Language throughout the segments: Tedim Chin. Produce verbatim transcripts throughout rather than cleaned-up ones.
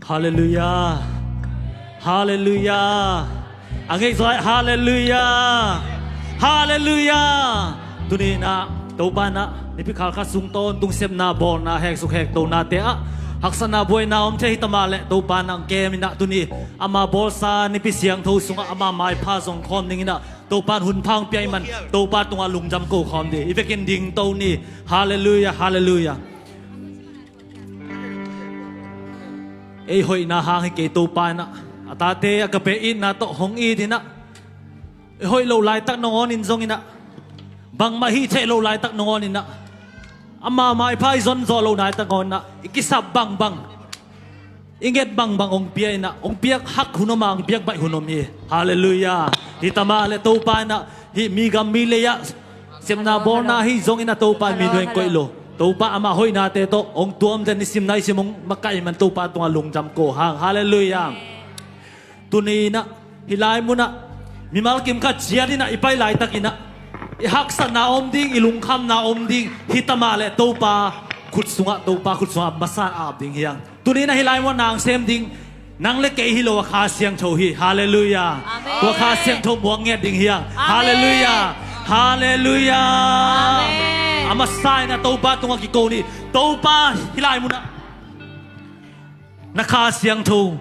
Halleluiah. Halleluiah. A ngeih zaw lai. Halleluiah. Halleluiah. Tuni in ah Topa in ah nipi khalkhat sung tawntung sepna bawlna heksuk hektonate ah haksatna buaina om thei hi ta mah leh Topa in ah kem in ah tuni ama bawlsa nipi siangtho sungah ama maipha zong khawm ding in ah Topa in hun pha hong pia ahih man Topa tungah lungdam ko khawm ding. I vekin ding to ni. Halleluiah. Halleluiah. Ei hoihna hang hi kei, Topa in ah a tate agape itna tawh hong it in ah, ei hoih loh laitak nangawnin zong in ah, bangmah hih theih loh laitak nangawnin ah, ama maipha i zon zawh loh laitak nangawnin ah, i kisap bangbang, i nget bangbang hong pia in ah, hong piak hak hun om a, hong piak baih hun om hi. Halleluiah. Hi ta mah leh Topa in ah hih mi gam mi lei ah sepna bawlna hi zong in ah Topa in mi nuai hong koih lo. Topa ama hoihnate tawh hong tuam den, i simna i sim hong makaih man Topa tungah lungdam ko hang. Halleluiah. Tuni in ah hih lai mun ah mimal kim khat ciat in ah i pai laitak in ah i haksatna om ding, i lungkhamna om ding. Hi ta mah leh Topa khut sungah, Topa khut sungah masa in ap ding hi hang. Tuni in ah hih lai mun ah na hong sem ding nang le kei hi lo a, Kha Siangtho hi. Halleluiah. Amen. Tua Kha Siangtho muang ngiat ding hi hang. Amen. Halleluiah. Halleluiah. Amen. A masa in ah Topa tungah kiko ni. Topa, hih lai mun ah na Kha Siangtho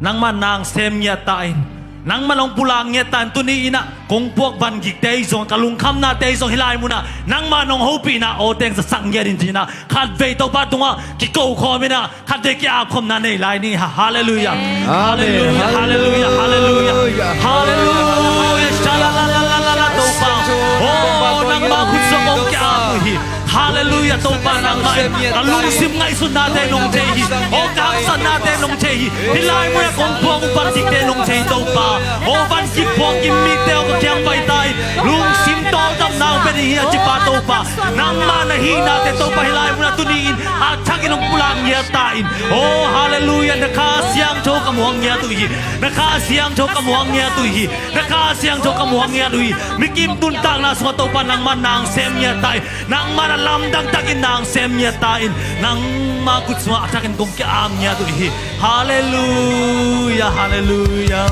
nangmah in na hong sem ngiat ta in, nangmah in hong pulak ngiat ta in, tuni in ah kong puak van gikte i zong, ka lungkhamnate i zong hih lai mun ah nangmah in hong hopihna awteng zasak ngiat in ci-in ah khatvei Topa tungah kiko khawm in ah khatvei ki-ap khawmna nei lai ni. Ha-, halleluiah. Amen. Halleluiah. Halleluiah. Halleluiah. Halleluiah. Halleluiah. Sha-la-la-la-la-la-la, Topa. Oh, nangmah khut sungah kong ki-ap uh hi. Halleluiah, Topa, nangmah in ka lungsim ngaihsutnate nong thei hi. Oh, ka haksatnate nong thei hi. Hih lai mun ah kong puak uh van gikte nong thei, Topa. Oh, van gik puak gim mite aw, ka kiang pai ta in, lungsim tawldamna hong pia ding hi a ci pa, Topa. Nangmah na hihnate, Topa, hih lai mun ah tuni in a thakin hong pulak ngiat ta in. Oh, halleluiah, na Kha Siangtho ka muang ngiat uh hi. Na Kha Siangtho ka muang ngiat uh hi. Na Kha Siangtho ka muang ngiat uh hi. Mi kim nuntakna sungah, Topa, nangmah in na hong sem ngiat ta in. Nangmah in a lamdang takin na hong sem ngiat ta in, nangmah khut sungah a thakin kong ki-ap ngiat uh hi. Halleluiah, halleluiah.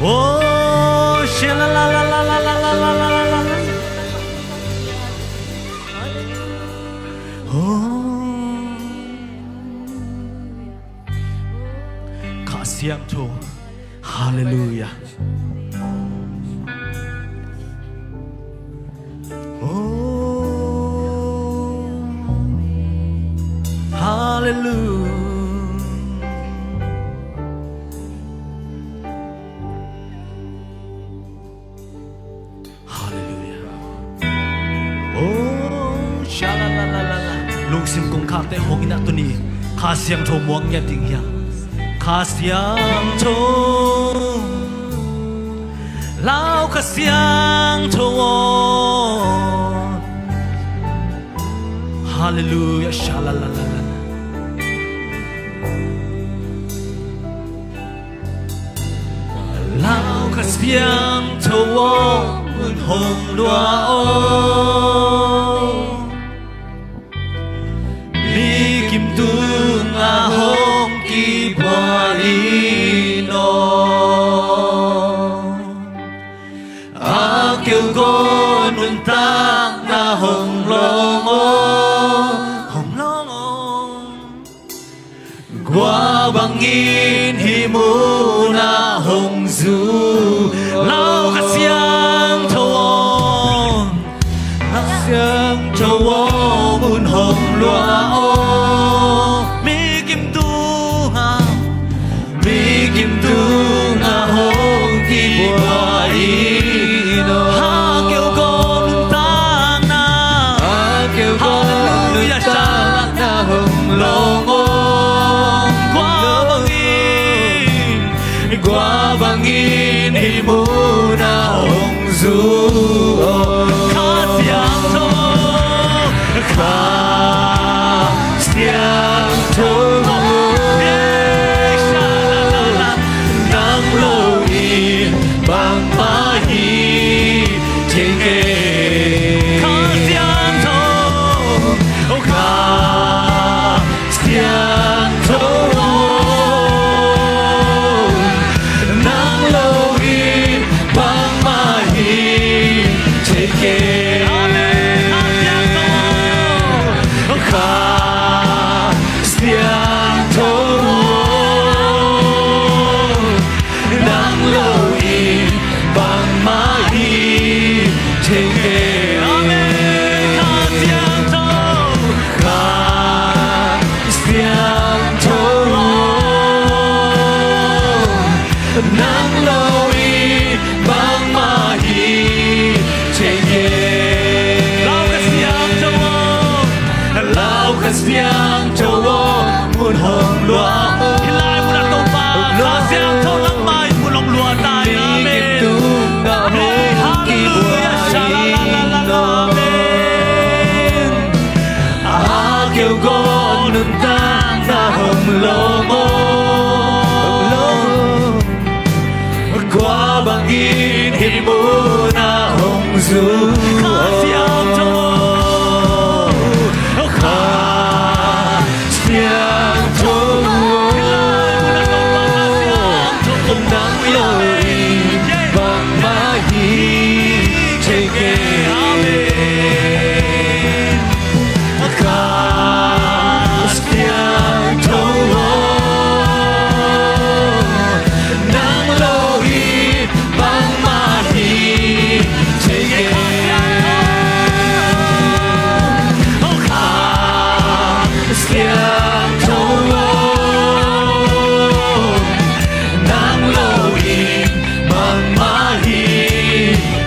Oh, sha-la-la-la-la. Oh. Kha Siangtho. Halleluiah. Oh, halleluiah. Halleluiah. Oh, sha-la-la-la-la-la. Lungsim kongkhakte hong in ah tuni Kha Siangtho muang ngiat ding hi hang. Kha Siangtho, Lau Kha Siangtho aw. Halleluiah. Sha-la-la-la-la. Lau Kha Siangtho aw, hun hong lua aw. Mi kim tungah hong kibua in aw. A keu ko nuntakna hong long aw, hong long aw. Kua bangin hih munah hong zu? Lau Kha Siangtho aw, Kha Siangtho aw, mun hong lua aw. Mi kim tungah, mi kim tungah hong kibua in aw. A keu ko nuntakna, a keu ko nuntakna hong long aw. Kua bangin, kua bangin hih munah hong zu aw. Kha Siangtho, Kha Siangtho, nang lo in bangmah hi thei kei. Kha Siangtho, Kha Siangtho, Nang lo in bangmah hi thei kei. Lau Kha Siangtho aw, Lau Kha Siangtho aw, mun hong luah. Hih lai munah Topa Kha Siangtho nangmah in mun hong luah ta hi. Amen. Hey, halleluiah. Sha-la-la-la-la-la. Amen. A keu gawh nuntakna hong lawm aw. Kua bangin hih munah hong zu aw. Kha Siangtho, Kha Siangtho, nang lo in bangmah hi thei kei. Amen. Kha Siangtho aw, nang lo in bangmah hi thei kei. Kha Siangtho aw, nang lo in bangmah hi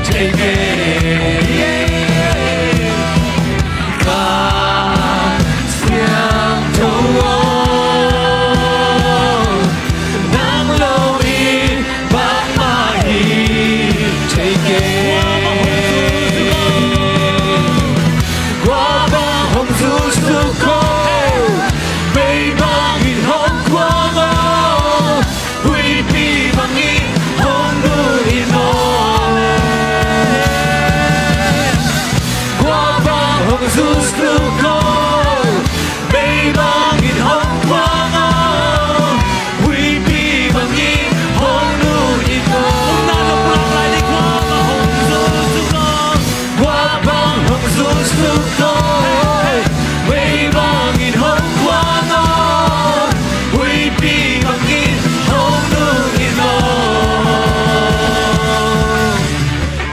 thei kei. Kha Siangtho aw, nang lo in bangmah hi thei kei. Kua bang hong zu suk aw, mei bangin hong kuang aw, huihpi bangin hong nung in aw. Kua bang hong zu suk aw, mei bangin hong kuang aw, huihpi bangin hong nung in aw. Kua bang hong zu suk aw, mei bangin hong kuang aw, huihpi bangin hong nung in aw.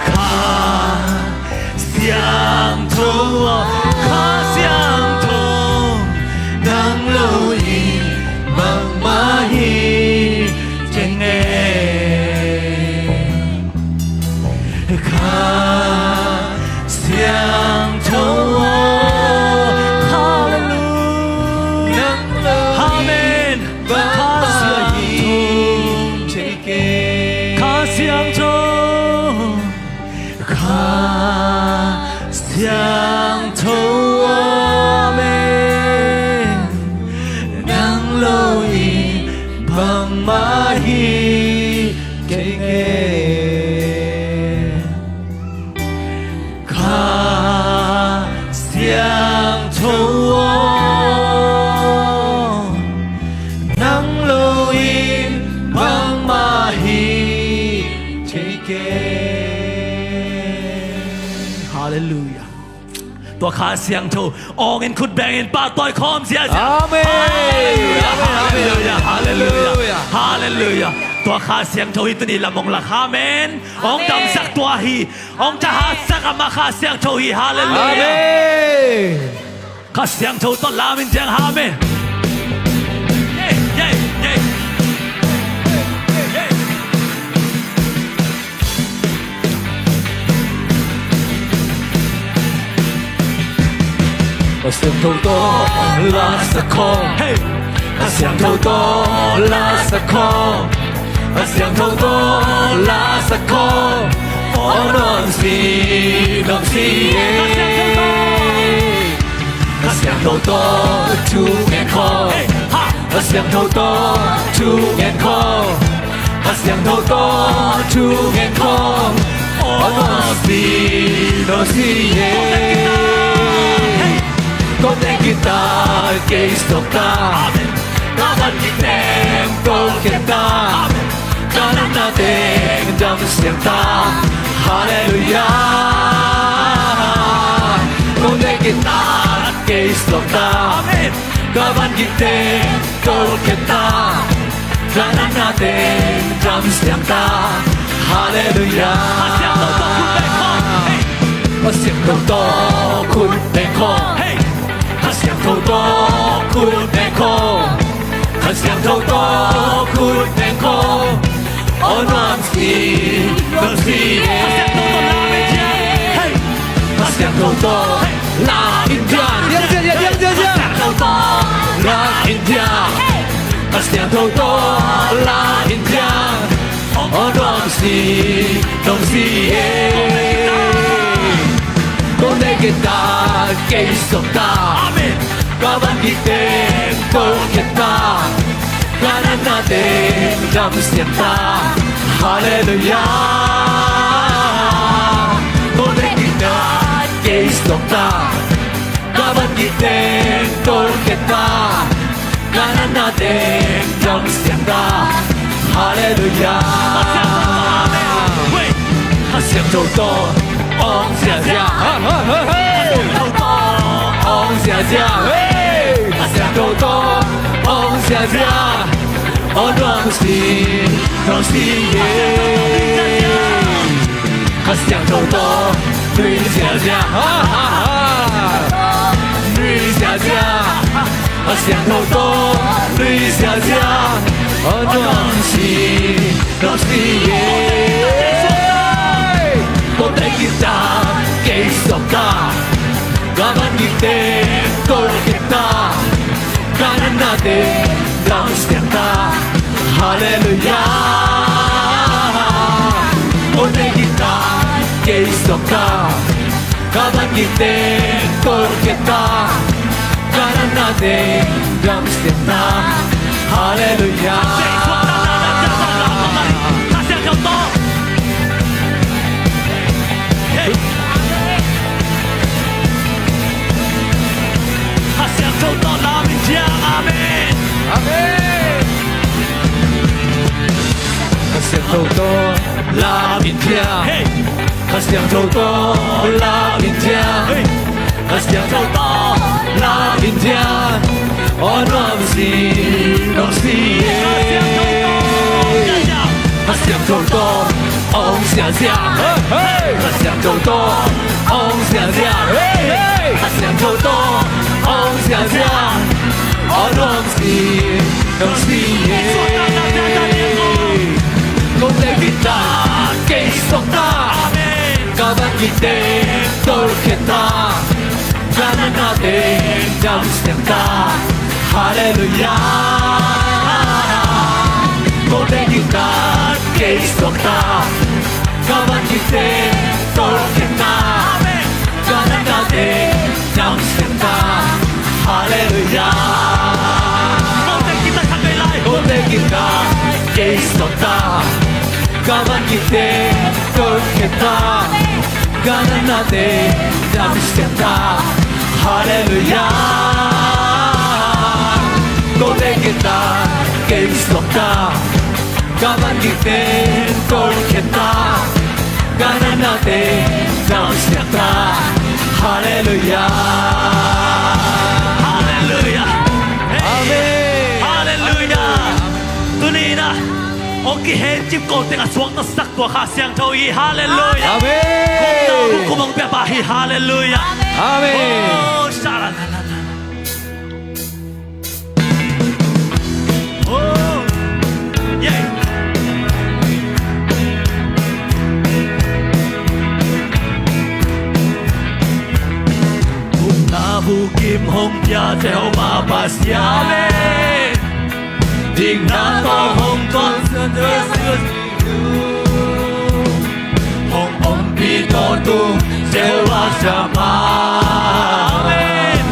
Kha Siangtho aw, Kha Siangtho, nang lo in bangmah hi thei kei. Kha Siangtho aw, halleluiah. Amen. Kha Siangtho, Kha Siangtho, Kha Siangtho, amen. Nang lo in bangmah hi thei kei. Kha Siangtho aw, nang lo in bangmah hi thei kei. Halleluiah. Tua Kha Siangtho awng in khut beng in pahtawi khawm ziazia. Amen. Halleluiah, halleluiah, halleluiah, halleluiah. Tua Kha Siangtho hi tuni lam hong lak, amen. Hong damsak tua hi. Hong thahatsak amah Kha Siangtho hi. Halleluiah. Amen. Kha Siangtho tawh lam in ciang, amen. Yeah, yeah, yeah. Kha Siangtho tawh lasak khawm. Hey. Kha Siangtho tawh lasak khawm. Kha Siangtho tawh lasak khawm. Aw nuam si, nuam si e. Kha Siangtho tawh thu ngen khawm. Hey, ha. Kha Siangtho tawh thu ngen khawm. Kha Siangtho tawh thu ngen khawm. Aw nuam si, nuam si e. Hey. Kong teng guitar kei suak ta. Amen. Ka van gik teng kong khek ta. Amen. Ka natna teng dam siang ta. Halleluiah. Kong teng guitar kei suak ta. Amen. Ka van gik teng kong khek ta. Ka natna teng dam siang ta. Halleluiah. Kha Siangtho tawh khut beng khawm. Hey. Kha Siangtho tawh khut beng khawm. Hey. Kha Siangtho tawh khut beng khawm. Kha Siangtho tawh khut beng khawm. Aw nuam si, nuam si e. Kha Siangtho tawh lam in ciang. Hei. Kha Siangtho tawh lam in ciang. Diang, diang, diang, diang, diang. Kha Siangtho tawh lam in ciang. Kha Siangtho tawh lam in ciang. Aw nuam si, nuam si e. Kong deih khit ta, kei suak ta. Amen. Ka van gik teng tolh khia ta. Ka natna teng damsiang ta. Halleluiah. Kong deih khit ta, kei suak ta. Ka van gik teng tolh khia ta. Ka natna teng damsiang ta. Halleluiah. Kha Siangtho tawh awng ziahziah. Ha, ha, ha, ha. Kha Siangtho tawh awng ziahziah. Hey. Kha Siangtho tawh awng ziahziah. Aw nuam si, nuam si e. Kha Siangtho tawh nui ziahziah. Ha, ha, ha. Nui ziahziah. Kha Siangtho tawh nui ziahziah. Aw nuam si, nuam si e. Kong deih khit ta, kei suak ta. Ka van gik teng tolh khia ta. Ka natna teng damsiang ta. Halleluiah. Kong deih khit ta, kei suak ta. Ka van gik teng tolh khia ta. Ka natna teng damsiang ta. Halleluiah. Kha Siangtho tawh. Hey. Kha Siangtho tawh lam in ciang. Amen. Amen. Kha Siangtho tawh lam in ciang. Hey. Kha Siangtho tawh lam in ciang. Hey. Kha Siangtho tawh lam in ciang. Aw nuam si, nuam si e. Kha Siangtho tawh awng ziahziah. Hey, hey. Kha Siangtho tawh awng ziahziah. Hey, hey. Kha Siangtho tawh awng ziahziah. Aw nuam si, nuam si e. Kong deih khit ta, kei suak ta. Amen. Ka van gik teng tolh khia ta. Ka natna teng damsiang ta. Halleluiah. Kong deih khit ta, kei suak ta. Ka van gik teng tolh khia ta. Ka natna teng damsiang ta. Halleluiah. Kong deih khit ta, kei suak ta. Ka van gik teng tolh khia ta. Ka natna teng damsiang ta. Halleluiah. Kong deih khit ta, kei suak ta. Ka van gik teng tolh khia ta. Ka natna teng damsiang ta. Halleluiah. Halleluiah. Amen. Halleluiah. Tuni in ah hong kihemcip ko teng a suaktasak tua Kha Siangtho hi. Halleluiah. Amen. Kum ta kum hong pia pa hi. Halleluiah. Amen. Oh, sha-la-la-la-la. Oh, yeah. Hong na hu kim hong pia Jehovah Pasian. Amen. Dikna tawh hong tuan suan hong ompih tawh tung Jehovah Shammah. Amen.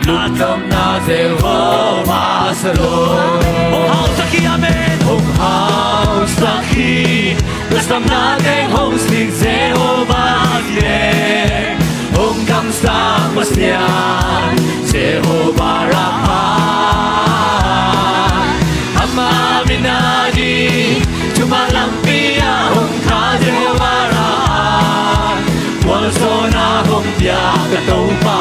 Lungdamna Jehovah Shalom. Hong hausak hi, amen. Hong hausak hi. Lungdamna teng hong sik Jehovah Jireh. Hong kamsang Pasian Jehovah Rapha. Ama min a ding thuman lampi ah hong kha Jehovah Rapha. Gualzawhna hong pia ka Topa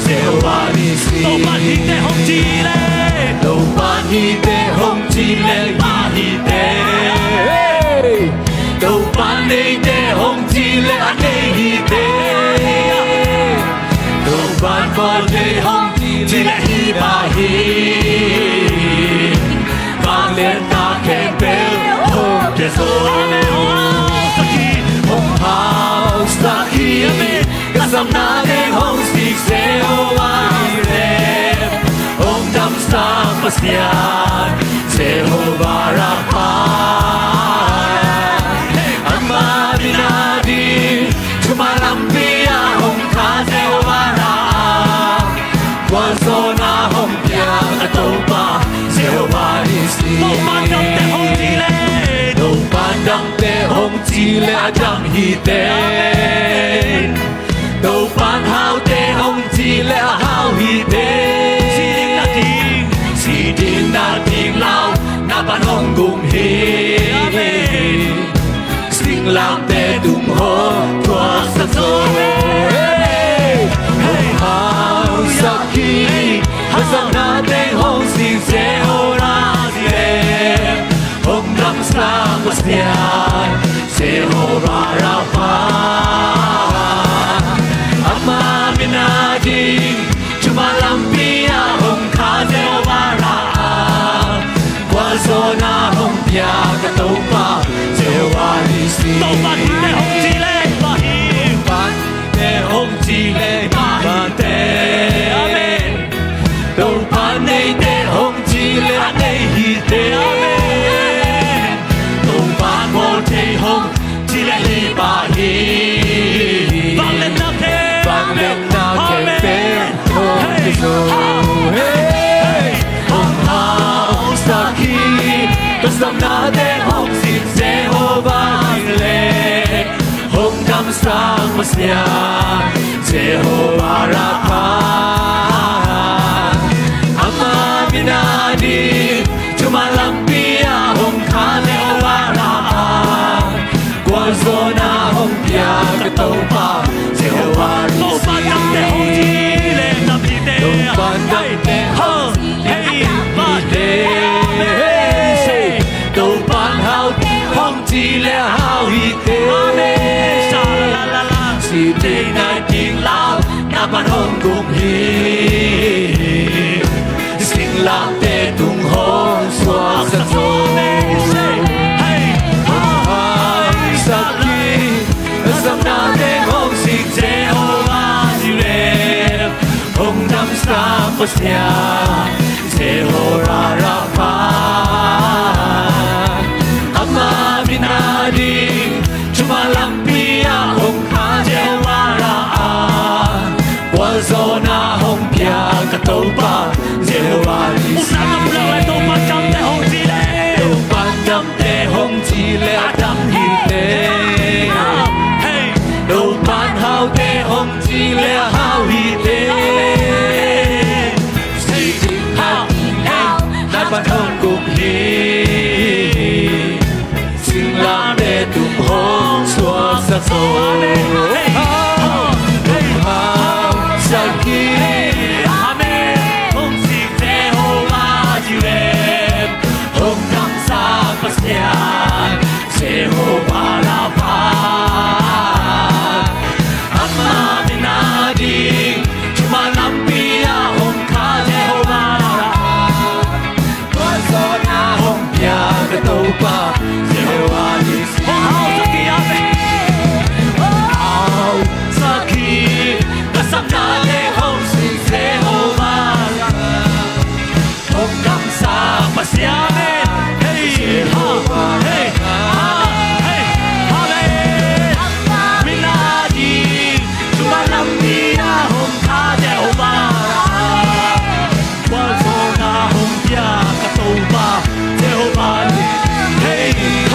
Jehovah Nissi. Topa'n hi teh hong ci leh, Topa'n hi teh hong ci leh, hi teh. Topa'n nei teh hong ci leh a nei hi teh. Topa'n bawl teh hong ci leh hi bang hi. Vanglian ta khempeuh hong pia zo. Pasian Jehovah Rapha, ama min a ding thuman lampi ah hong kha Jehovah Rapha, gualzawhna hong pia ka Topa Jehovah Nissi. Topa damte hong ci leh, Topa damte hong ci leh a dam hi te. Amen. Topan haute hong ci leh a hau hi te. Si ding na ding, si ding na ding lau, na pan hong gum hi. Amen. Singlamteh tung hong thuaksak zo. Hey, hey, hong hausak hi. Hong hausak na teng hong sing Jehovah Jireh. Hong damsak Pasian Jehovah Rapha, ama min a ding thuman lampi ah hong kha Jehovah Rapha, gualzawhna hong pia ka Topa Jehovah Nissi. Topa hite hong ci leh, Topa hite hong ci leh, Topa hite. Amen. Topa neite hong ci leh a nei hi te. Amen. Topa mawl thei hong ci leh hi pah hi. Vangliatna khempeuh, vangliatna khempeuh hong pia zo. Amen. Hey. Hong hausak hi. Ka sapnate hong sing Jehovah Jireh. Hong damsak Pasian Jehovah Rapha, ama min a ding thuman lampi ah hong kha Jehovah Rapha, gualzawhna hong pia ka Topa Jehovah Nissi. Topa damte hong ci leh, Topa damte hong ci leh, hey, Topa haute hong ci leh a hau hi te. Amen. Sha la la la la. Si ding na ding lau, na pan hong gum hi. Singlamteh tung hong thuaksak zo. Amen. Hey. Hong hausak hi. Ka sapnate hong sing Jehovah Jireh. Hong damsak Pasian Jehovah Rapha, ama min a ding thuman lampi ah hong kha Jehovah Rapha, gualzawhna hong pia ka Topa Jehovah Nissi. Topa damte hong ci leh, Topa damte hong ci leh a dam hi te. Hey. Topa haute hong ci leh a hau hi te. Sing hau, hey, na pan hong gum hi. Singlamteh tung hong thuaksak zo. Amen. Hey, hong hausak hi. Amen. Hong sing Jehovah Jireh. Hong damsak Pasian Jehovah Rapha, ama min a ding thuman lampi ah hong kha Jehovah Rapha, gualzawhna hong pia ka Topa Jehovah Nissi. Hong hausak hi, amen. Hong hausak hi. Ka sapnate hong sing Jehovah Rapha, hong damsak Pasian. Hey, ha, hey, ha, hey, ha, hey. Min a ding thuman lampi ah hong kha Jehovah Rapha, gualzawhna hong pia ka Topa Jehovah Nissi. Hey.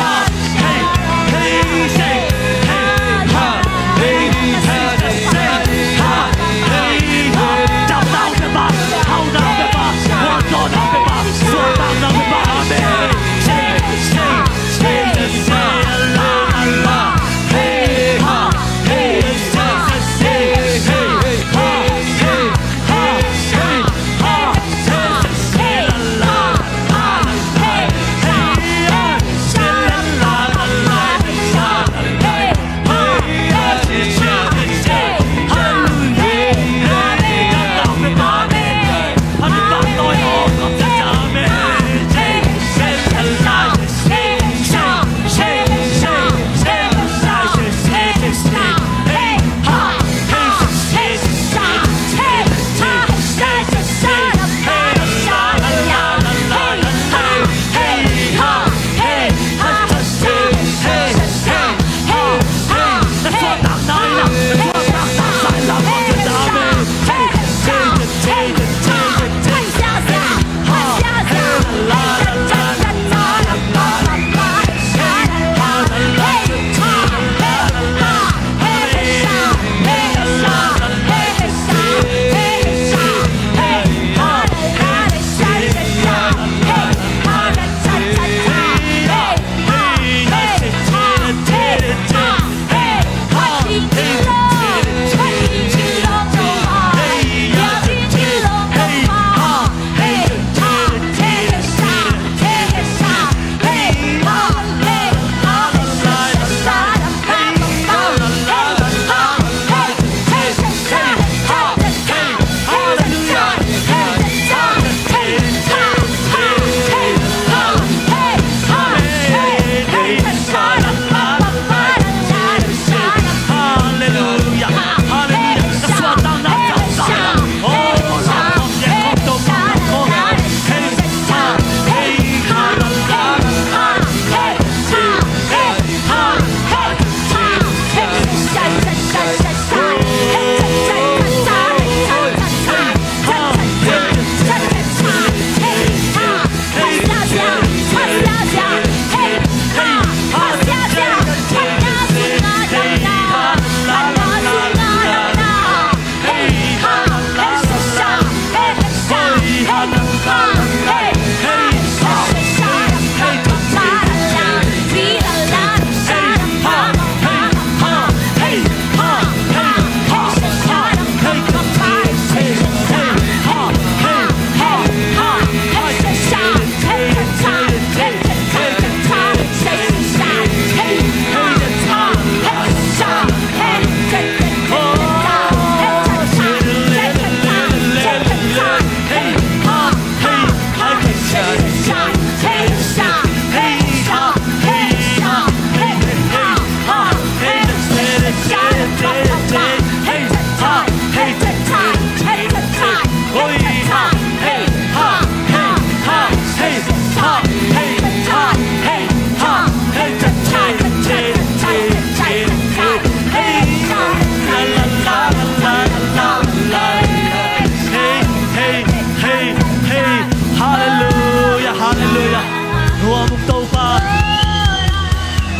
Nuam ung Topa,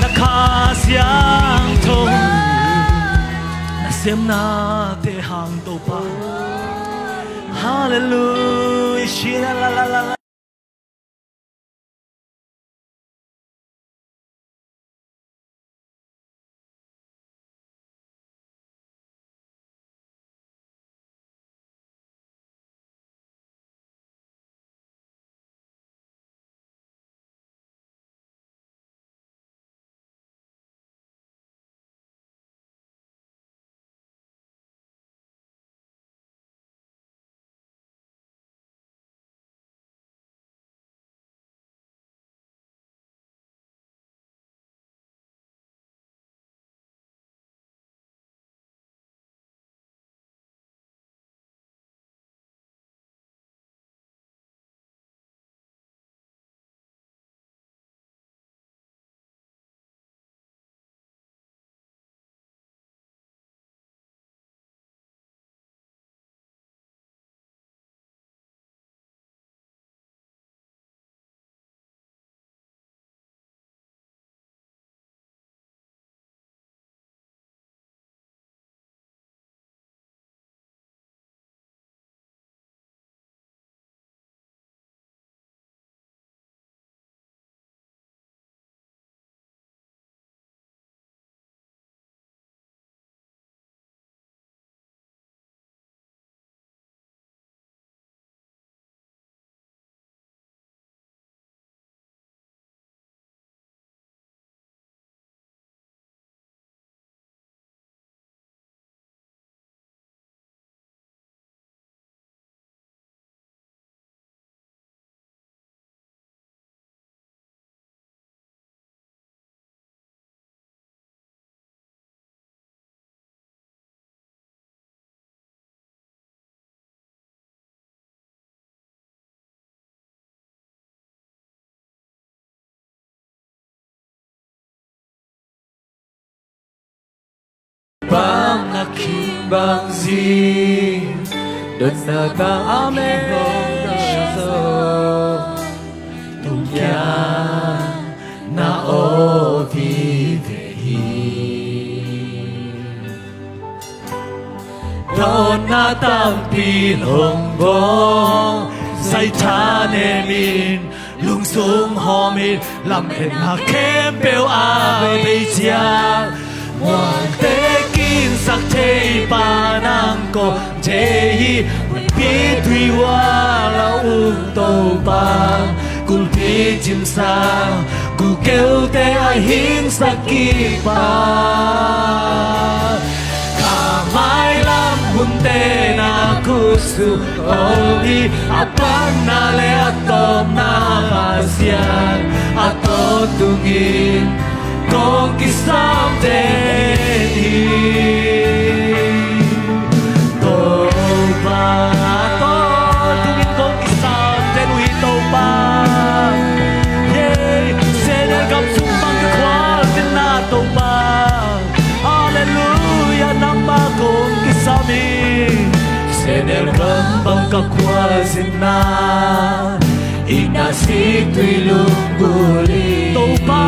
na Kha Siangtho, na semnate hang Topa. Halleluiah. Bang na kim bang zing, dotna bang a mei hong na zo, tungkia na aw vive hi. Dotna tampi hong bawng, zai thanem in, lungsung hawm in, lametna khempeuh a bei ciang, mualte kinsak thei pa nang kong thei hi. Huihpi tuihual a um Topa, kulhpi cimsa, gulkeute a hingsak kik pa, kha mailam hunte na khutsung hong hi. A panna le a tawpna Pasian, a tawntungin kong kisam den hi. Topa, a tawntungin kong kisam den uh hi Topa. Yei, sehnel gam sung bang ka khualzinna Topa. Halleluiah, nangmah kong kisam hi. Sehnel gam bang ka khualzinna, itna siktui lunggulh hi. Topa,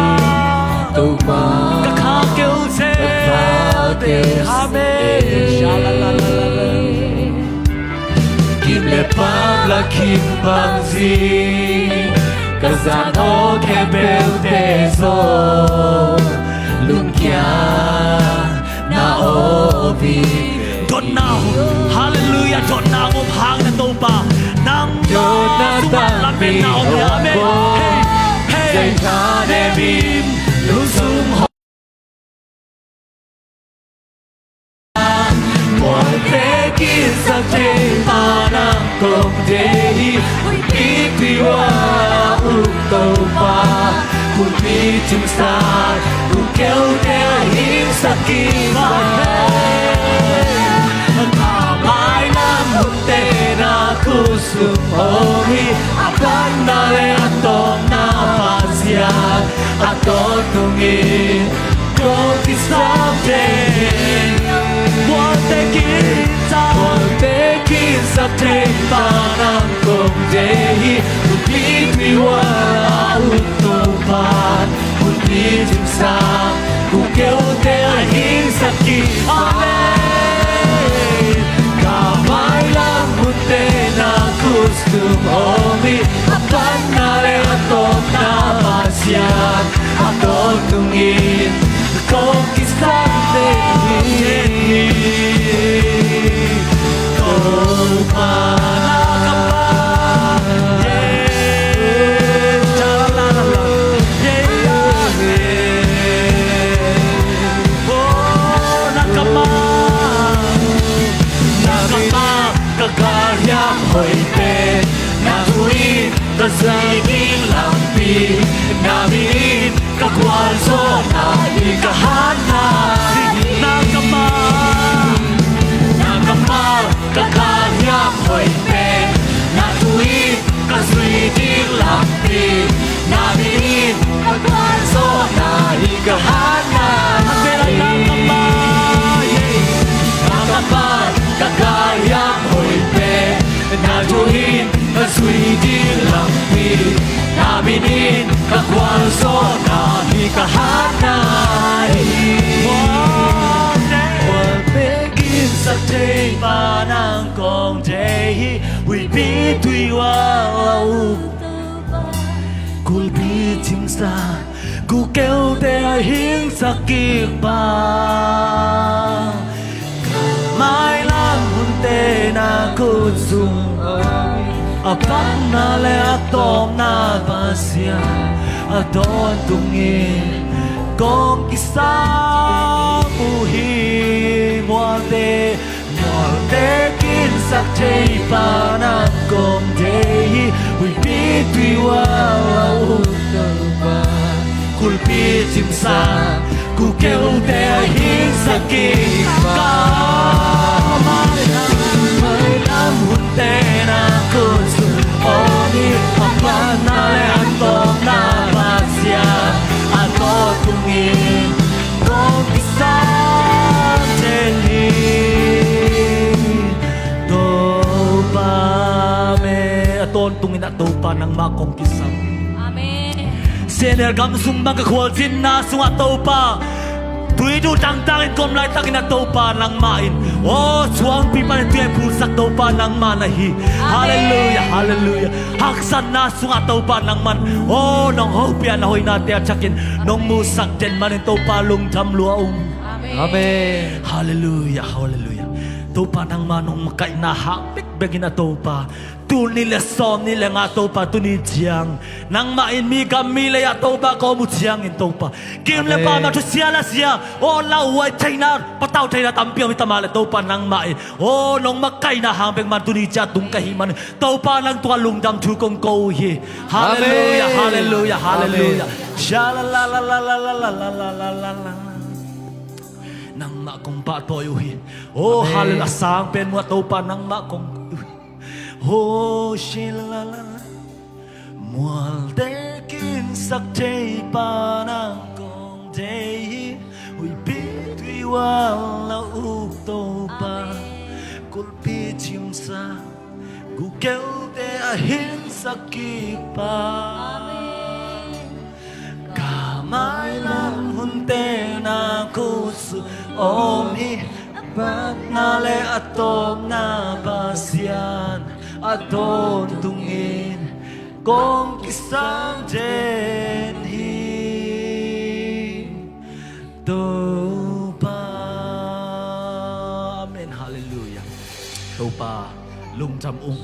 Topa, ka kha keu seh. Ka kha keu seh. Amen. Sha-la-la-la-la-la. Kim le pam la kim bang zing, ka zan aw khempeuhte zong lungkia na aw vive. Dotna, halleluiah, dotna ngop hang na Topa. Nang dotna tawh lametna om hi. Amen. Hey, hey. Zai thanem in, lungsung hawm, mualte kinsak thei pa nang kong thei hi. Huihpi tuihual a um Topa, kulhpi cimsa, gulkeute a hingsak kik pa, kha mailam hunte na khutsung hong hi. A panna le a tawpna Pasian, a tawntungin kong kisam den. Mualte kinsak, mualte kinsak thei pa nang kong thei hi. Huihpi tuihual a um Na min in ka gualzawhna hi, ka hatna hi. Na kammal, na kammal ka galhiam hoih pen, na thu in ka zui ding lampi. Na min in ka gualzawhna hi, ka hatna hi. Na kammal, na kammal ka galhiam hoih pen, na thu in ka zui ding lampi. Na min in ka gualzawhna hi, ka hatna hi. Khualpek in sak thei pa nang kong thei hi. Huipi tuihual a uk Topa, kulpi cimsa, kukeute a hingsak kik pa, ka mailam hunte na kut sung a patna le a tawpna Pasian, a tawntungin kong kisam uh hi. Mualte, mualte kinsak thei pa nang kong thei hi. Huipi tuihual a uk Topa, kulpi cimsa, kukeute a hingsak kik pa, mailam, mailam hunte na kut sung om hi. A patna le a tawpna Pasian, a tawntungin kong kisam den hi. Topa, amen. A tawntungin ah Topa nangmah kong kisam. Amen. Senel gam sung bang ka khualzinna sungah Topa, tui duh tangtangin ka om laitakin ah Topa nangmah in, aw, suangpi panin tui a phulsak Topa nangmah na hi. Amen. Halleluiah, halleluiah. Haksatna sungah Topa nangman, aw, nong hopih a na hoihnate a thakin nong musak den manin Topa lungdam lua ung. Amen. Halleluiah, halleluiah. Topa nangmah nong makaihna hang bekbekin ah Topa, tul nih le sawmnih le nga Topa, tuni ciang nangmah in mi gam mi lei ah Topa ka om uh ciangin Topa, kim le pam ah thusia lasia, aw, lauhuai theihna, patauh theihna tampi om hi ta mah leh Topa nangmah in, aw, nong makaihna hang bek man tuni ciang tung ka hih manin Topa nang tungah lungdam thu kong ko uh hi. Halleluiah, halleluiah, halleluiah. Sha la la la la la la la la la la la. Nangmah kong pahtawi uh hi. Oh, halleluiah. A sang pen muah Topa nangmah kong uh hi. Oh, shi la la la la. Mualte kinsak thei pa nang kong thei hi. Huipi tuihual a uk Topa, kulpi cimsa, kukeute a hingsak kik pa, ka mailam hunte na kut sung om hi. A patna le a tawpna Pasian, a tawntungin kong kisam den hi. Topa. Amen. Halleluiah. Topa, lungdam ung.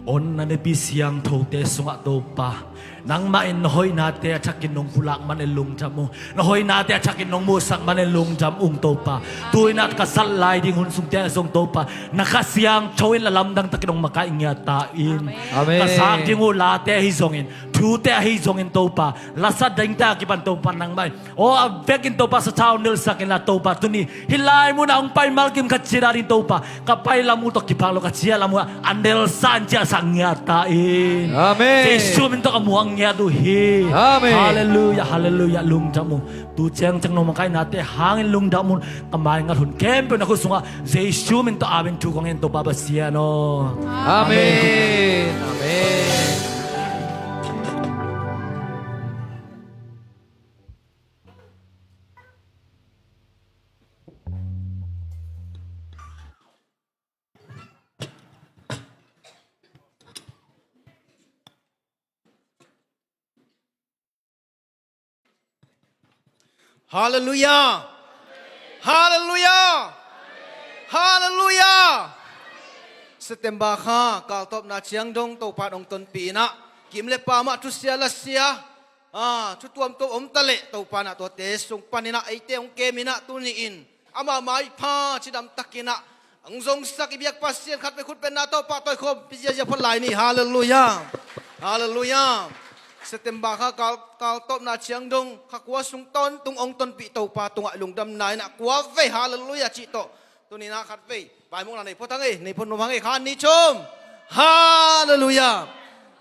Aw, na nepi siangthote sungah Topa, nangmah in na hoihnate a thakin nong pulak manin lungdam ung. Na hoihnate a thakin nong muhsak manin lungdam ung Topa. Tu-in ah ka sat lai ding hun sungte ah zong Topa, na Kha Siangtho in la lamdang takin hong makaih ngiat ta in. Amen. Ka zak ding uh late ahi zongin, thute ahi zongin Topa, la sat dingte a kipan Topa nangmah in, aw, a vekin Topa sathau nilhsak inla Topa, tuni hih lai munah hong pai malkim khat ciat a ding Topa, ka pai lam uh tawh kipak lo, ka ciah lam uh ah a nelsa in ciahsak ngiat ta in. Amen. Jesu min tawh ka muang ngiat uh hi. Amen. Halleluiah, halleluiah, lungdam ung. Tu ciangciang nong makaihnate hangin lungdam un. Ka maingat hun khempeuh na khut sungah Jesu min tawh amen thu kong ngen, Topa Pasian aw. Amen. Amen. Halleluiah! Halleluiah! Halleluiah! September kha kaltawpna ciang dong Topa in hong tonpih in ah, kim le pam ah thusia lasia, ah, thu tuamtuam om ta leh Topa in ah tuate sung panin ah eite hong kem in ah, tuni-in amah maipha cidam takin ah hong zongsak i biak Pasian khatvei khutbetna tawh pahtawi khawm pia ziazia phot lai ni. Halleluiah! Halleluiah! September kha kal, kal tawpna ciang dong kha kua sung tawntung hong tonpih Topa tungah lungdamna in ah kua vei halleluiah cih tawh tuni in ah khat vei paimawhna nei phot hang ei, nei phot nuam hang ei. Kha, nih, thum. Halleluiah.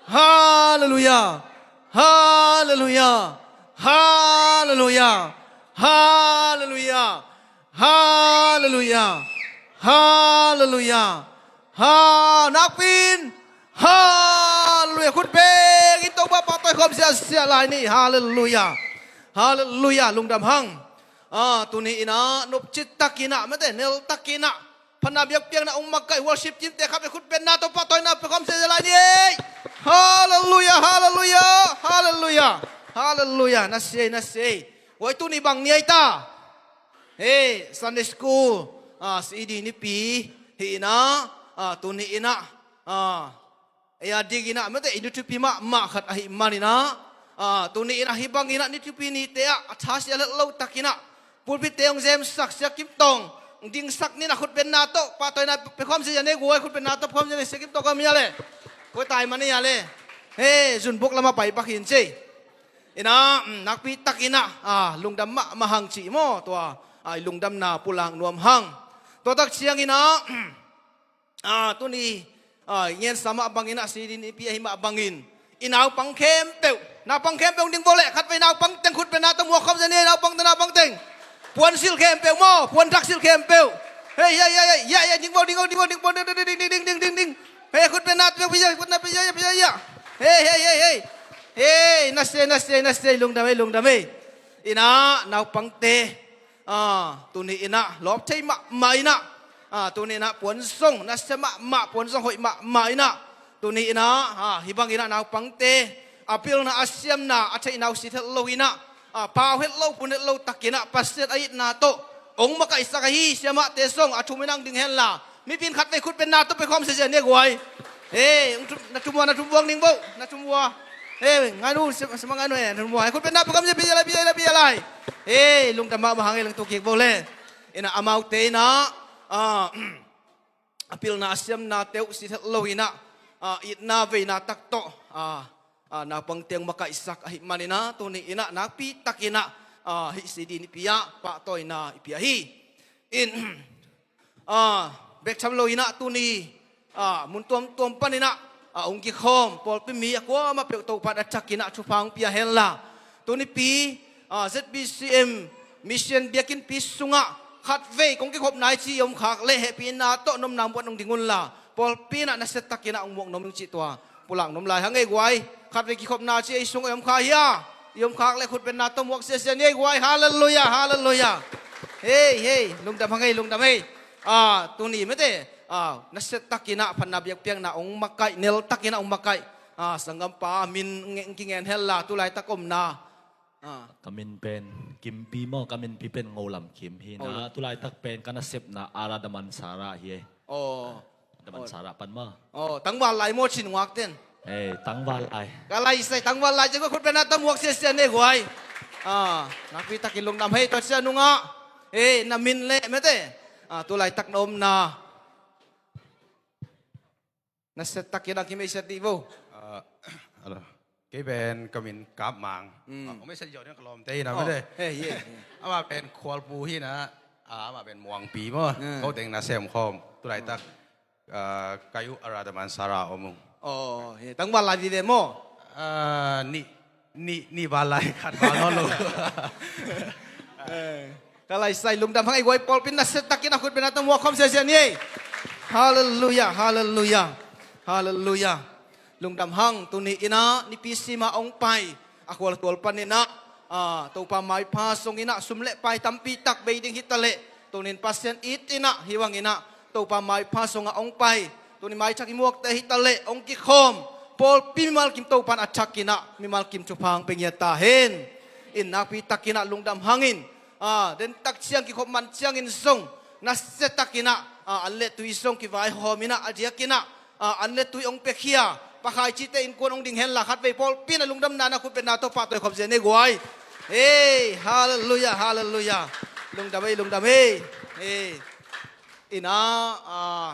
Halleluiah. Halleluiah. Halleluiah. Halleluiah. Halleluiah. Halleluiah. Ha, nakpi in. Halleluiah. Khut bengin Topa pahtawi khawm siasia lai ni. Halleluiah. Halleluiah. Lungdam hang. Ah, tuni in ah nopci takin ah, mate, nel takin ah phatna biakpiakna hong makaih, worship team te khat vei khut bengna tawh pahtawina pia khawm siasia lai ni ei. Halleluiah. Halleluiah. Halleluiah. Halleluiah. Na sei, na sei. Huai, tuni bang ni ei ta? Hei, Sunday school, ah, C D nipi hi in ah, ah, tuni in ah, ah, ei a ding in ah, mate, i ni thupi mahmah khat ahih man in ah, ah, tuni in ah hih bang in ah ni thupi nite ah a thasia lel lo takin ah pulpit te hong zemsak Sia Kim Tawng dingsak ni in ah khut bengna tawh pahtawina pia khawm siasia ni ei guai. Khut bengna tawh pia khawm siasia ni, Sia Kim Tawng, ka mi a le, koi tai man ei a le. Hei, zunbuk lamah pai pak hi in ci. In ah, mm, nakpi takin ah, ah, lungdam mahmah hang cih maw, tua, ah, i lungdamna pulak nuam hang. Tua tak ciangin ah, ah, tuni, ah, i ngensa mah bangin ah, C D nipi ahih mah bangin i naupang khempeuh, naupang khempeuh ding vo le, khat vei naupang teng khut bengna tawh muak khawm siasia ni ei, naupang teng, naupang teng. Puan silh khempeuh maw, puan thak silh khempeuh. Hei, hei, hei, hei, hei, hei, ding vo, ding vo, ding vo, ding vo, ding, ding. Hei, khut bengna tawh pia, khut bengna pia, pia, pia. Hei, hei, hei, hei. Hei, na sei, na sei, na sei, lungdam ei, lungdam ei. In ah, naupangte, ah, tuni in ah lawp thei mahmah in ah, ah, tuni in ah puan zong nasia mahmah, puan zong hoih mahmah in ah, tuni in ah, ah, hih bang in ah naupangte a pilna a siamna a theihna uh sit het lo in ah, ah, pau het lo, pun het lo takin ah Pasian a itna tawh hong makaihsak ahi. Siamahte zong a thum in ah hong ding hen la, mipi in khat vei khut bengna tawh pia khawm siasia ni ei guai. Hei, na thum ua, na thum ua hong ding vo, na thum ua. Hei, ngai nu, sia, sia ma ngai nu, hei, na thum ua. Hei, khut bengna pia khawm siasia, pia lai, pia lai, pia lai. Hei, lungdam mahmah hang ei, lungdam kik vo le. In ah amaute in ah, ah, a pilna a siamnate uh sit het lo in ah, ah, itna veina tak tawh, ah, ah, naupangte hong makaihsak ahih man in ah, tuni in ah nakpi takin ah, ah, hih C D nipi ah pahtawina i pia hi. In, ah, bek tham lo in ah tuni, ah, mun tuamtuam pan in ah, ah, hong kikhawm pawlpi mi a kuamah peuh Topa in a thak in ah thupha hong pia hen la, tunipi, ah, Z B C M mission biakinnpi sungah khat vei kong kikhopna hi ci i om khak leh hehpihna tawh na omna muan hong ding un la, pawlpi in ah nasia takin ah hong muak nuam ing cih tua pulak nuam lai hang ei guai. Khat vei kikhopna ci ei sung ei om kha hia? I om khak leh khut bengna tawh muak siasia ni ei guai. Halleluiah, halleluiah. Hei, hei, lungdam hang ei, lungdam ei. Ah, tuni, mate, ah, nasia takin ah phatna biakpiakna hong makaih, nel takin ah hong makaih, ah, sanggampa min nge-, kingen hen la, tulaitak omna. Ah. Ka min pen Kimpi maw, ka minpi pen Ngolam Kim hi in ah, oh, tulaitak pen ka nasepna Ara Damansara hi ei. Oh. Damansara pan maw. Oh, tangval lai maw, Chin ngakten. Hei, tangval lai. Ka laisai, tangval lai ciang khut bengna tawh muak siasia ni ei guai. Ah, nakpi takin lungdam hei, tua ciang nungah, hei, na min le, mate, ah, tulaitak na omna. Nasia takin ah kimeisiat dih vo. Ah, hello. Kei pen ka min Kap Mang. Mm. Ah, hong meisiat ziau ding ka lawmte hi in ah, oh, mate. Hei, hei, hei. Amah pen Khualpu hi in ah, ah, amah pen Muangpi maw. Mm. Ko teng nasem khawm. Tulaitak, ah, ka yu Ara Damansara om ung. Oh, hei, tangval lai vive maw. Ah, nih, nih, nih val lai, khat val nawn lo. Eh, ka laisai, lungdam hang ei guai, pawlpi in nasia takin ah khut bengna tawh muak khawm siasia ni ei. Halleluiah, halleluiah, halleluiah. Lungdam hang. Tuni in ah nipi sim ah hong pai a khualtual pan in ah, ah, Topa maipha sung in ah sum le pai tampi tak bei ding hi ta leh, tuni in Pasian it in ah hih bang in ah Topa maipha sungah hong pai, tuni maithak i muakte hi ta leh hong kikhawm pawlpi mimal kim Topa in a thak in ah mimal kim thupha hong pia ngiat ta hen. In nakpi takin ah lungdam hang in, ah, den tak ciang kikhop man ciangin zong nasia takin ah, ah, an le tui zong kivaihawm in ah, a diakin ah, ah, an le tui hong piakhia, pakhai cihte innkuan hong ding hen la, khat vei pawlpi in ah lungdamna in ah khut bengna tawh pahtawi khawm siasia ni ei guai. Hei, halleluiah, halleluiah. Lungdam ei, lungdam ei. Hei. In ah, ah,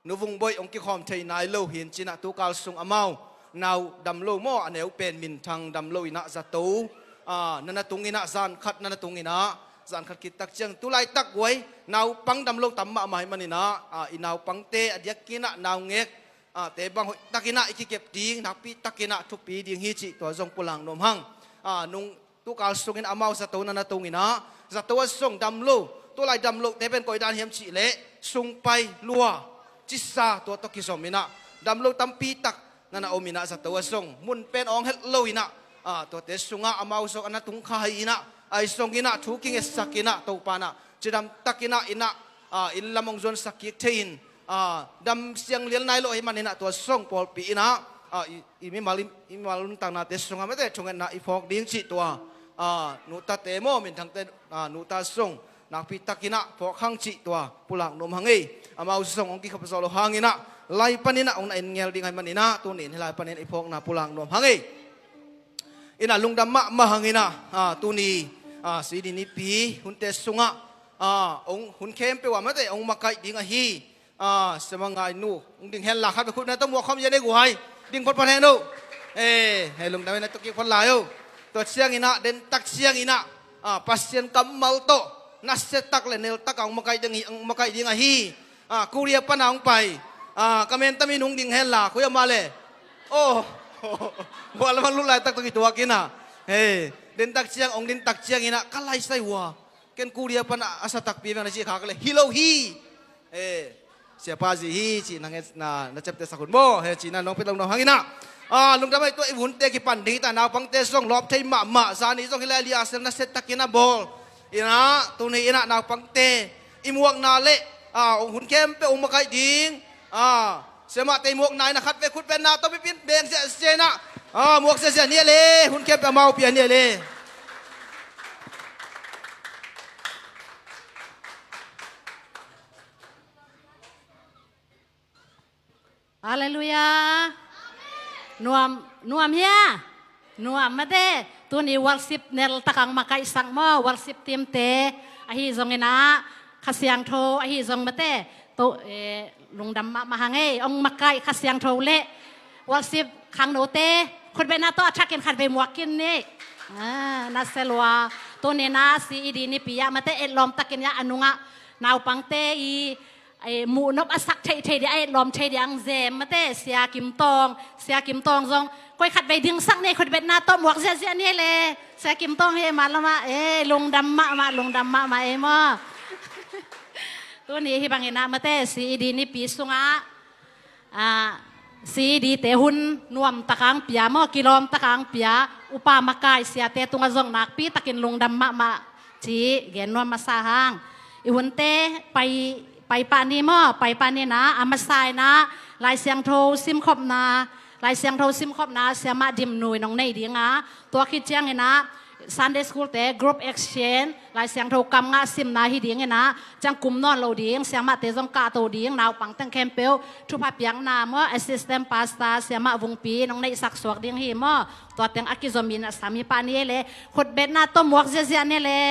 Nu Vung Boih hong kikhawm thei nai lo hi in cin ah, tukal sung amau nau dam lo maw, a neu pen minthang dam lo inah zato, a, na na tung inah zan khat na na tung inah, zan khat khit tak ciang tu laitak guai naupang dam lo tam mahmah ahih maninah, a, i naupangte a diak inah naungek, a, te bang hoih tak inah i kikep ding, nakpi tak inah thupi ding hi cih tua zong pulak nuam hang. A, nung tukal sungin amau zato na na tung inah, zato a zong dam lo, tu lai dam lo te pen koi dan hiam cih leh sungpai, lua, cisa, tua tawh kizom inah dam lo tampi tak na na om inah, zato a zong mun pen awng het lo inah, a, tuate sungah amau zong a na tung kha hi inah, ahi zong inah thu kingetsak inah Topa nah cidam tak inah inah, a, inn lam hong zuansak kik thei in, a, dam siang lial nai lo ahih maninah tua zong pawlpi inah, a, i, i mimal, i, i mimal nuntaknate sungah mate thungetna i phawk ding cih tua, a, nutate maw, minthangte, a, nuta zong nakpi tak inah phawk hang cih tua pulak nuam hang ei. Amau zong hong kikhop zo lo hang inah lai pan inah hong na en ngel ding ahih maninah tuni in hih lai pan inah i phawkna pulak nuam hang ei. Inah lungdam mahmah hang inah, a, tuni, a, C D nipi hunte sungah, a, hong hun khempeuh ah mate hong makaih ding ahi, a, Siama Ngai Nu, hong ding hen la, khat bek khut na tawh muak khawm zen ei guai. Ding photphot hen uh. E, he lungdam inah tawh kik phot lai uh. Tua ciang inah, den tak ciang inah, a, Pasian kammal tawh nasia tak le nel tak a hong makaih ding hi, hong makaih ding ahi. A, Korea pan a hong pai, a, ka men tamin hong ding hen la, khui amah le. Oh, hua lam a lut laitak tawh kituak inah, he, den tak ciang, hong din tak ciang inah ka laisai hua. Ken Korea pan a, a sa takpi veng na cih khak le hi lo hi. E, siapa zi hi cih na nget na, na ciaptehsak hun maw, he, cih na nong pit lo nong hang inah. A, lungdam ei, tua i hunte kipan ding hi ta, naupangte zong lawp thei mahmah, zani zong hi lai liah sel nasia tak inah bawl inah, tuni inah naupangte i muakna le, a, hun khempeuh hong makaih ding, a, siamahte i muakna inah khat vei khut beng na tawh pipin beng ziahziah inah, a, muak ziahziah ni le, hun khempeuh amau pia ni le. Halleluiah. Nuam, nuam hia? Nuam mate. Tuni worship nel tak a hong makaihsak maw, worship team te ahi zong inah, Kha Siangtho ahi zong mate, to, eh, lungdam mahmah hang ei. Hong makaih Kha Siangtho le worship khangnote khutbetna tawh a thakin khat vei muak khin ni. A, nasia lua. Tuni inah C D nipi ah mate, etlawm takin ah a nungah naupangte i e, muhnop a sak theih theih ding, a etlawm thei ding a hong zem mate, Sia Kim Tawng, Sia Kim Tawng zong koi khat vei dingsak ni, khutbetna tawh muak ziahziah ni le. Sia Kim Tawng hi, malam ah, e, lungdam mahmah, lungdam mahmah ei maw. Tuni hih bang inah mate, C D nipi sungah, a, C D te hun nuam tak a hong pia maw, kilawm tak a hong pia upa makai siate tungah zong nakpi takin lungdam mahmah ci gen nuam masa hang. I hunte pai, pai pah ni maw, pai pah ni inah, a masa inah Lai Siangtho simkhopna, Lai Siangtho simkhopna Siamah Dim Nu in hong nei ding a, tua khit ciang inah Sunday school te group exchange, Lai Siangtho kam ngah simna hi ding inah, ciang kum nawn lo ding, siamahte zong kahto ding, naupang teng khempeuh thupha piakna maw, assistant pastor Siamah Vung Pi in hong neihsak suak ding hi maw. Tua teng a kizom in a sam hi pah ni le, khutbetna tawh muak ziahziah ni le.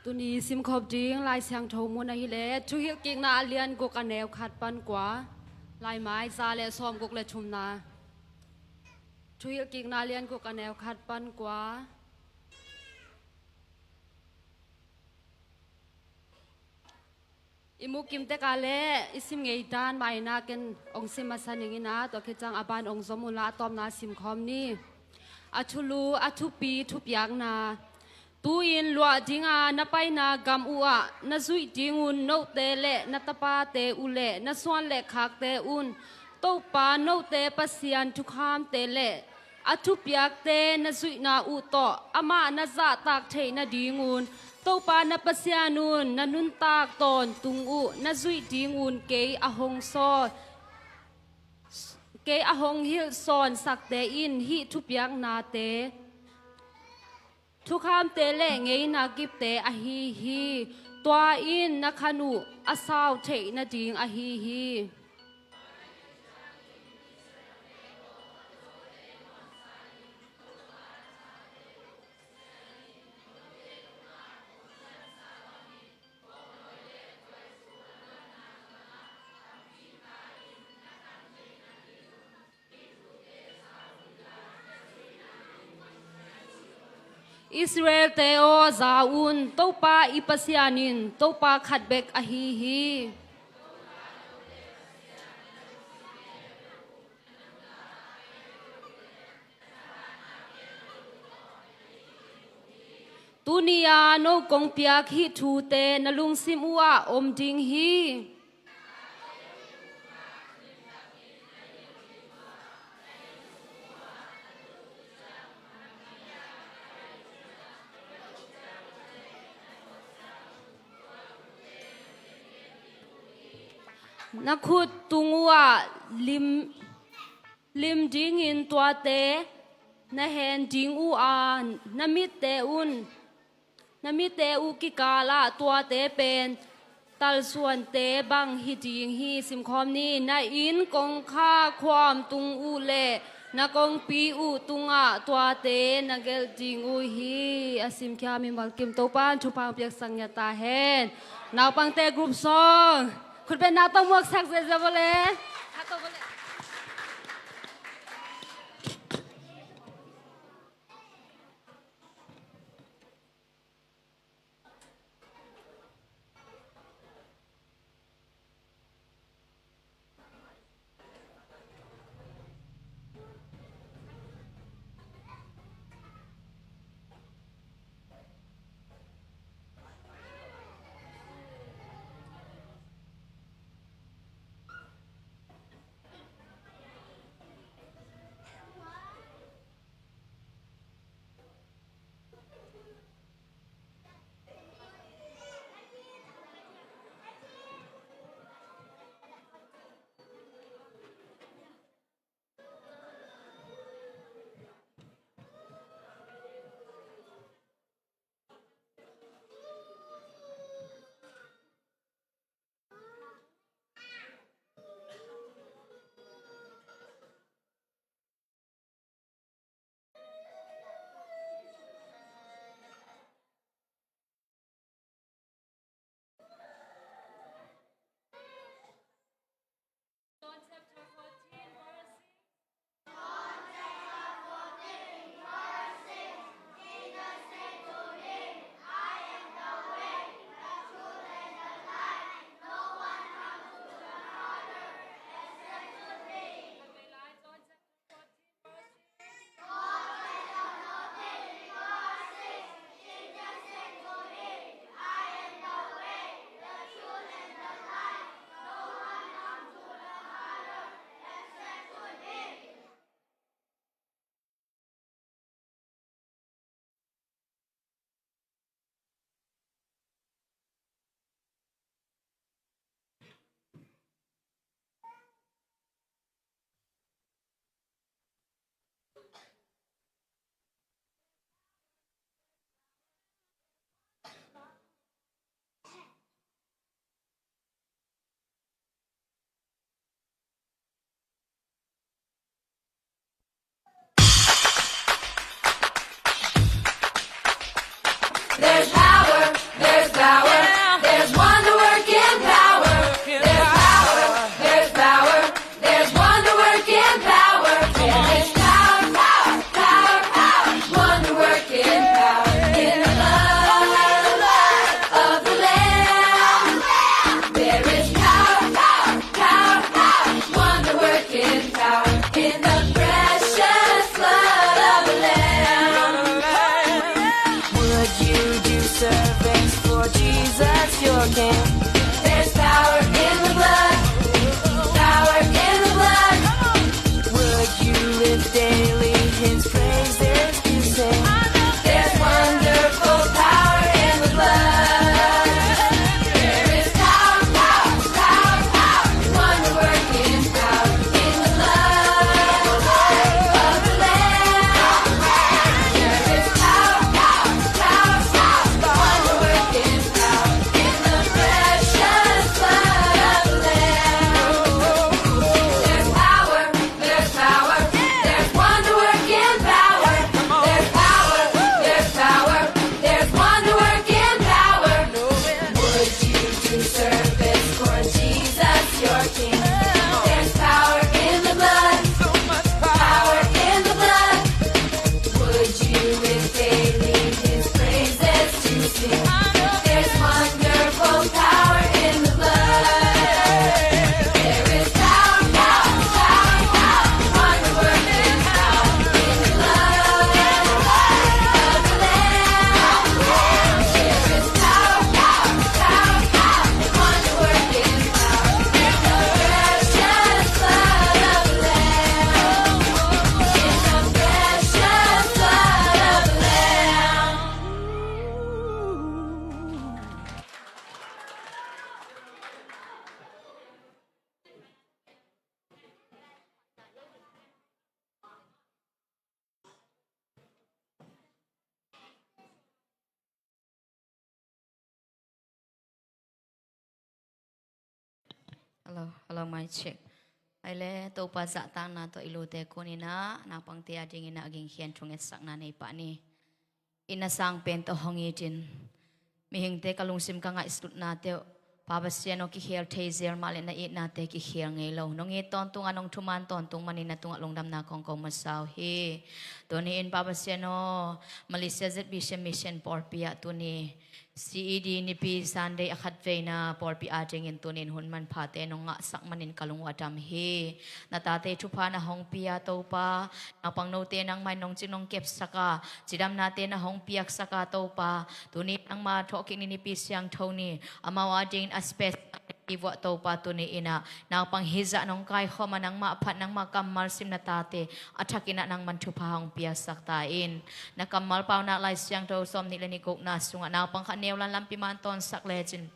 Tuni simkhop ding Lai Siangtho mun ahih leh Thuhilhkikna a lian guk a neu khat pan kua, laimai za le sawmguk le thumna. Thuhilhkikna a lian guk a neu khat pan kua. I mu kim tek a le i sim ngei dan mah inah ken hong sim masa ning inah, tua khit ciang a ban hong zom un la a tawpna simkhawm ni. A thulu, a thupi, thupiakna. Tu-in luah dinga na paina gam uhah na zuih dingun note le na tapate uh le na suan le khakte un Topa note Pasian thukhamte le a thupiakte na zuihna uh tawh amah na zahtak theih nadingun Topa na Pasian un na nuntak tawntung uh na zuih dingun kei a hong sawn, kei a hong hilh sawnsakte in hih thupiaknate, thukhamte le ngeina kipte ahi hi. Tua in na khan uh a sau theih nading ahi hi. Israel-te aw, za un, Topa i Pasian in Topa khat bek ahi hi. Tuni-a no kong piak hih thute na lungsim uhah om ding hi. Na khut tung uhah lim, lim dingin tuate na hen ding uh a, na mitte un, na mitte uh kikalah tuate pen talsuante bang hi ding hi. Simkhawm ni. Na inn kongkhak khuam tung uh le na kongpi uh tungah tuate na gelh ding uh hi. A simkhia mimal kim Topa'n thupha piaksak ngiat ta hen. Naupangte group song khutbetna tawh muaksak ziahziah vawle. Hello, hello, mic check. Ai le, Topa zahtakna tawh i lute kuninah naupangte a dinginah a gingkhian thungetsakna nei pah ni. Inn a sang pen tawh hong itin. Mihingte ka lungsim ka ngaihsutnate uh, Pa Pasian aw, kikhel thei zel mah le na itnate kikhel ngei lo. Nong it tawntungah, nong thuman tawntung manin na tungah lungdamna kong ko masa uh hi. Tuni in Pa Pasian aw, Malaysia Z B C Mission pawlpi ah tuni C E D nipi Sunday a khat veina pawlpi a dingin tunin hun manphate nong ngahsak manin ka lung uh a dam hi. Na tate thupha na hong pia Topa, naupang note nangmah in nong cing nong kepsak a, cidamnate na hong piaksak a Topa, tuni nangmah thawhkik ni, nipi siangtho ni, amau a dingin a special i vuah Topa tuni inah naupang hizah nong kaikhawm a, nangmah phat nangmah kammal sim na tate a thakinah nangman thupha hong piaksak ta in. Na kammal Paunak Lai Siangtho sawm nih le nih gukna sungah naupang khat neu lan lampi man tawnsak lecin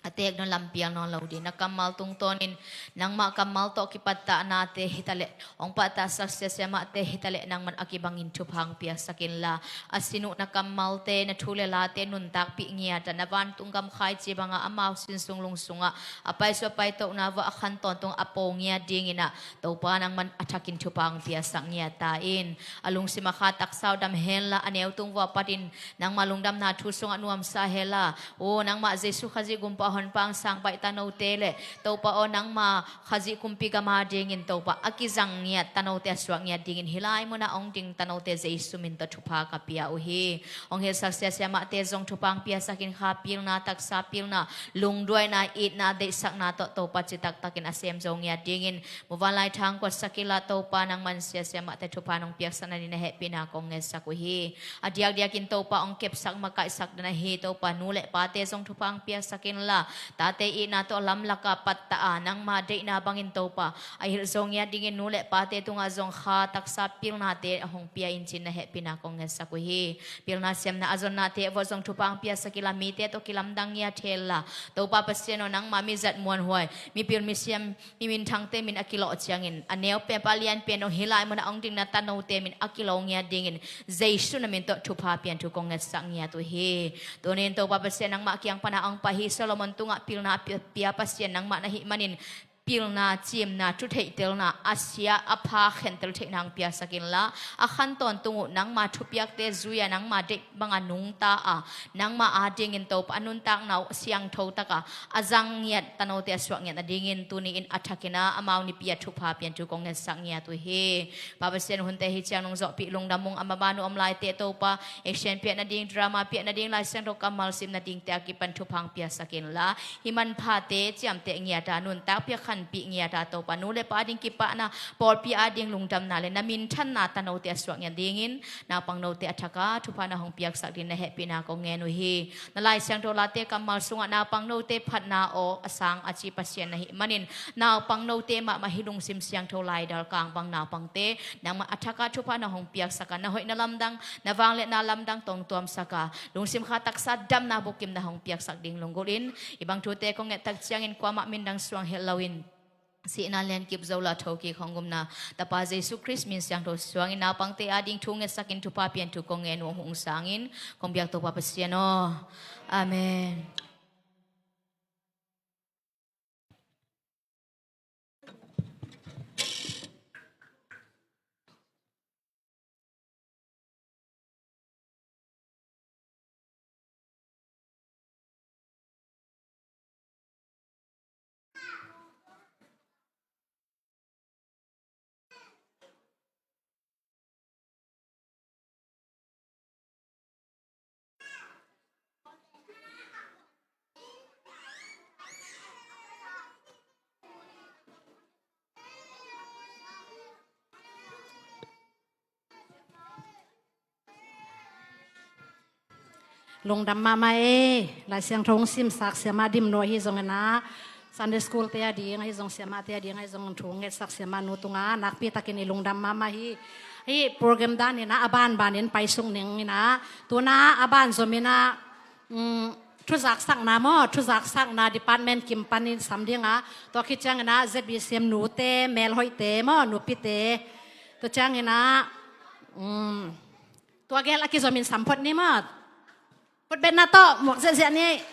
a teek nawn lampial nawn lo ding. Na kammal tungtawnin nangmah kammal tawh kipattahnate hitaleh hong pattahsak siasia mahte hitaleh nangman a kibangin thupha hong piaksak inla, a sin uh na kammalte, na thu le late nuntakpih ngiat a, na vantung gam khaici bangah amau sinsung lungsungah a paisuah paitohna vuah a khan tawntung a po ngiat dinginah Topa nangman a thakin thupha hong piaksak ngiat ta in. A lungsim a kha taksa uh dam henla, a neu tung vuah patin nangmah lungdamna thu sungah nuamsa henla, aw nangmah Jesu Khazih gumpa honpa hong sang baih tanote le Topa aw nangmah Khazih kumpi gam a dingin Topa a kizang ngiat tanote a suak ngiat dingin hih lai munah hong ding tanote Jesu min tawh thupha ka pia uh hi. Hong hilhsak siasia mahte zong thupha hong piaksak in, kha pilna, taksa pilna, lungduaina, itna, deihsakna tawh Topa citaktakin a sem zo ngiat dingin muvanlai thang kuatsak inla Topa nangman siasia mahte thupha nong piaksak nading na hehpihna kong ngetsak uh hi. A diakdiakin Topa hong kepsak makaihsak dan ahi Topa nu le pate zong thupha hong piaksak inla, tate itna tawh lamlaka pattah a nangma deihna bangin Topa a hilh zo ngiat dingin nu le pate tungah zong kha taksa pilnate a hong pia in cin na hehpihna kong ngetsak uh hi. Pilna siamna a zonnate vuah zong thupha hong piaksak inla, mite tawh kilamdang ngiat henla, Topa Pasian aw nangma mi zat muanhuai, mi pil mi siam, mi minthangte min a kilawh ciangin a neu pen pa lian pen aw hih lai munah hong ding na tanote min a kilo ngiat dingin Jesu na min tawh thupha pian thu kong ngetsak ngiat uh hi. Tunin Topa Pasian nangmah kiang pana hong pai hi. Solomon tungah pilna pia, pia Pasian nangmah na hih manin pilna, cimna, thu theihtelna, a sia a pha khentel theihna hong piaksak inla, a khan tawntung uh nangma thupiakte zui a, nangma deih banga nungta a, nangma a dingin Topa a nuntakna uh siangtho taka a zang ngiat tanote a suak ngiat nadingin tuni in a thakinah amau nipi a thupha pian thu kong ngetsak ngiat uh hi. Pa Pasian hunte hi ciang nong zawhpih lungdam ung. A mabanu om laite Topa action piak nading, drama piak nading, Lai Siangtho kammal sim nadingte a kipan thupha hong piaksak inla, hih manphate ciamteh ngiat a, nuntakpih a khanpih ngiat a Topa nu le pa a ding kipahna, pawlpi a ding lungdamna le na minthanna tanote a suak ngiat dingin naupang note a thaka thupha na hong piaksak ding na hehpihna kong ngen uh hi. Na Lai Siangtho late kammal sungah naupang note phatna aw a sang a ci Pasian na hih manin naupang note mahmah hih lungsim siangtho laidal kang bang naupangte nangmah a thaka thupha na hong piaksak a, na hoih na lamdang, na vangliatna lamdang tawh hong tuamsak a, lungsim kha taksa damna bukim na hong piaksak ding lunggulhin, hih bang thute kong ngettak ciangin kuamah mindang suang het loin sihna lian kip zo la thokik hong gumna Tapa Jesu Khrist min siangtho suangin naupangte a ding thu ngetsakin thupha pian thu kong ngen uh hong sangin kong biak Topa Pasian aw. Amen. Lungdam mahmah e. Lai Siangtho hong simsak siamah Dimnuai hi zongin ah, Sunday school te a ding ahi zong, siamahte a ding ahi zong thu ngetsak siamah nu tungah nakpi takin i lungdam mahmah hi. Hih program dan in ah a banbanin paisuk ning in ah, tu-in ah a ban zom in ah, um, thuzaksakna maw, thuzaksakna department kim panin sam ding ah, tua khit ciangin ah Z B C M nute, melhoihte maw, nupite, tua ciangin ah, um, tua gel a kizomin sam phot ni maw. Phot betna tawh muak ziahziah ni.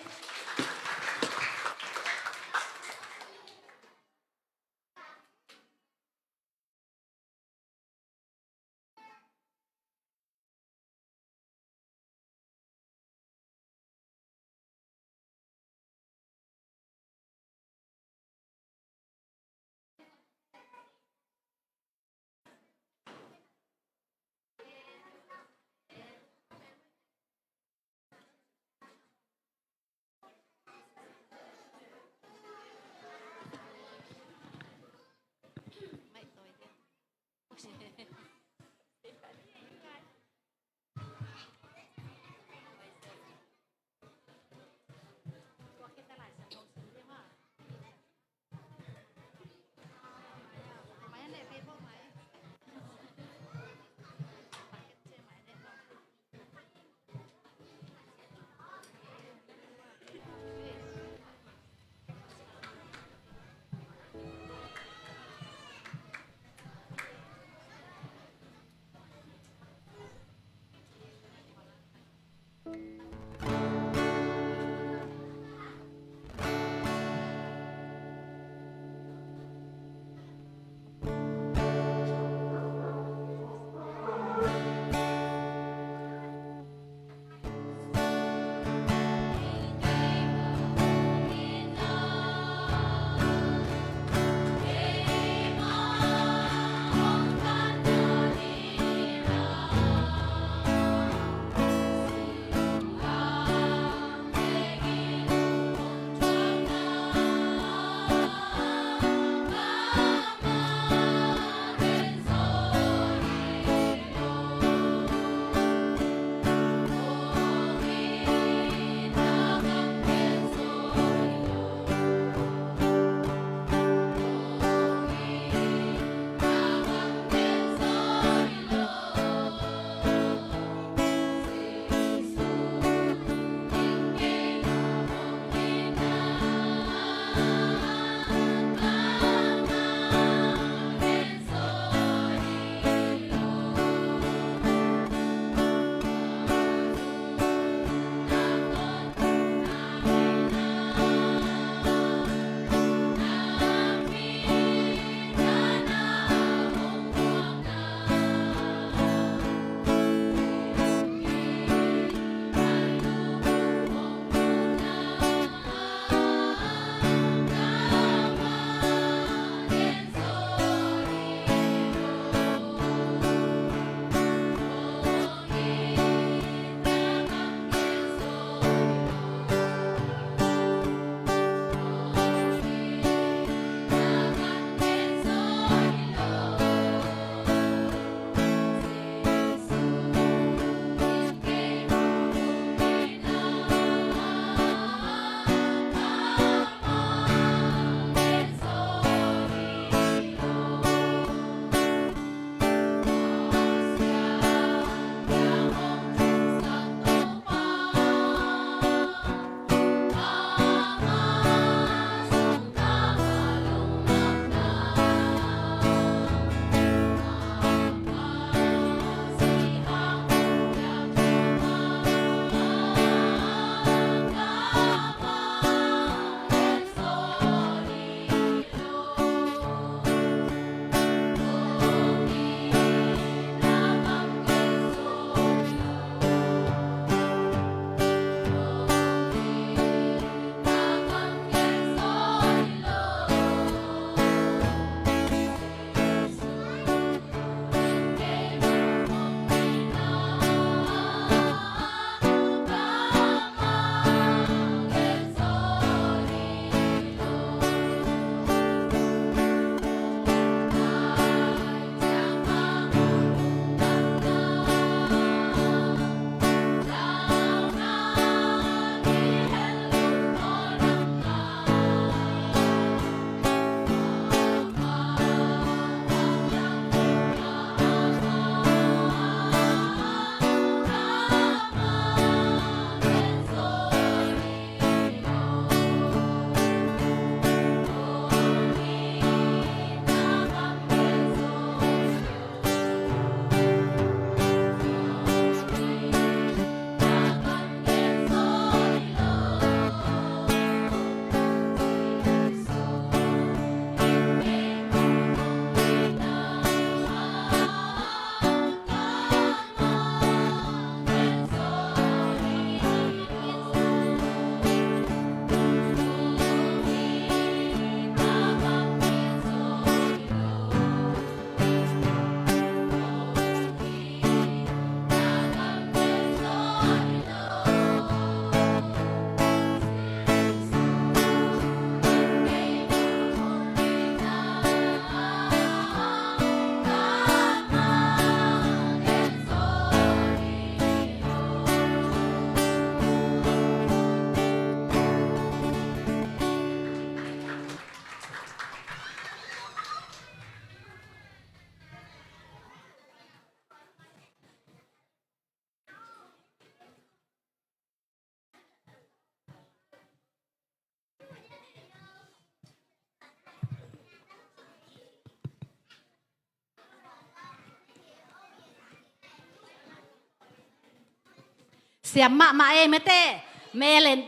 Siam mahmah ei mate. Mel en,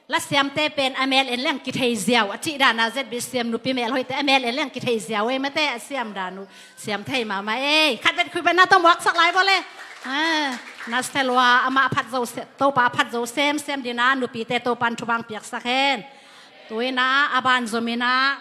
la siamte pen a mel en leng kithei ziau a cih dana Z B C M nupi mel hoihte a mel en leng kithei ziau ei mate, a siam dan uh siam thei mahmah ei. Khat bet khui bet na tawh muaksak lai baw le. Ah, na selua amah phat zo se, Topa phat zo semsem dina nupite Topan thupha piaksak hen. Tuina a ban zomina,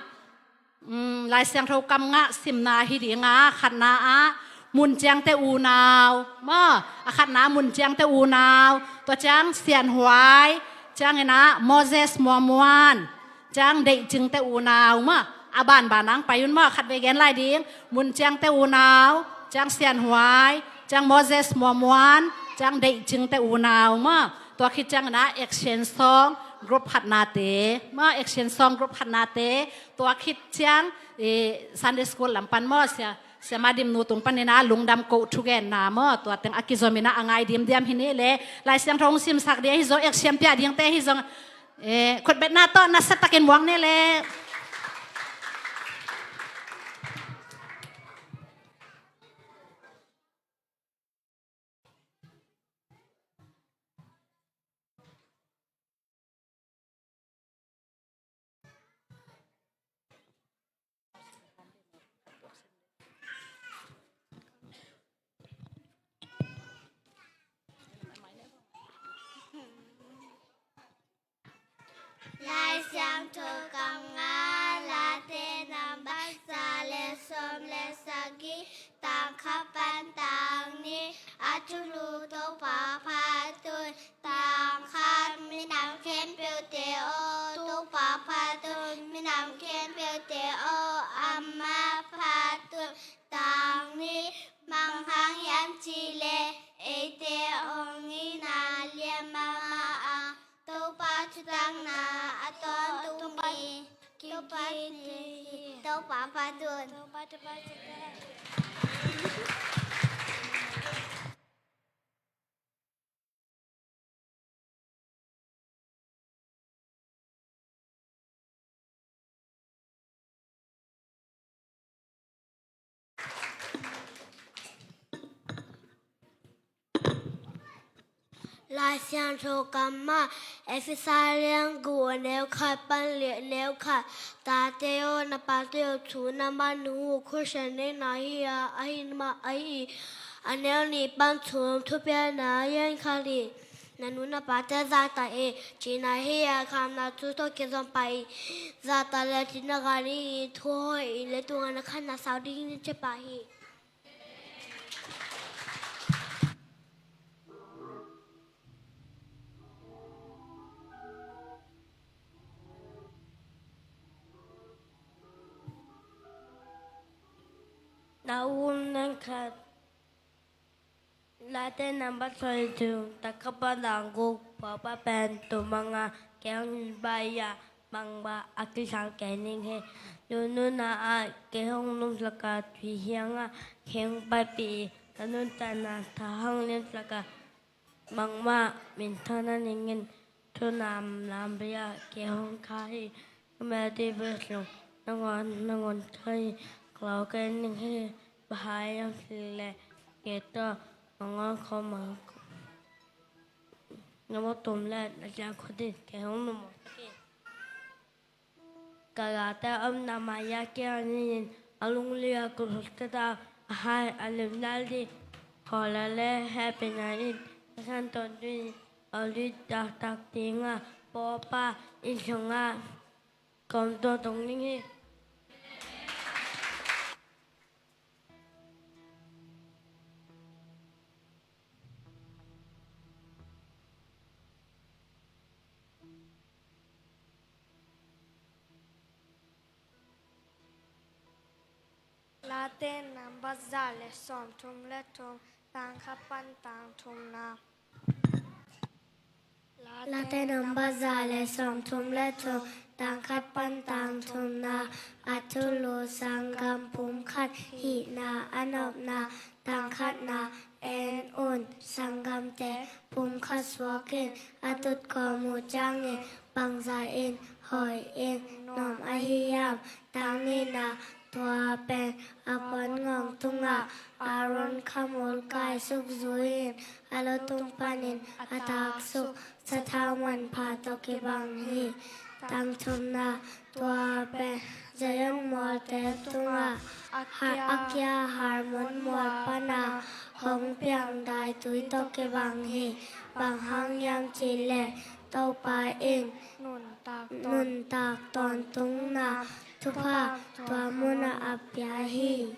um, Lai Siangtho kam ngah simna hi dinga, khatna ah mun ciangte unau maw, a khatna ah mun ciangte unau, tua ciang sianhuai, ciangin ah Moses muamuan, ciang deihcingte unau maw, a banban ang pai un maw, khat vei gen lai ding, mun ciangte unau, ciang sianhuai, ciang Moses muamuan, ciang deihcingte unau maw, tua khit ciangin ah action song group khatnate maw, action song group khatnate, tua khit ciang, eh, Sunday school lam pan maw, sia, siama dimnu tung panin ah lungdam koh thugenna maw, tua teng a kizomina a ngai dimdiam hi ni le, Lai Siangtho hong simsak dia hi zong, action pia dingte hi zong, eh, khutbetna tawh nasatakin muak ni le. Lai Siangtho kam nga, Late nambat za le sawm le sagih, tang khat pan tang nih, a thulu Topa phatun, tang khat minam khempeuhte aw, Topa phatun, minam khempeuhte aw, amah phatun, tang nih, bang hang hiam cih leh, eite hong itna lian mahmah a, Topa thutakna a tawntung mi, Topa, Topa phatun. Lai Siangtho kam ah, Efesa lian guk a neu khat pan li a neu khat, tate aw, na pate uh thu na man uh, Khristian neihna hi a, ahi mah ahi. A neu nih pan thum, thupiakna lian khat nih, na nu na pate zahtak in, cihna hi a, khamna thu tawh kizom pah in, zahtak le cihna gah dingin thu hoih in, leitung a na khanna sau dingin ci pah hi. Na um nang khat. Late nambat sawm le thum, tang khat pan tang guk, Papa pen tum manga, kei hong invite a, bangmah a kisang kei ning hi. Nununa ah kei hong nungsak a, tui hiang ah kei hong paipih, ka nuntakna tha hong liansak a, bangmah minthanna ningin, thunam lampi ah kei hong kha hi. Ka meldi bil sung nangawn, nangawn kha hi. Ka lau kei ning hi. Bang hang hiam cih leh kei tawh nangawn khawm a, na mawk tum leh na ciang khut in kei hong nuam hi. Ka late a omna mah ah kei a nin a lunglui a kut hut ka ta a hai a lim lal ding. Khawl a le hehpihna in ka san tawn ding, a lui taktak ding a, Pawlpa inn sungah kawm tuah tung ding hi. Late nambat za le sawmthum le thum, tang khat pan tang thumna. Late nambat za le sawmthum le thum, tang khat pan tang thumna. A thulu sanggam pumkhat hihna a nopna. Tang khatna, en un, sanggamte pumkhat suak in, a tut kawm uh ciangin bangzah in hoih in nuam ahi hiam? Tang nihna, Tua pen a puan ngawng tungah Aaron khamul kaisuk zui-in a lutung panin a taksuk sathau manpha tawh kibang hi. Tang thumna, tua pen Zion mualte tungah a kia Hermon mual pana hong piang daitui tawh kibang hi. Bang hang hiam cih leh Topa in nuntak tawntungna thupha tua munah a pia hi.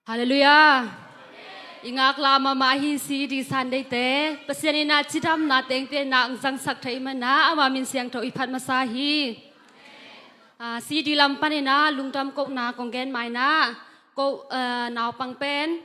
Halleluiah. I ngaklah mahmah hi. C D Sunday te Pasian in ah cidamna teng pia in ah hong zangsak thei manin ah ama min siangtho i phat masa hi. Ah, C D lam panin ah lungdam kohna kong gen mai in ah, ko, ah, naupang pen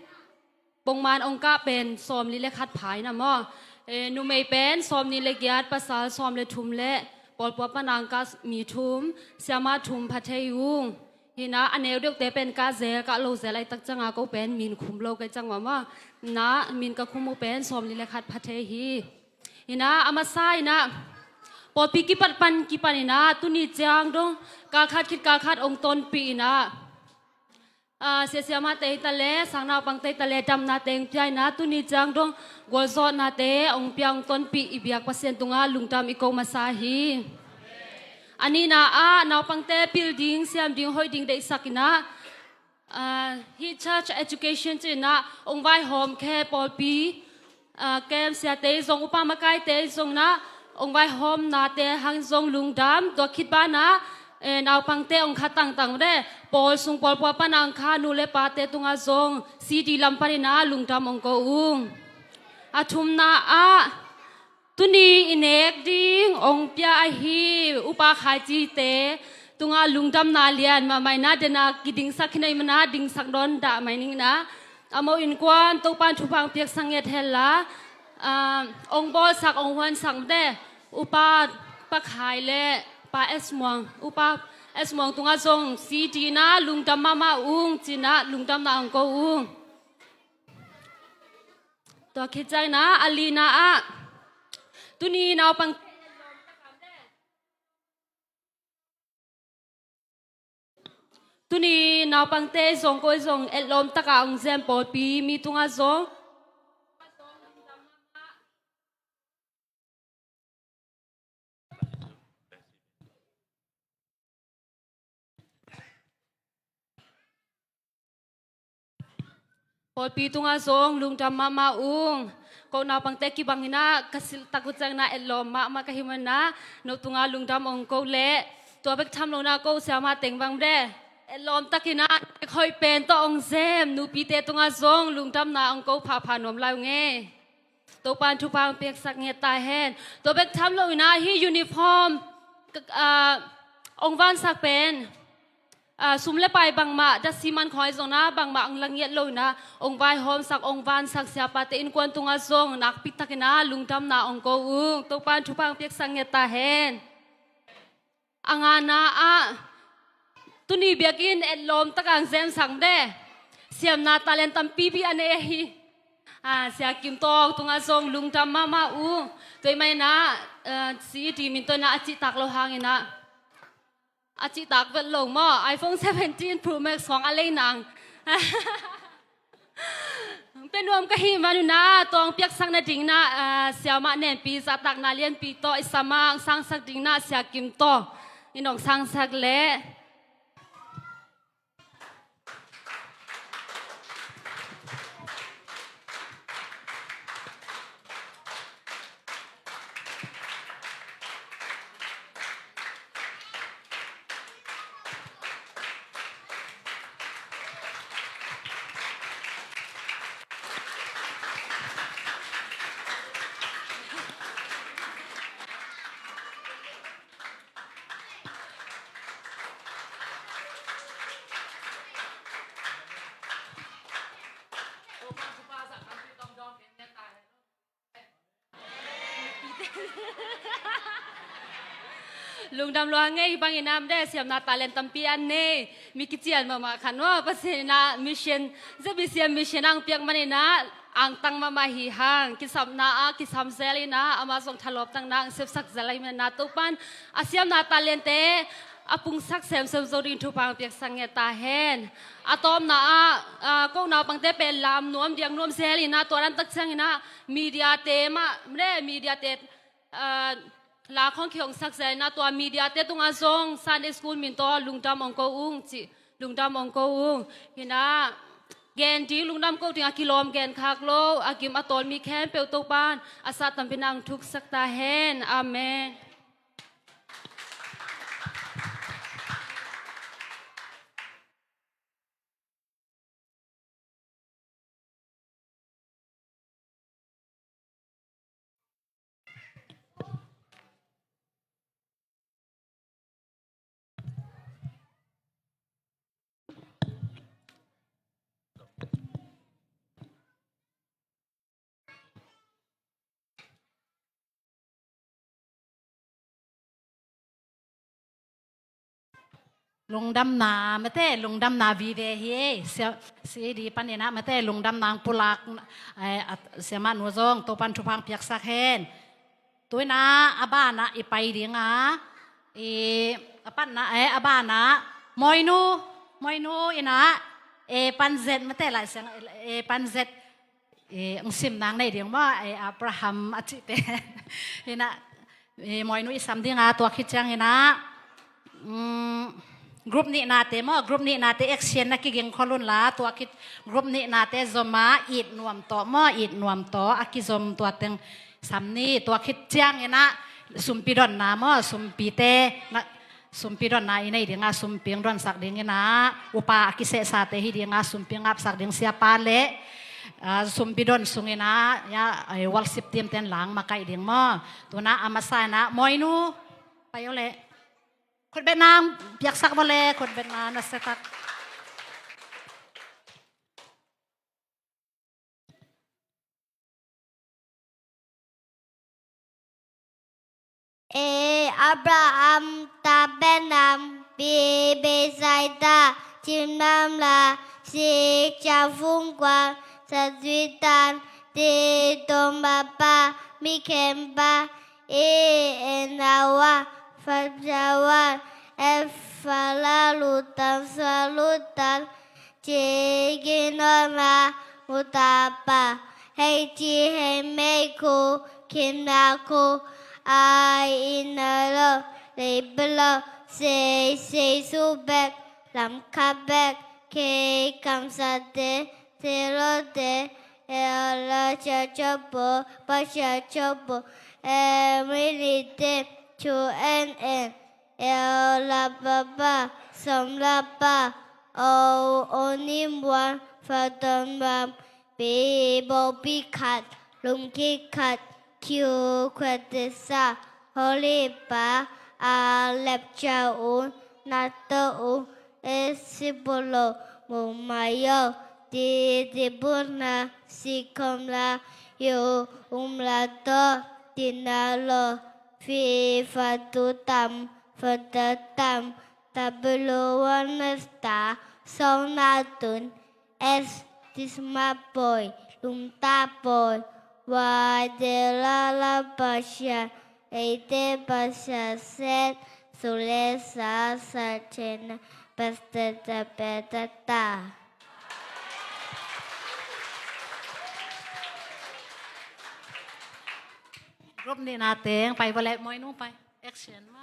pongman hong kah pen sawmli le khat pha in ah maw. Eh, numei pen sawmnih le giat, pasal sawm le thum le pawlpua pan hong kah mi thum, siamah thum pha thei ung. Hi in ah a neu deuhte pen kah zel, kah lo zel ahih ciangin ko pen min khum lo ka hih ciang maw maw. Hi in ah min ka khum uh pen sawmli le khat pha thei hi. Hi in ah a masa in ah pawlpi kipat pan kipan in ah tuni ciang dong kal khat khit kal khat hong tonpih in ah, ah, sia siamahte hi ta leh, sang naupangte hi ta leh, damna teng pia in ah tuni ciang dong gualzawhnate hong pia hong tonpih i biak Pasian tungah lungdam i ko masa hi. A nihna ah naupangte pil ding, siam ding, hoih ding deihsak in ah, ah, hih church education ci in ah hong vaihawm khe pawlpi, ah, kem siate zong, upa makaite zong in ah hong vaihawmnate hang zong lungdam. Tua khit banah, eh, naupangte hong kha tangtang de, pawl sung pawlpua pan hong kha nu le pate tungah zong C D lam panin ah lungdam hong ko ung. A thumna ah tuni i nek ding hong pia ahi upa khaicite tungah lungdamna lian mahmah in ah, den a kidingsak khin ahih manin ah dingsak nawn dah mai ning in ah, a mawh innkuan Topa'n thupha hong piaksak ngiat hen la, ah, hong bawlsak, hong huansak de, upa Pa Khai le Pa S Muang, upa S Muang tungah zong C D in ah lungdam mahmah ung ci in ah lungdamna hong ko ung. Tua khit ciangin ah a lina ah tuni naupang, tuni naupangte zong, koi zong etlawm takin hong zem pawlpi mi tungah zong pawlpi tungah zong lungdam mahmah ung. Ko naupangte kibang in ah ka silh tak uh ciangin ah etlawm mahmah ka hih manin ah no tungah lungdam hong ko leh, tua bek tham lo in ah ko siamah teng bang de, etlawm takin ah hoih pen tawh hong zem nupite tungah zong lungdamna hong ko phapha nuam lai ung e. Topa'n thupha hong piaksak ngiat ta hen. Tua bek tham lo in ah hih uniform, ah, hong vansak pen, ah, sum le pai bangmah, datsi man khawng ahi zongin ah bangmah hong la ngiat lo in ah hong vaihawmsak, hong vansak siapate innkuan tungah zong nakpi takin ah lungdamna hong ko ung. Topa'n thupha hong piaksak ngiat ta hen. A ngana ah tuni biakinn etlawm takin hong zemsak de, siamna talent tampipi a nei ahi, ah, Sia Kim Tawng tungah zong lungdam mahmah ung. Tua ahih manin ah, ah, C D min tawh in ah a cihtak loh hangin ah, a cihtak vet lo maw, iPhone seventeen Pro Max khawng a lei nang pia nuam ka hih manin ah, tua hong piaksak nadingin ah, ah, siamah Nenpi zahtakna lianpi tawh i sam ah hong sangsak dingin ah Sia Kim Tawng in hong sangsak leh. Lungdam lua ngei. Hih bangin ah de, siamna talent tampi a nei, mi kician mahmah khat maw, Pasian in ah mission, Z B C M mission hong piak manin ah angtang mahmah hi hang. Kisapna ah kisam zel in ah amah zong thalawpna ah hong sepsak zel ahih manin ah Topa'n a siamna talent-te a pungsak semsem zo dingin thupha hong piaksak ngiat ta hen. A tawpna ah, ah, ko naupangte pen lam nuam diak nuam zel in ah, tua dan tak ciangin ah media-te mah, mediate, ah, la khawng kihongsak zel in ah, tua media-te tungah zong Sunday school min tawh lungdam hong ko ung ci, lungdam hong ko ung. Hi in ah gen ding, lungdam ko ding a kilawm gen khak lo, a gim a tawl mi khempeuh Topa'n a sat tampi in ah hong thuksak ta hen. Amen. Lungdamna, mate, lungdamna vive hi, sia, si di panin ah, mate, lungdamna ang pulak, eh, at, siamah nu zong, Topan thupha ang piaksak hen. Tu-in ah, a banah, i pai ding a, i, a patna, eh, a banah, Moinu, Moinu in ah, e pan zet, mate, Lai Siang, e pan zet, e, ang sim nang nei ding maw, e, Abraham a cih pen. Hi nah, e, Moinu i sam ding a, tua khit ciangin ah, mm, group nihnate maw, group nihnate action na kiging khol un la, tua khit group nihnate zom a, it nuam tawh maw, it nuam tawh, a kizom tua teng sam ni, tua khit ciangin ah, sumpi donna maw, sumpite, na, sumpi donna i nei ding a, sumpi ang donsak dingin ah, upa a kisehsate hi ding a, sumpi ngapsak ding siapa le, ah, sumpi don sungin ah, ya, eh, worship team ten lang makaih ding maw. Tu-in ah, a masa in ah, Moinu, pai o le. Khutbetna ang piaksak bo le, khutbetna na setak. E Abraham ta benam, pi Bethsaida, cim lam la, si ca fung guan, sa zui tan, ti tong ba pa, mi khem ba, e e na wa, fa ca wan, e fa la lu tan, sa lu tan, Ci gin on la mu ta pa, hei ci hei mei ku, kin la ku, ai in a lo, lei ba lo, sei sei su bek, lam kha bek, kei kam sa te, te lo te, e o la cha cha po, pa cha cha po, e mi li te, chu en en. E o la pa pa, som la pa, o o ni muan, fa ton muan, pi bo pi khat, lung ki khat, kiu khuat te sa, ho li pa, a lep cha un, na to un, e si bo lo, mu ma yo, ti ti bu na, si kom la, yu um la to, ti na lo, fi fa tu tam, fa ta tam, Tabulo wanesta song natun es tisma poi lumta poi wa de la la pasha eite pasha set sule sa sa chena pasta ta peta ta. Group ni na teng pai bale moi nu pai action ma.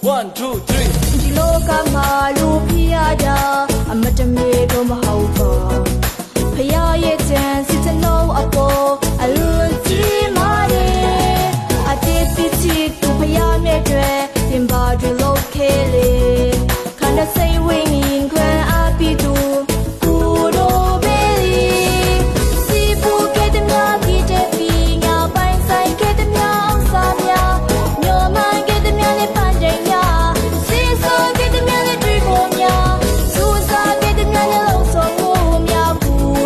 One, two, three. Jilo kama lupiada amatame doma haupa. Paya ye ten sitano apo alunti mare. Ate piti tu paya me dre timba dre lo kele. Kanda say wingin kwe apitu kudo beli. Sipu kete mya kite pinya pain say kete mya ang samya. Nyoman kete mya le pandenya. Sisa kete mya le dribomya. Susa kete mya le lo songumya. Ku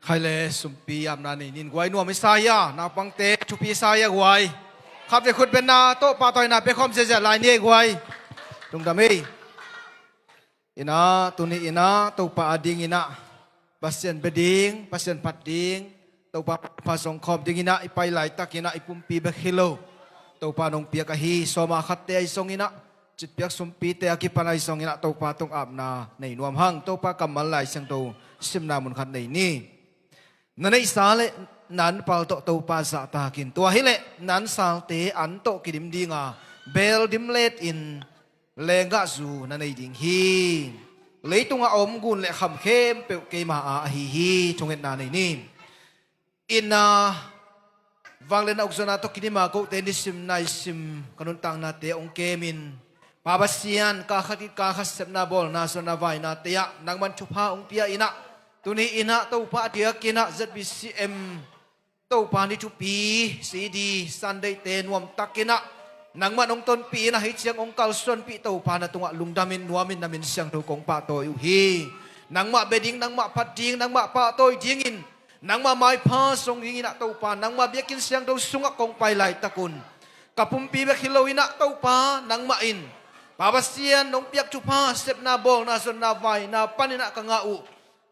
Khai le sumpi apna nei ning guai, nuam i sa hia, naupangte thupi sa hia guai. Khatvei khut benna tawh pahtawina pia khawm ziahziah lai ni ei guai. Lungdam ei. Inah tuni inah Topa adinginah Pasian bia ding, Pasian phat ding, Topa pha zong khawm dinginah i pai laitakinah i pumpi bek hi lo, Topa nong piak ahi sawma khatte ahi zonginah, citpiak sumpite a kipan ahi zonginah Topa tung apna nei nuam hang. Topa kammal Lai Siangtho simna mun khat nei ni. Na neihsa le na anpal tawh Topa zahtakin, tua hileh na ansalte an tawh kidim dinga beel dimletin lenggahzu na nei ding hi. Leitunga om ngun le kham khempeuh keima a ahi hi. Thungetna nei ni. Inah vangliatna ukzawhna tawh kidima kote nisim naisim ka nuntaknate hong kemin, Pa Pasian, kal khat kik kal khat sepna bawlna, sonna vainate ah nangman thupha hong pia inah, tuni inah Topa a diakinah Z B C M Topa ni thupi C D Sunday-te nuamtakinah nangman hong tonpih inah, hih ciang hong kalsuanpih Topa na tungah lungdamin nuamin na min siangtho kong pahtawi uh hi. Nangmah bia ding, nangmah phat ding, nangmah pahtawi dingin, nangmah maipha zong dinginah Topa, nangmah biakinn siangtho sungah kong pai laitakun ka pumpi bek hi loinah Topa nangmah in, Pa Pasian, nong piak thupha, sepna bawlna, sonna vaina paninah ka ngah uh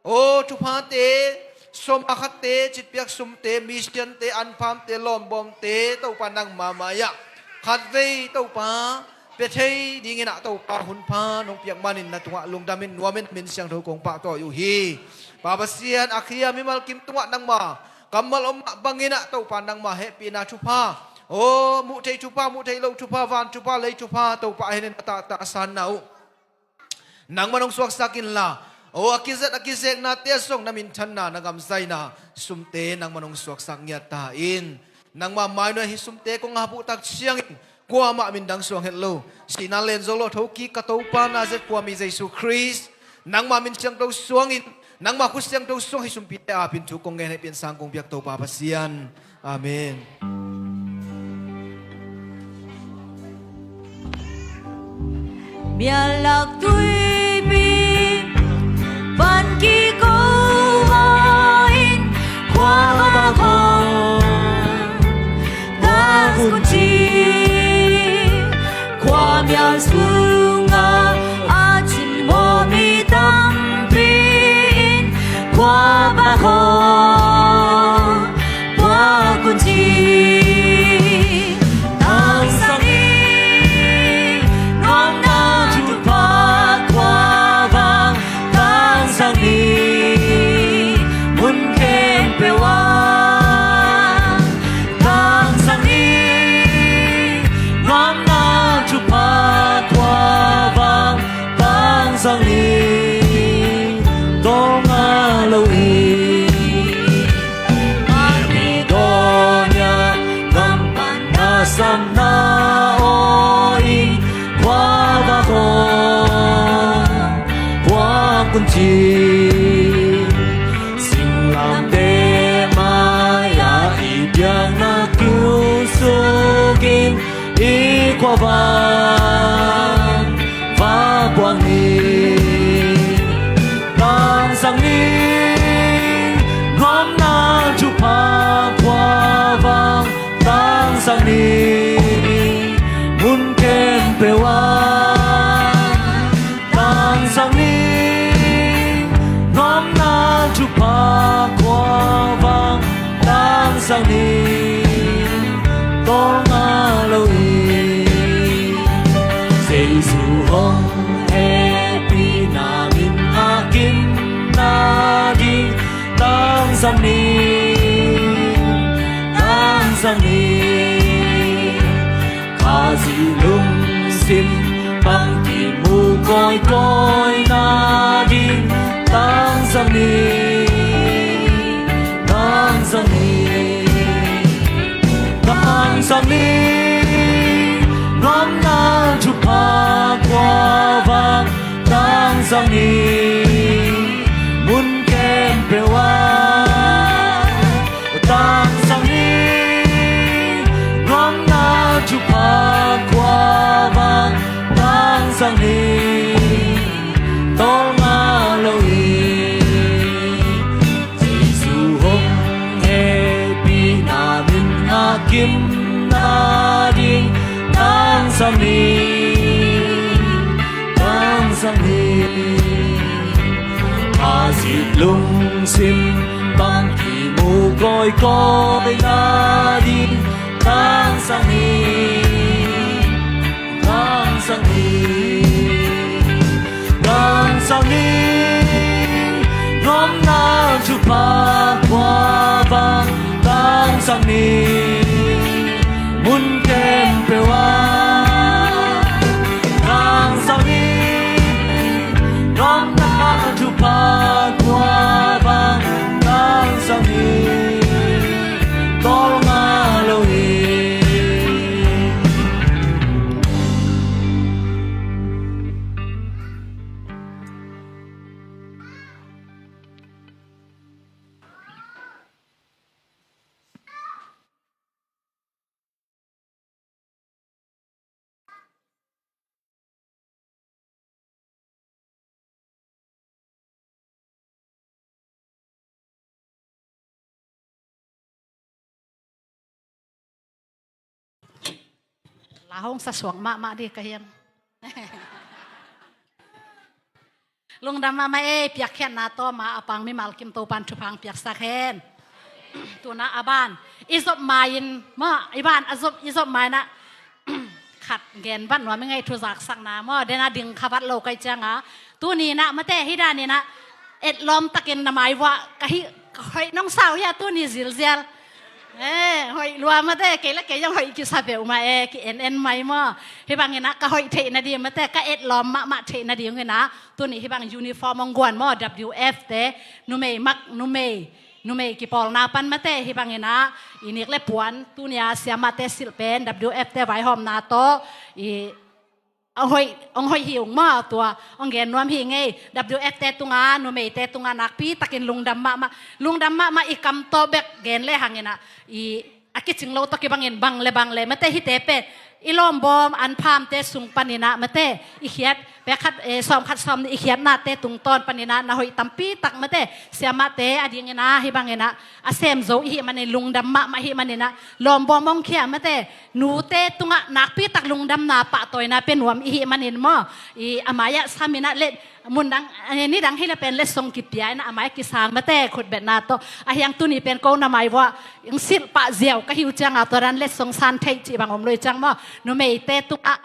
aw thuphate, sawma khatte, citpiak sumte, misiante, anphamte, lawmbawmte, Topa nangma mai-ah khatvei Topa pia thei dinginah Topa hunpha nong piak manin na tungah lungdamin nuamin min siangtho kong pahtawi uh hi. Pa Pasian, a khia mimal kim tungah nangma kammal om mah banginah Topa nangma hehpihna thupha, aw muhtheih thupha, muhtheih loh thupha, van thupha, lei thupha, Topa a henin a tahta a sanna uh nangman hong suaksak inla, aw a kizat a kizeknate ah zong na minthanna, na gamzaina, sumte nangman hong suaksak ngiat ta in. Nangma mainuai hih sumte kong ap uh tak ciangin kuamah mindang suang het lo, sihna len zo lo thokik ka Topa Nazareth khuami Jesu Khrist, nangma min siangtho suangin, nangma khut siangtho suang hih sumpite apin thu kong ngen hehpih in sang kong piak Topa Pasian. Amen. Mialak tuipi pan kiko in khua va khong, ka kun ci khua mial sunga a cin maw mi tampi in khua va khong, khua kun ci tang sang ni, nuamna thupha khua vang tang sang ni, mun khempeuh ah tang sang ni, nuamna thupha khua vang tang sang ni, tawng a lo hi. Macedonia gam pan na samna aw in khua va khong, khua kun ci singlamteh mai-ah i biakna kiusuk in i khua vang va kuang ni. Tang sang ni, nuamna thupha khua vang tang sang ni, mun khempeuh ah tang sang ni, nuamna thupha khua vang tang sang ni, tawng a lo hi. Jesu hong hehpihna min a kim nading tang sang ni, tang sang ni. Khazih lungsim bang kimu kawikawi nading tang sang ni, tang sang ni, tang sang ni. Nuamna thupha khua vang tang sang ni, mun khempeuh ah tang sang ni, nuamna thupha khua vang tang sang ni, tawng a lo hi. Jesu Kimna ding tangzang ni, tangzang ni. A zit lungsim bang kimu kawikawi na ding tangzang ni, tangzang ni. Tangzang ni, nopna thupha kua bang tangzang ni, mun khempeuh ah. Tangzang ni, nopna thupha kua bang tangzang ni, tawlnga lo hi. La hong sa suak mahmah dih ka hiam. Lungdam mahmah ei, piakkhiatna tawh ma a pang mimal kim Topan thupha piaksak hen. Tuna a ban i zop mai-in maw, i ban a zop, i zop mai-in ah khat gen vat nuam i ngei, thu zaksakna maw, den a ding kha vat lo kai cianga. Tuni-in ah mate, hi danin ah etlawm takin na mai vuah ka hih, ka hoih nong sau hia tuni zilzial. Eh, hoih lua mate, kei le kei zong hoih kisa peuhmah e, ki en en mai maw. Hih bangin ah ka hoih theih nading mate, ka etlawm mahmah theih nadingin ah tuni hih bang uniform hong guan maw, W F te, numei mak, numei, numei kipawlna pan mate, hih bangin ah i nik le puan, tuni a siamahte silh pen W F te vaihawmna tawh i a hoih, hong hoih hi ung maw, tua hong gen nuam hi ngei. W F te tunga, numeite tunga nakpi takin lungdam mahmah, lungdam mahmah. I kam tawh bek gen le hangin ah, i a kicing lo tawh kibangin bang le bang le mate, hihte pen i lawmbawm anphamte sung panin ah mate, i khiat, pek khat, eh, sawm khat sawm nih i khiatnate tungtawn panin ah na hoih tampi tak mate, siamahte a dingin ah hih bangin ah a sem zo i hih manin, lungdam mahmah i hih manin ah, lawmbawm hong khia mate, nute tungah nakpi tak lungdamna pahtawina pia nuam i hih manin maw, i a mai-ah samin ah le, mun dang, eh, ni dang hi le pen letsong kipia in ah a mai kisang mate, khutbetna tawh. A hiang tuni pen ko na mai vuah hong silh pah ziau ka hi uh cianga, tua dan letsong san theih cih bang om lo hi ciang maw, numeite tungah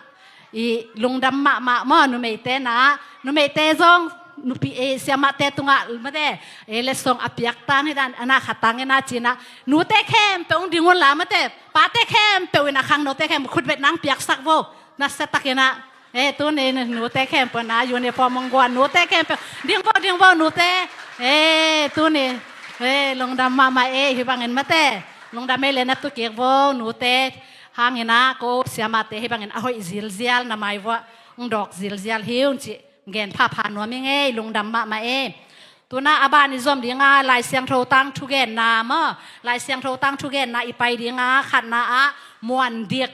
i lungdam mahmah maw, numeite na, numeite zong nupi, eh, siamahte tungah mate, eh, letsong a piak tang hi dan, a na kha tang hi na ci-in ah, nute khempeuh hong ding un la mate, pate khempeuh in ah khangnote khempeuh khutbetna hong piaksak vo, nasia takin ah. Eh, tuni nute khempeuh na uniform hong guan, nute khempeuh ding vo, ding vo nute. Eh, tuni, eh, lungdam mahmah ei, hih bangin mate, lungdam ei le na tu kik vo nute. Hangin ah ko siamahte hih bangin a hoih zilzial, na mai vuah hong dawk zilzial hi ung cih gen phapha nuam i ngei, lungdam mahmah ei. Tuna a ban i zom dinga Lai Siangtho tangthu genna maw, Lai Siangtho tangthu genna i pai dinga, khatna ah Muan Dik,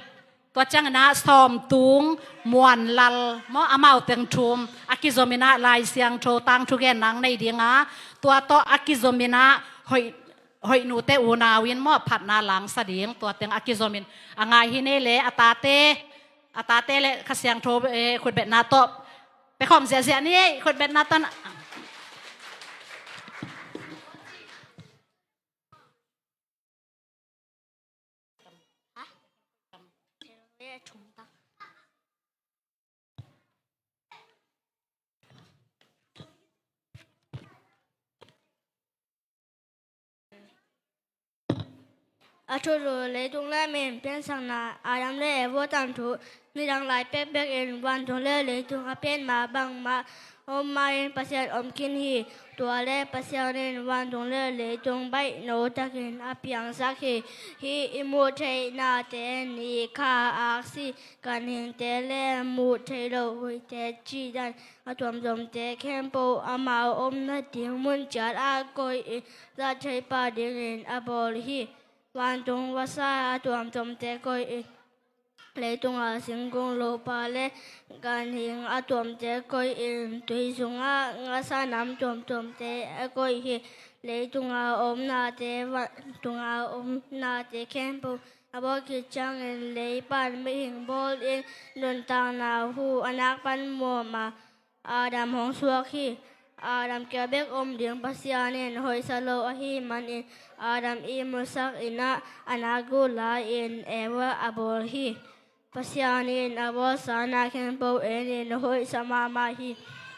tua ciangin ah Sawm Tung, Muan Lal maw, amau teng thum a kizomin ah Lai Siangtho tangthu genna hong nei dinga, tua tawh a kizomin ah hoih, hoih nute unau in maw phatna langsa ding, tua teng a kizomin a ngai hi nei le, a tate, a tate le Kha Siangtho, eh, khutbetna tawh pia khawm ziahziah ni ei, khutbetna tawh na. A thulu: Leitung le mi piansakna. Adam le Eva tangthu. Nidang lai pekpek in vantung le leitung a pian ma bangmah om ma-in Pasian om khin hi. Tua le Pasian in vantung le leitung baihno takin a piangsak hi. Hih i muh theih nate, ni, kha, aksi, ganhingte le muh theih loh huihte cih dan a tuamtuamte khempeuh amau om nading mun ciat ah koih in zat thei pah dingin a bawl hi. Vantung vasa a tuamtuamte koih in, leitunga singkung lopa le ganhing a tuamte koih in, tui sungah ngasa nam tuamtuamte a koih hi. Leitunga om nate, vantunga om nate khempeuh A bawl khit ciangin lei pan mihing bawlin nuntakna hu a nak pan muam a, Adam hong suak hi. Adam kiang bek om ding Pasian in hoihsa lo ahih manin Adam ihmu sak in ah a nak uh la-in Eva a bawl hi. Pasian in a bawlsa na khempeuh en in hoihsa mahmah hi.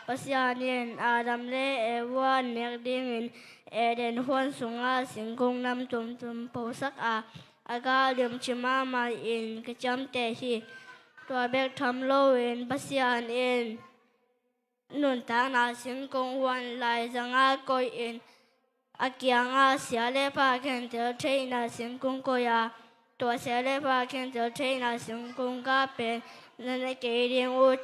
Pasian in Adam le Eva nek dingin Eden huan sunga singkung nam tumtum posak a, a gah limci mahmah in kiciamteh hi. Tua bek tham loin Pasian in nuntakna singkung huan lai zanga koih in a kiangah sia le pha khentel theihna singkung koih a, tua sia le pha khentel theihna singkung gah pen na ne kei ding uh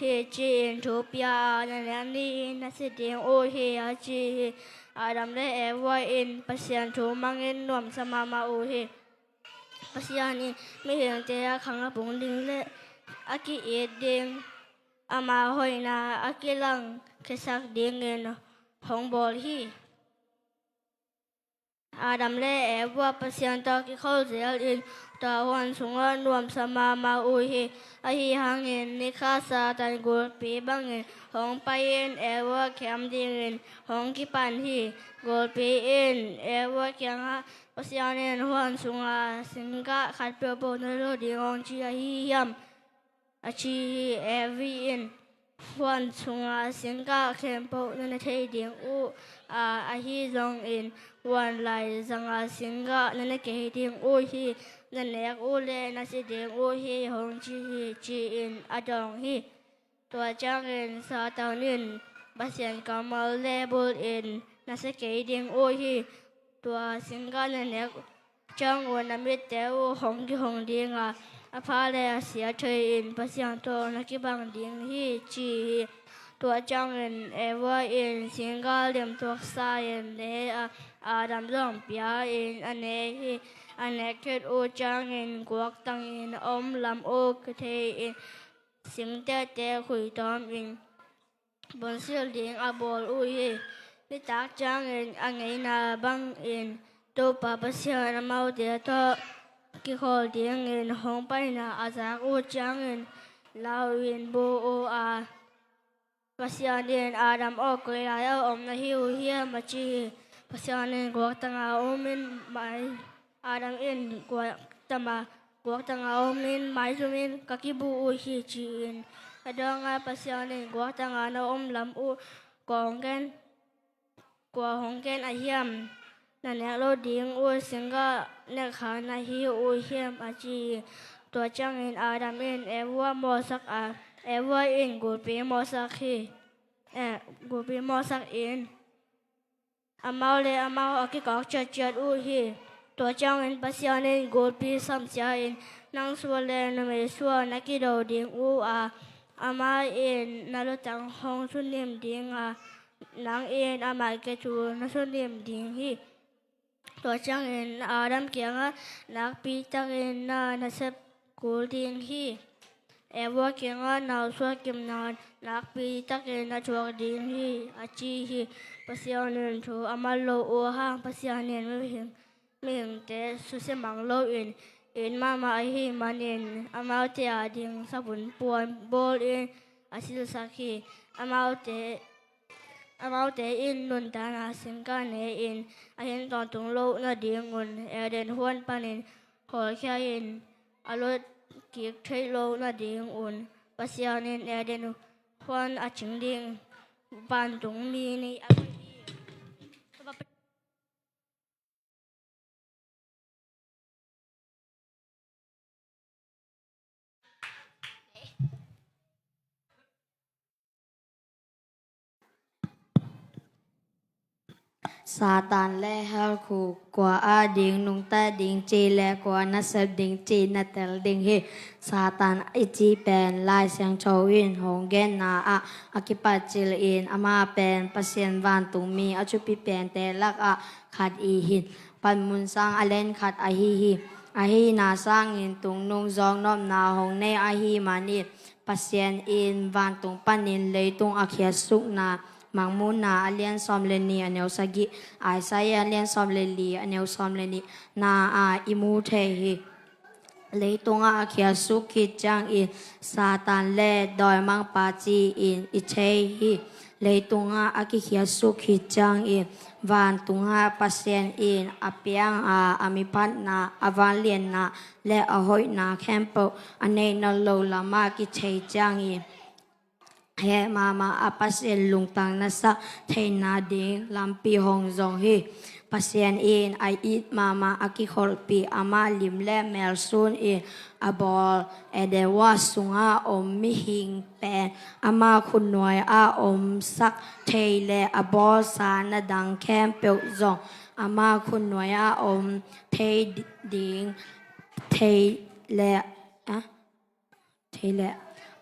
hi ci-in thu pia a, na nek ni-in na si ding uh hi a ci hi. Adam le Eva in Pasian thu mangin nuamsa mahmah uh hi. Pasian in mihingte a khang a pung ding le a ki-it ding, ama hoihna a kilang khiasak dingin hong bawl hi. Adam le Eva Pasian tawh kikhol zel in tua huan sungah nuamsa mahmah uh hi. Ahi hangin ni khat Satan gulpi bangin hong pai in Eva khiam dingin hong kipan hi. Gulpi in Eva kiangah Pasian in huan sunga singgah khat peuhpeuh na lo ding hong ci ahi hiam? A ci hi. Eva in huan sunga singgah khempeuh na ne thei ding uh a, ahi zongin huan lai zanga singgah na ne kei ding uh hi. Na nek uh le na si ding uh hi hong ci hi ci-in a dawng hi. Tua ciangin Satan in Pasian kammal le bulh in na si kei ding uh hi. Tua singgah na nek ciangun na mitte uh hong kihong ding a, a pha le a sia thei in Pasian tawh na kibang ding hi ci hi. Tua ciangin Eva in singgah lim tuaksa in ne a, Adam zong pia in a ne hi. A nek khit uh ciangin guaktangin a om lam uh kithei in singtehte khuitawm in bunsilh ding a bawl uh hi. Nitak ciangin a ngeina bangin Topa Pasian amaute tawh kikhawl dingin hong paina a zak uh ciangin lau in bu uh a, Pasian in Adam aw, koi lai a om na hi uh hiam a ci hi. Pasian in guaktanga om in mai Adam in guaktama, guaktanga om in maizumin ka kibu uh hi ci-in a dawng a, Pasian in guaktanga na om lam uh kua hong gen, kua hong gen a hiam? Na nek lo ding uh singgah nek kha na hi uh hiam a ci hi. Tua ciangin Adam in Eva mawhsak a, Eva in gulpi mawhsak hi. Eh, gulpi mawhsak in amau le amau a kikawk ciatciat uh hi. Tua ciangin Pasian in gulpi samsia in nang suan le numei suan na kido ding uh a, amah in na lutang hong sunim ding a, nang in amah ke thu na sunim ding hi. Tua ciangin Adam kiangah nakpi takin na nasep kul ding hi. Eva kiangah nausuak kimna nakpi takin na thuak ding hi a ci hi. Pasian in thu a man lo uh hang Pasian in mihing, mihingte susia mang loin it mahmah ahih manin amaute a ding sabun puan bawlin a silsak hi. Amaute, amaute in nuntakna singgah ne in a hin tawntung loh nadingun Eden huan panin hawlkhia in a lot kik theih loh nadingun Pasian in Eden huan a cing ding vantungmi nei a koih hi. Satan le helkhu, kua a ding nungta ding ci le kua nasep ding ci na tel ding hi. Satan i ci pen Lai Siangtho in hong genna ah a kipat cil in amah pen Pasian vantungmi a thupi pente lakah khat i hin panmun sang a len khat ahi hi. Ahina sangin tungnung zawknopna hong nei ahi manin Pasian in vantung panin leitung a khiatsukna Mangmuhna a lian sawm le nih a neu sagih, Isaiah a lian sawm le li a neu sawm le nihna ah i mu thei hi. Leitungah a khiatsuk khit ciangin Satan le dawimangpa ci-in i thei hi. Leitungah a kikhiatsuk khit ciangin vantungah Pasian in a pianga a miphatna, a vanglianna le a hoihna khempeuh a neih nawn lo lamah kithei ciangin heh mahmah a Pasian lungtang nasak theihna ding lampi hong zong hi. Pasian in a it mahmah a kikholhpih amah lim le mel sunin a bawl Eden huan sungah om mihing pen ama khutnuai-ah omsak thei le a bawlsa na dang khempeuh zong ama khutnuai-ah om thei ding thei le a thei le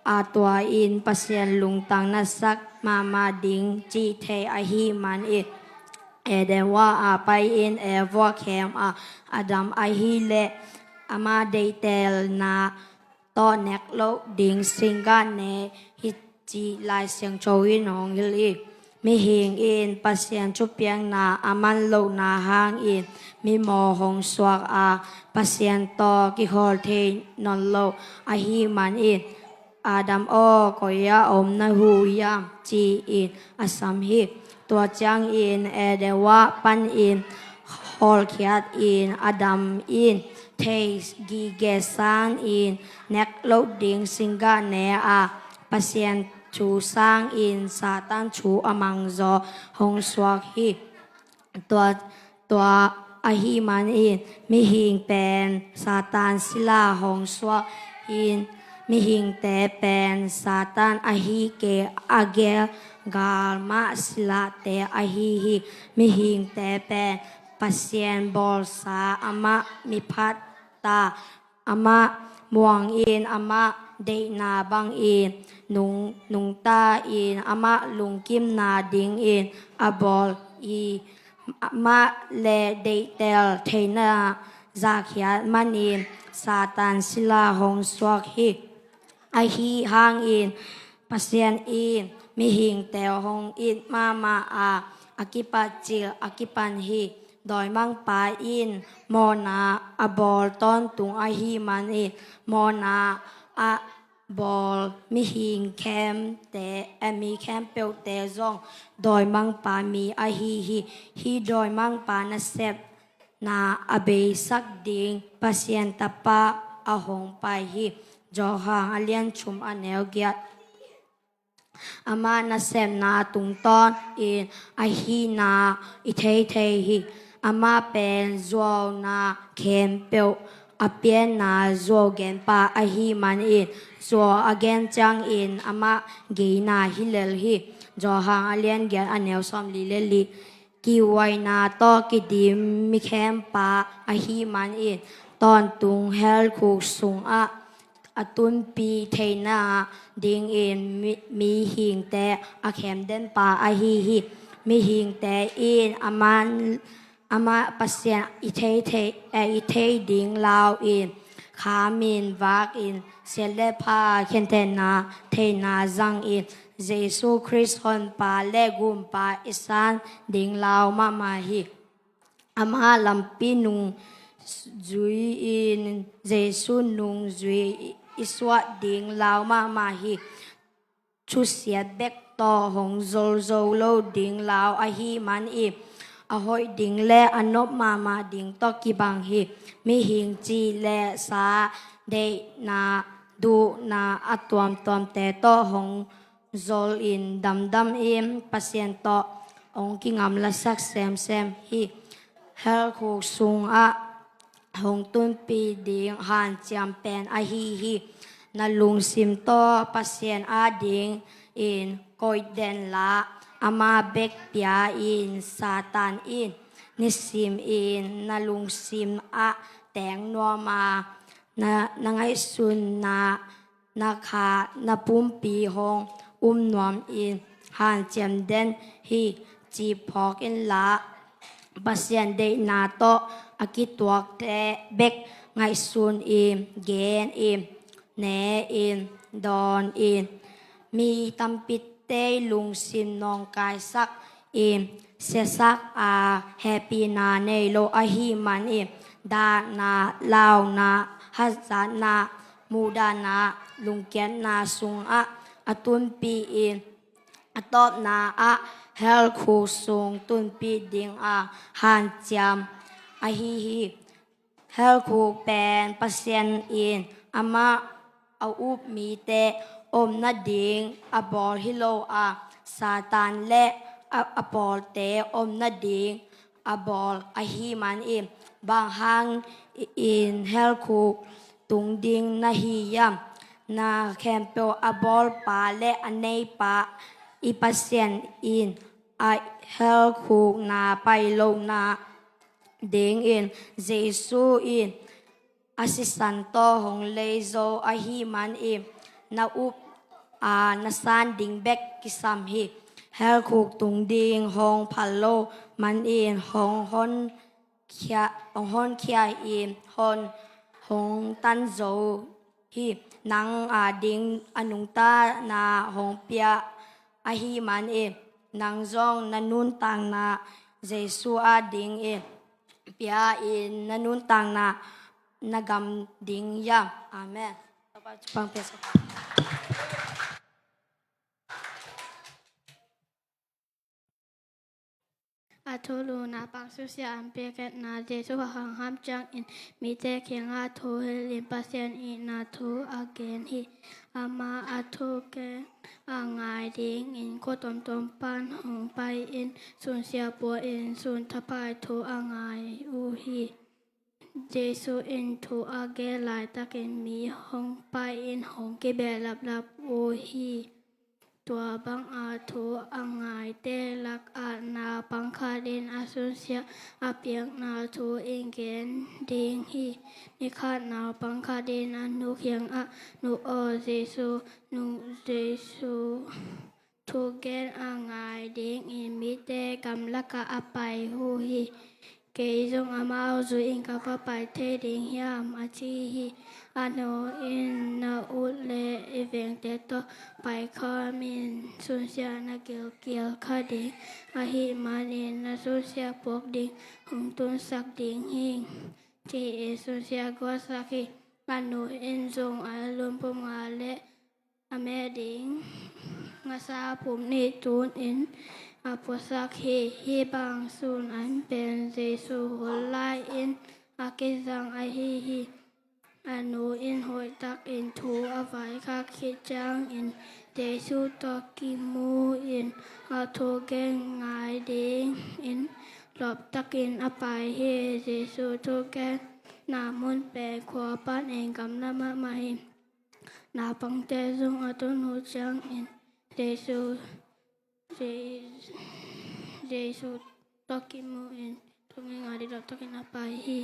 a tua in Pasian lungtang nasak mahmah ding cih thei ahih manin Eden huan a pai-in Eva khem a, Adam ahih leh ama deihtelna tawh nek loh ding singgah ne hi cih Lai Siangtho in hong hilh hi. Mihing in Pasian thupiakna a man lohna hangin mimaw hong suak a, Pasian tawh kikholh thei nawn lo ahih manin Adam aw, koi-ah om na uh hiam ci-in a sam hi. Tua ciangin Eden huan panin hawlkhiatin Adam in thei gige sangin nek loh ding singgah ne a, Pasian thu sangin Satan thu a mangzaw hong suak hi. Tua, tua ahih manin mihing pen Satan sila hong suak hi. Mihingte pen Satan ahi kei a, gelgal mah silate ahi hi. Mihingte pen Pasian bawlsa, amah miphata, amah muangin, amah deihna bangin nung, nungta-in amah lungkimna dingin a bawl hi. Amah le deihtel theihna zakhiat manin Satan sila hong suak hi. Ahi hangin Pasian in mihingte hong it mahmah a, a kipatcil a kipan hi. Dawimangpa in mawhna a bawl tawntung ahih manin mawhna a bawl mihing khempeuhte, eh, mi khempeuhte zong dawimangpa mi ahi hi. Hih dawimangpa nasepna a beisak ding Pasian Tapa a hong pai hi. Johan a lian thum a neu giat. Amah nasepna tungtawnin a hihna i thei thei hi. Amah pen zuauna khempeuh a pianna zuau genpa ahih manin zuau a gen ciangin amah geina hi lel hi. Johan a lian giat a neu sawmli le li. Kihuaina tawh kidim mikhempa ahih manin tawntung hell khuk sungah a tunpih theihna dingin mi, mihingte a khem denpa ahi hi. Mihingte in amah, amah Pasian i thei thei, eh, i thei ding lau-in khamin vakin siat le pha khentheihna theihna zangin Jesu Khrist Honpa le Gumpa i san ding lau mahmah hi. Amah lampi nungzui-in Jesu nungzui i suah ding lau mahmah hi. Thusiat bek tawh hong zolzo lo ding lau ahih manin a hoih ding le a nop mahmah ding tawh kibang hi. Mihing cih le sa, deihna, duhna a tuamtuamte tawh hong zolin damdamin Pasian tawh hong kingamlasak semsem hi. Hell khuk sungah hong tunpih ding hanciam pen ahi hi. Na lungsim tawh Pasian adingin koih den la, amah bek pia-in. Satan in nisimin na lungsim ah teng nuam a, na, na ngaihsutna na kha na pumpi hong um nuamin hanciam den hi, ci phawk inla, Pasian deihna tawh a kituakte bek ngaihsunin, genin, nein, dawnin, mi tampite lungsim nawngkaisak in siasak a, hehpihna nei lo ahih manin dahna, launa hazatna, muhdahna, lungkiatna sungah a tunpih in, a tawpna ah hell khuk sung tunpih dinga hanciam ahi hi. Hell khuk pen Pasian in amah a up mite om nading a bawl hi lo a, Satan le a, a pawlte om nading a bawl ahi manin, bang hangin hell khuk tung ding na hi hiam? Na khempeuh a bawlpa le a neipa i Pasian in a hell khuk na pai lohna dingin Jesu in a sisan tawh hong lei zo ahi manin, na up a na san ding bek kisam hi. Hell khuk tung ding hong phal lo manin hong honkhia, hong honkhia in hon, hong tan zo hi. Nang a ding a nungtana hong pia ahi manin, nang zong na nuntakna Jesu a dingin pia in na nuntakna na gam ding hiam? Amen. A thulu: Naupang susia an peketna. Jesu a hong ham ciangin mite kiangah thu hilhin Pasian itna thu a gen hi. Amah a thugen a ngai dingin khua tuamtuam pan hong pai-in, sun siapuak in sun thapai thu a ngai uh hi. Jesu in thu a gen laitakin mi hong pai-in hong kibehlaplap uh hi. Tua banga thu a ngaite lakah naupang khat in a sunsia a piakna thu i gen ding hi. Ni khat naupang khat in a nu kiangah, "Nu aw, Jesu, nu Jesu thugen a ngai dingin mite gamlakah a pai uh hi. Kei zong amau zui-in ka va pai thei ding hiam?" a ci hi. A nu in, "Na ut le i vengte tawh paikhawm in, sunsia na gilkial kha ding ahih manin na sunsia puak ding hong tunsak ding hi," ci-in sunsia guahsak hi. A nu in zong a lum pum nga le a meh ding ngasa pum nih tunin a puaksak hi. Hih bang sun an pen Jesu hong lai-in a kizang ahi hi. A nu in hoihtakin thu a vaikhak khit ciangin Jesu tawh kimu-in a thugen ngai dingin lawptakin a pai hi. Jesu thugenna mun pen khua panin gamla mahmah hi. Naupangte zong a tun uh ciangin Jesu, Je-, Jesu tawh kimu-in thugen ngai ding lawptakin a pai hi.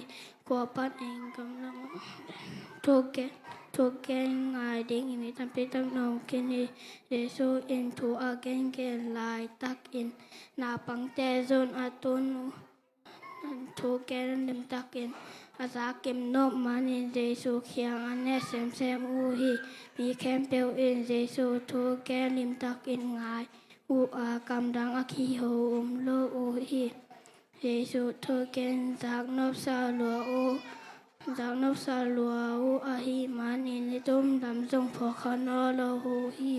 Khua panin gamla mahmah, thugen, thugen ngai dingin mi tampi tak na om khin hi. Jesu in thu a gengen laitakin naupangte zong a tun uh. Thugen limtakin a za kim nop manin Jesu kiang a ne semsem uh hi. Mi khempeuh in Jesu thugen limtakin ngai uh a, kamdang a kiho om lo uh hi. Jesu thugen zaknopsa lua uh, zaknopsa lua uh ahih manin ni tum lam zong phawk kha nawn lo uh hi.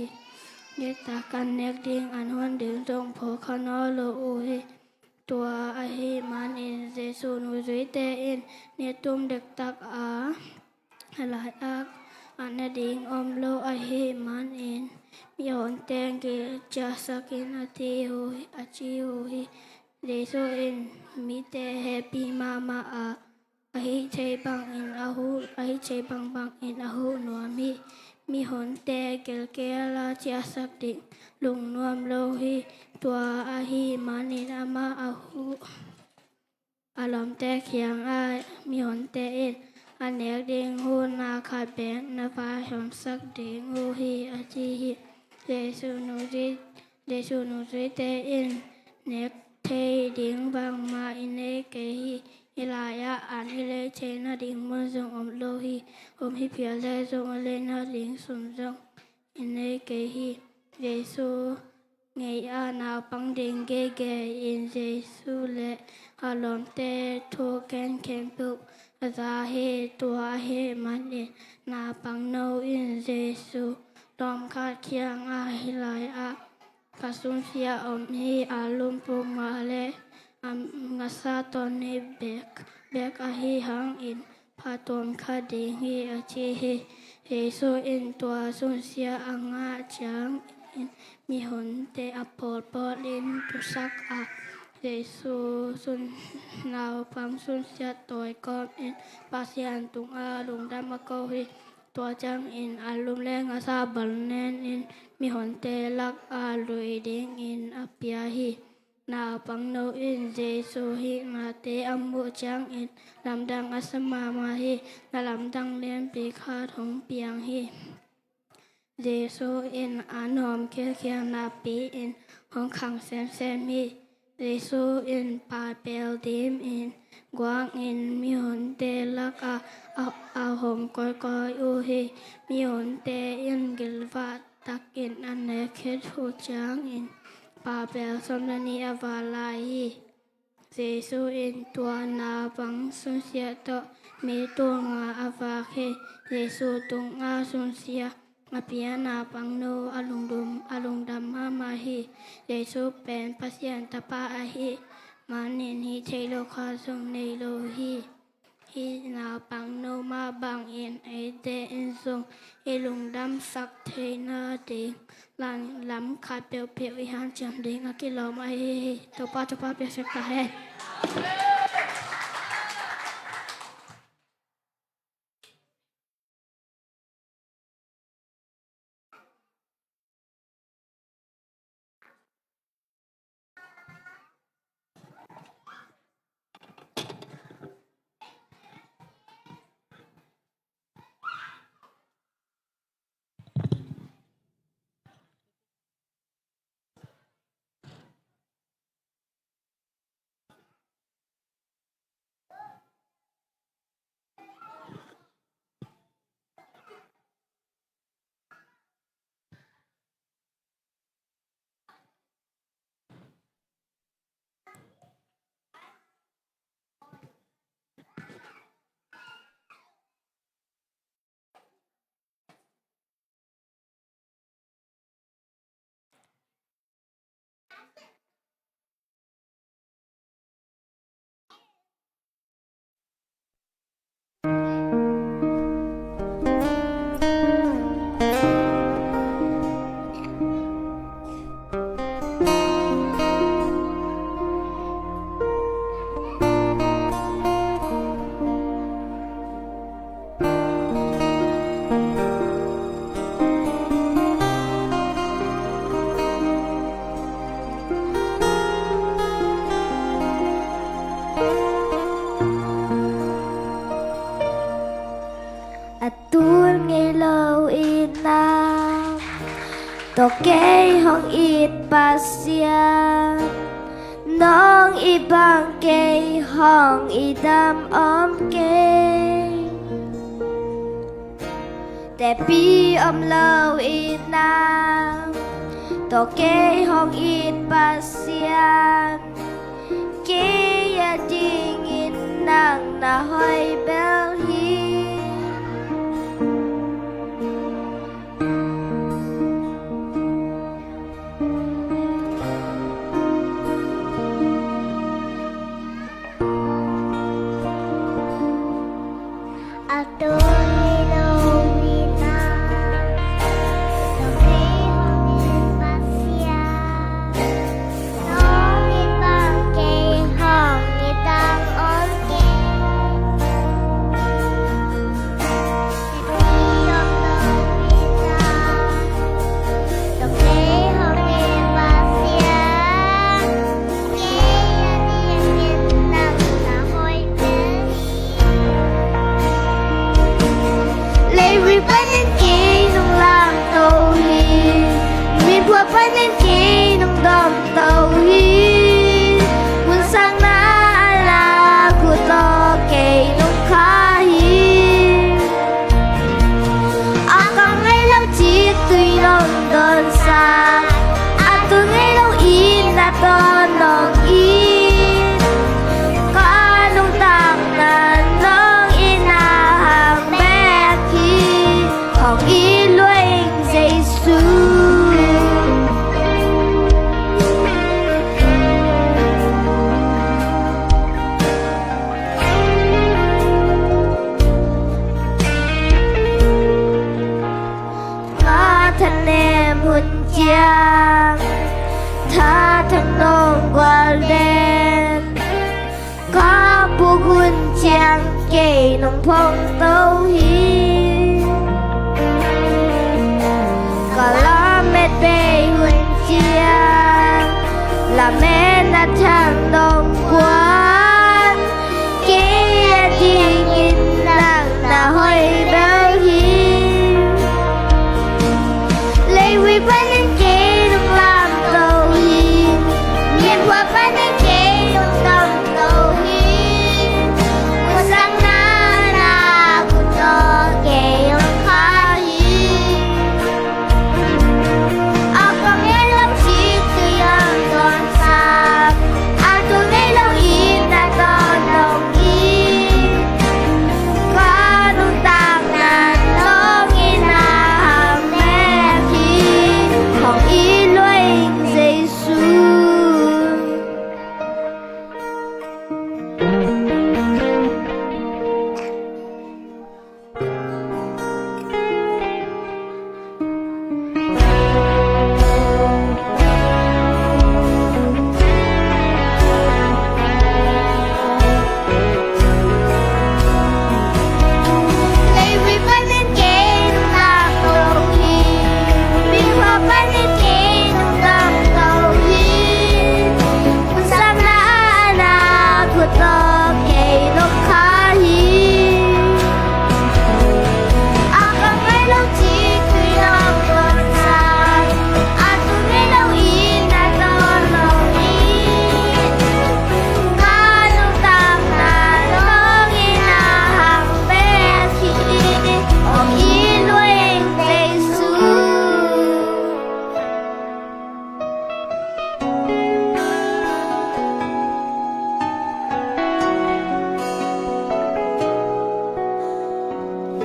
Dektak an nek ding an hon ding zong phawk kha nawn lo uh hi. Tua ahih manin Jesu nuzuite in ni tum dektak a lai-ak a ne ding om lo ahih manin mihonte gil ciahsakin a ci uh hi, a ci uh hi. Jesu in mite hehpih mahmah a, a hih theih bangin a huh, a hih theih bangbangin a huh nuam hi. Mihonte gilkial a ciahsak ding lungnuam lo hi. Tua ahih manin amah a huh, a lawmte kiangah mihonte in a nek ding huhna khat beek na vaihawmsak ding uh hi, a ci hi. Jesu nuzui, Jesu nuzuite in nek thei ding bangmah i nei kei hi. Hih lai-ah an i lei theihna ding mun zong om lo hi. Om hi phial leh zong a leina ding sum zong i nei kei hi. Jesu gei-ah naupang ding geige in Jesu le a lawmte thugen khempeuh a za hi. Tua ahih manin naupangno in Jesu lawmkhat kiangah, "Hih lai-ah ka sunsia om hi. A lumpuk mah leh a ngasa tawh nei bek, bek ahih hangin phattuam kha ding hi," a ci hi. Jesu in tua sunsia a ngah ciangin mihonte a pawlpawl in tusak a, Jesu sun, naupang sunsia tawi kawmin Pasian tungah lungdam a ko hi. Tua ciangin a lum leh ngasa bal nenin mihonte lakah lui dingin a pia hi. Naupangno in Jesu hih nate a muh ciangin lamdang a sa mahmah hi. Na lamdang lianpi khat hong piang hi. Jesu in an hawm khialkhial napi-in hong khang semsem hi. Jesu in paipel dimin guangin mihonte lakah a, a hawm kawikawi uh hi. Mihonte in gilvah takin a nek khit uh ciangin paipel sawm le nih a vak lai hi. Jesu in tua naupang sunsia tawh mi tul nga a vak hi. Jesu tungah sunsia a pia naupangno a lungdam, a lungdam mahmah hi. Jesu pen Pasian Tapa ahih manin hih theih loh khat zong nei lo hi. Hih naupangno mah bangin eite in zong i lungdamsak theihna ding lam khat peuhpeuh i hanciam ding a kilawm ahi hi. Topa thupha piaksak ta hen. A tul ngei lo in nang tawh kei hong it Pasian, nong it bang kei hong it dam om kei. Tepi om lo in nang tawh kei hong it Pasian, kei a dingin nang na hoih bel hi. Leivui panin kei nong lamto hi, miphua panin kei nong dawmto hi, hun sangna a lak uh tawh kei nong kha hi. A kang ngei lo cik tui nong dawnsak, a tul ngei lo in a tawn nong it, ka nuntakna nong ciang, tha thang nong gual den. Ka puk hun ciang kei nong phong to hi. Ka lamet bei hun ciang, lamet na thang nong gual. Kei a dingin nang na hoih bel hi. Leivui panin kei nong lamto hi. Mianphual panin kei nong damto hi. Musak na na khut tawh kei nong kha hi.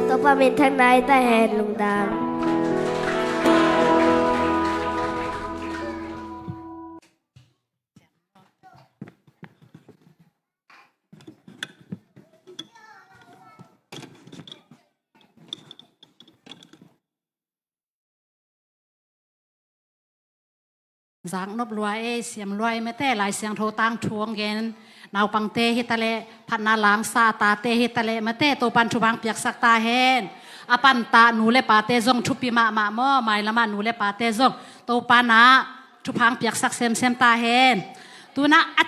Topa minthang nai ta hen, lungdam. Zaknop lua ei, siam lua ei mate, Lai Siangtho tangthu hong gen naupangte hi ta leh, phatna langsa a tate hi ta leh mate, Topan thupha hong piaksak ta hen. A panta nu le pate zong thupi mahmah maw, mailamah nu le pate zong Topan ah thupha hong piaksak semsem ta hen. Tuna a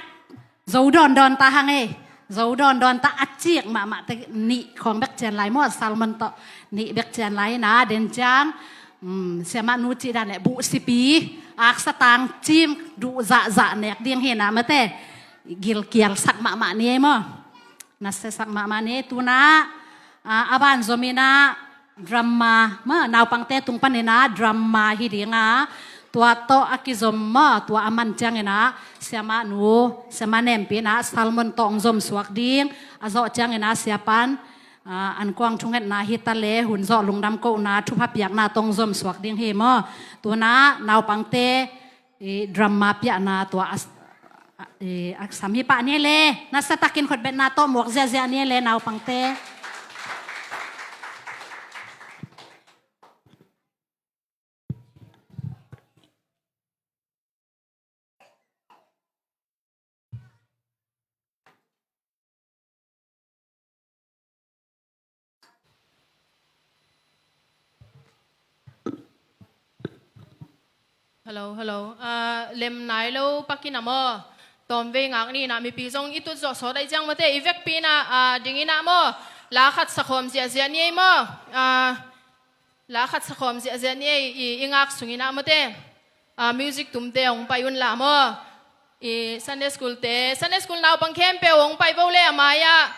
Zo dawndawn ta hang ei. Zo dawndawn ta, a cik mahmah te nih khawng bek cian lai maw, salmon tawh nih bek cian lai hi na, den ciang, um, siamah nu cih dan leh buh sipi, aksa tangcim, duh zahzah nek ding hi na mate. Gilkial sak mahmah ni ei maw. Nasia sak mahmah ni ei. Tuna, ah, a ban zom i na, drama, maw, naupangte tung panin ah drama hi ding a, tua tawh a kizom maw, tua a man ciangin ah, siamah nu, siamah nempi in ah, salmon tawh hong zom suak ding, a zawh ciangin ah, siapan, ah, an kuang thungetna hi ta leh, hun zawh lungdam kohna, thupha piakna tawh hong zom suak ding hi maw. Tuna, naupangte, i drama piahna tua a, a, i a sam hi pah ni le, nasa takin khutbetna tawh muak ziahziah ni le naupangte. Hello, hello. Ah, lem nai lo pakin ah maw, tawmvei ngak ni in ah, mipi zong i tut zawh sawt ahih ciang mate, i vekpi in ah, ah, ding in ah maw, la khat sakhawm ziahziah ni ei maw. Ah, la khat sakhawm ziahziah ni ei, i, i ngak sung in ah mate. Ah, music tumte hong pai un la maw. I Sunday school te, Sunday school naupang khempeuh hong pai vo le a mai-ah.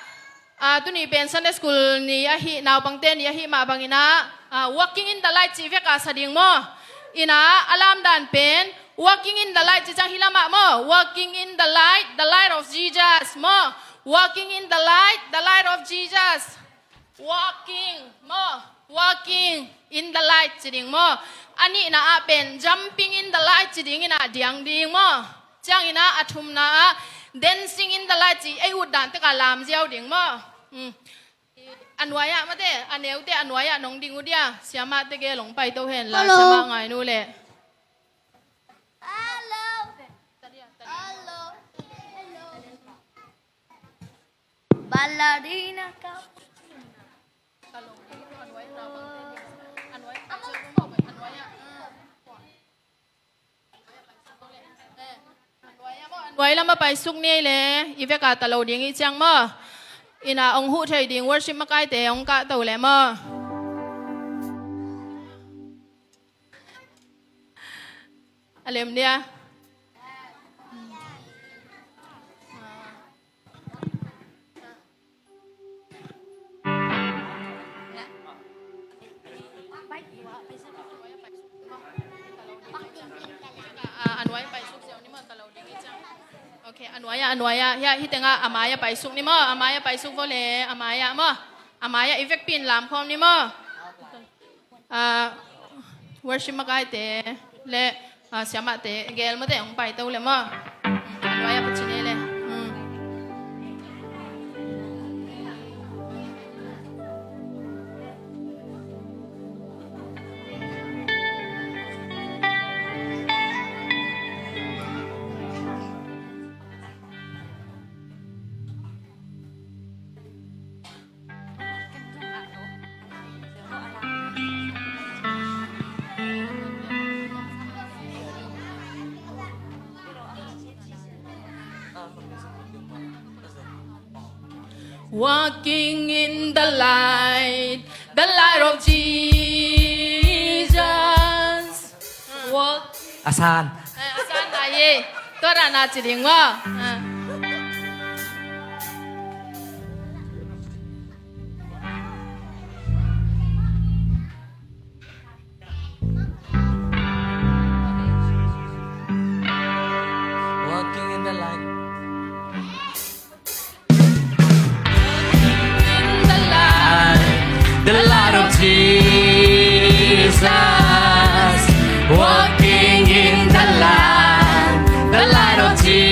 Ah, tuni pen Sunday school ni ahi, naupangte ni ahi mah bangin ah, ah, Walking in the Light cih vek a sa ding maw. In ah, a lamdan pen, Walking in the Light cih ciang hi lamah maw. Walking in the light, the light of Jesus maw. Walking in the light, the light of Jesus. Walking maw, walking in the light ci ding maw. A nihna ah pen jumping in the light ci ding in ah diang ding maw. Ciangin ah a thumna ah dancing in the light ci, ei ut dan tek a lam ziau ding maw. Hmm. A nuai ah mate, a neute a nuai ah nong ding uh dia, siamah tegel hong pai to hen la, siamah ngai nu le. Ballerina ka. Nuai lam a paisuk ni ei le, i vek a ta lo ding i ciang maw. Inn ah ong huh thei ding worship makaite ong kahto le maw. A lem dia. A, a nuai paisuk ziau ni maw, ta lo ding i ciang. Ok, a nuai ah, a nuai ah. Hia, hih tengah a mai ah paisuk ni maw, a mai ah paisuk vo le, a mai ah maw. A mai ah i vekpi in lamkhawm ni maw. Ah, worship makaite le, ah, siamahte gel mawte hong paito le maw. A nuai ah pacin ei le. Hmm. Walking in the light, the light of Jesus. Walk. A san. Eh, a san lai hi. Tua dan a ci ding maw. Ah. Walking in the light. In the light, the light of Jesus. Walking in the light, the light of Jesus.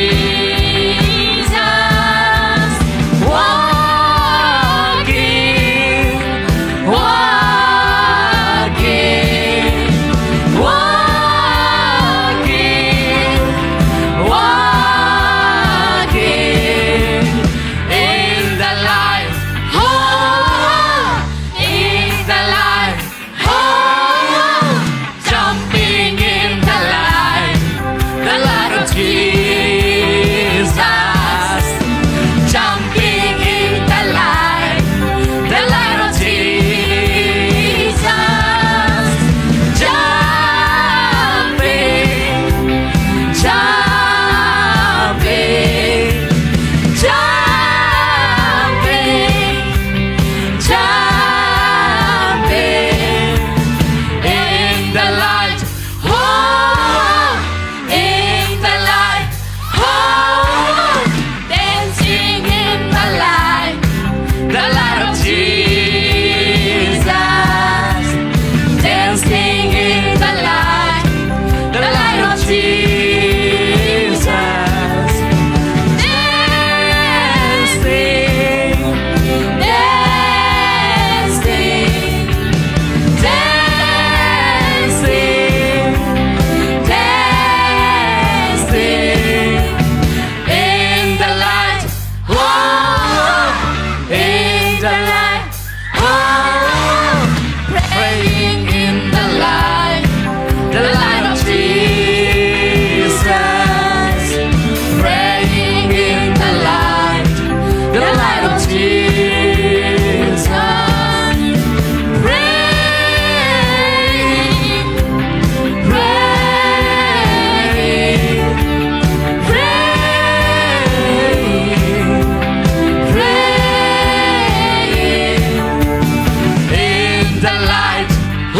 Walking, walking, walking, walking in the light. Oh, in the light. Oh, jumping in the light, the light of Jesus. Jumping in the light, the light of Jesus. Jumping, jumping, jumping, jumping in the light. Oh, in the light. Oh, dancing in the light. The light of Jesus. Dancing in the light. The light of Jesus. Dancing, dancing, dancing, dancing in the light. Oh, in the light. Oh, praying in the light, the light of Jesus. Praying in the light, the light of Jesus. Praying, praying, praying, praying in the light. Oh,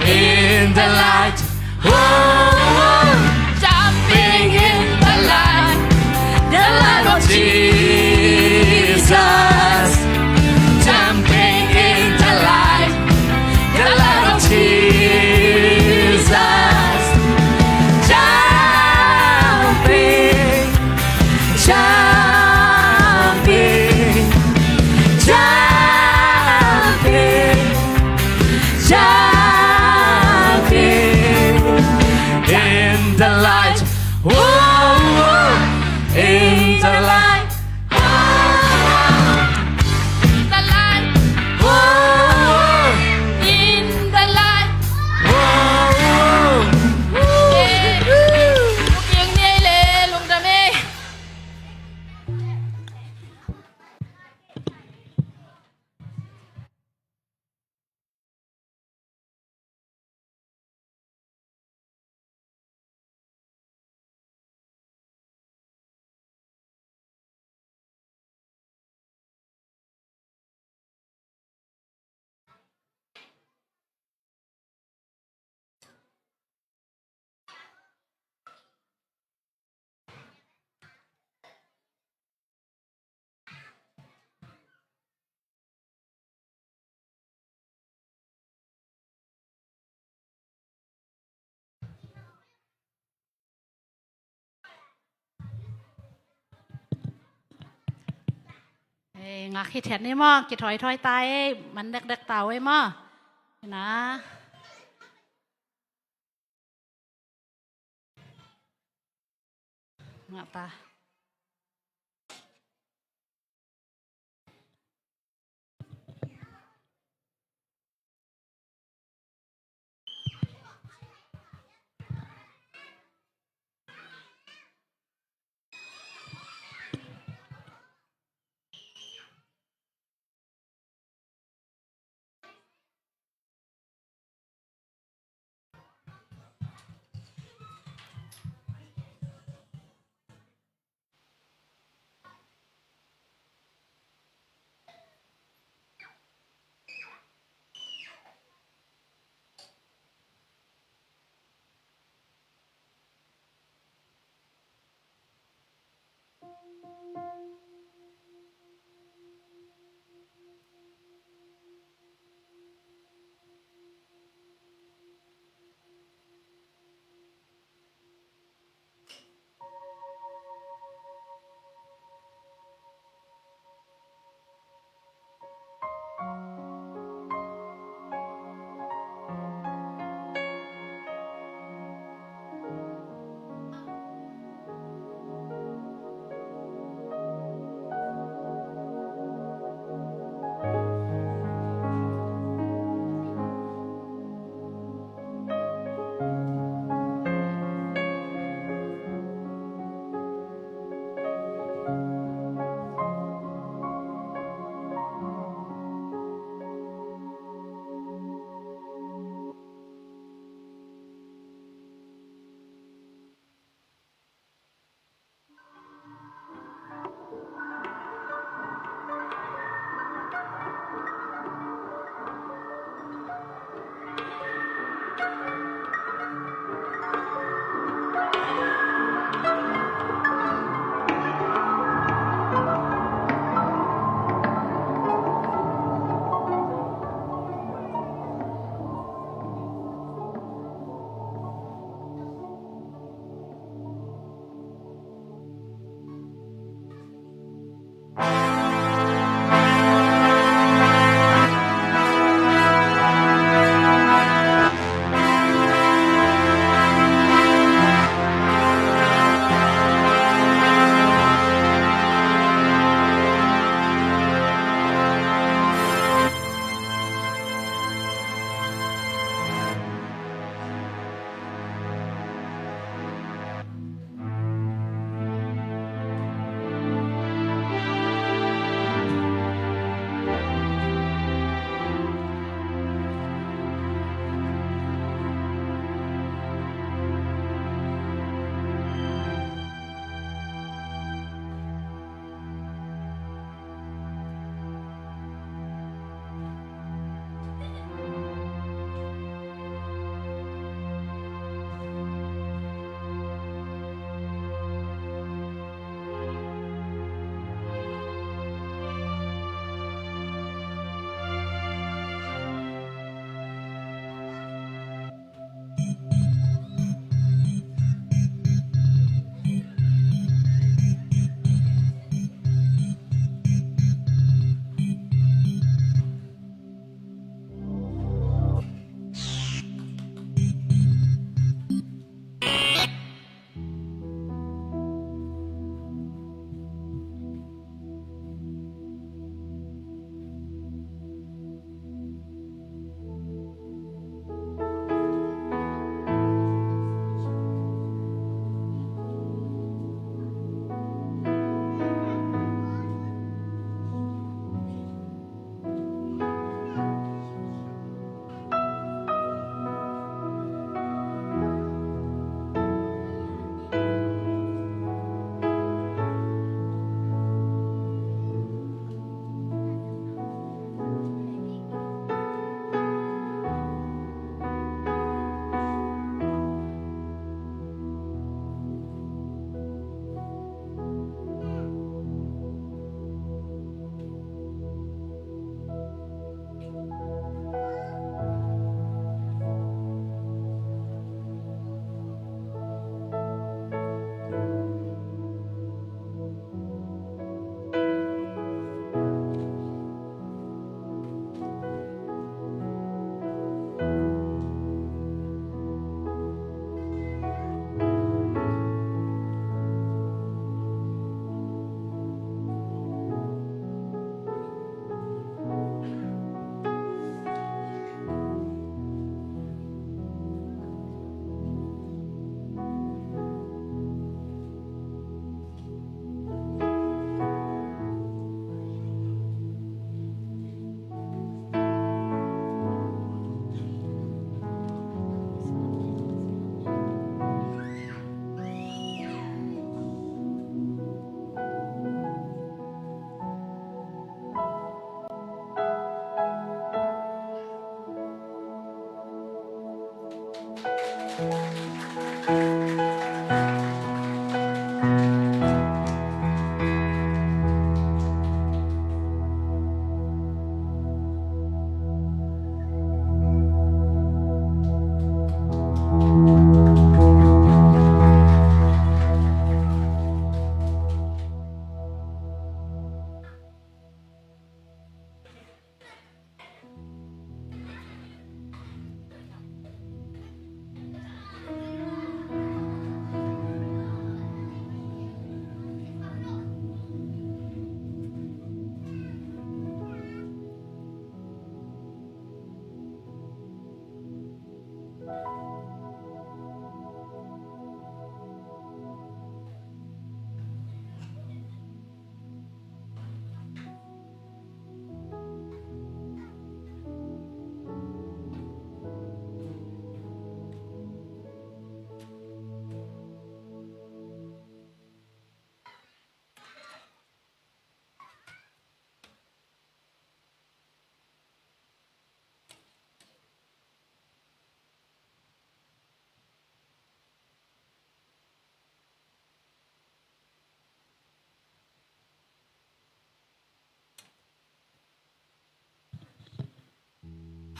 in the light. Oh, jumping in the light, the light of Jesus. Jumping in the light, the light of Jesus. Jumping, jumping, jumping, jumping Ei, ngak hi thiat ni maw, kithoithoi ta ei, man dekdek ta ei maw. Na. Ngak ta.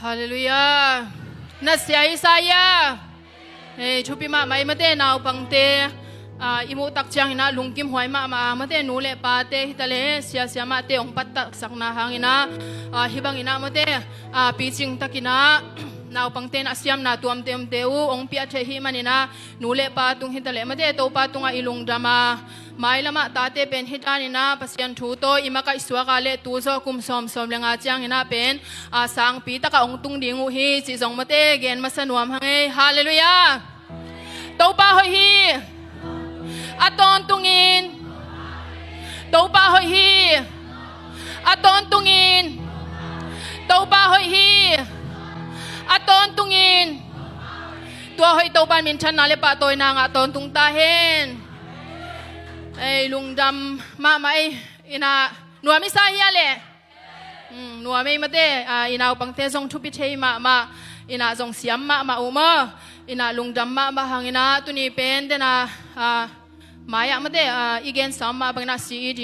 Halleluiah. Na sia hi sa ia. Hei, thupi mahmah i mate naupangte, ah, i muh tak ciangin ah lungkim huai mahmah a, mate nu le pate hi ta le, sia sia mahte hong pattak sakna hangin ah, ah, hi bangin ah mate, ah, picing takin ah naupangte in ah siamna tuamtuamte uh hong piak thei hi manin ah, nu le pa tung hi ta le mate Topa tungah i lungdam a, mailam ah tate pen hi danin ah Pasian thu tawh i makaih suak a le tu zawh kum sawm, sawm le nga ciangin ah pen, ah, sangpi takah hong tung ding uh hi cih zong mate gen masa nuam hang ei. Halleluiah. Topa hoih hi. A tawntungin. Topa hoih hi. A tawntungin. Topa hoih hi. A tawntungin. Tua hoih Topa in minthanna le pahtawina ngah tawntung ta hen. Ei, lungdam mahmah ei. Ina nuam i sa hia le? Mm, nuam ei mate, ah, i naupangte zong thupi thei mahmah, ina zong siam mahmah uh maw. Ina lungdam mahmah hang ina tuni pen dena, ah, mai-ah mate, ah, i gensa mah bangin ah C E D,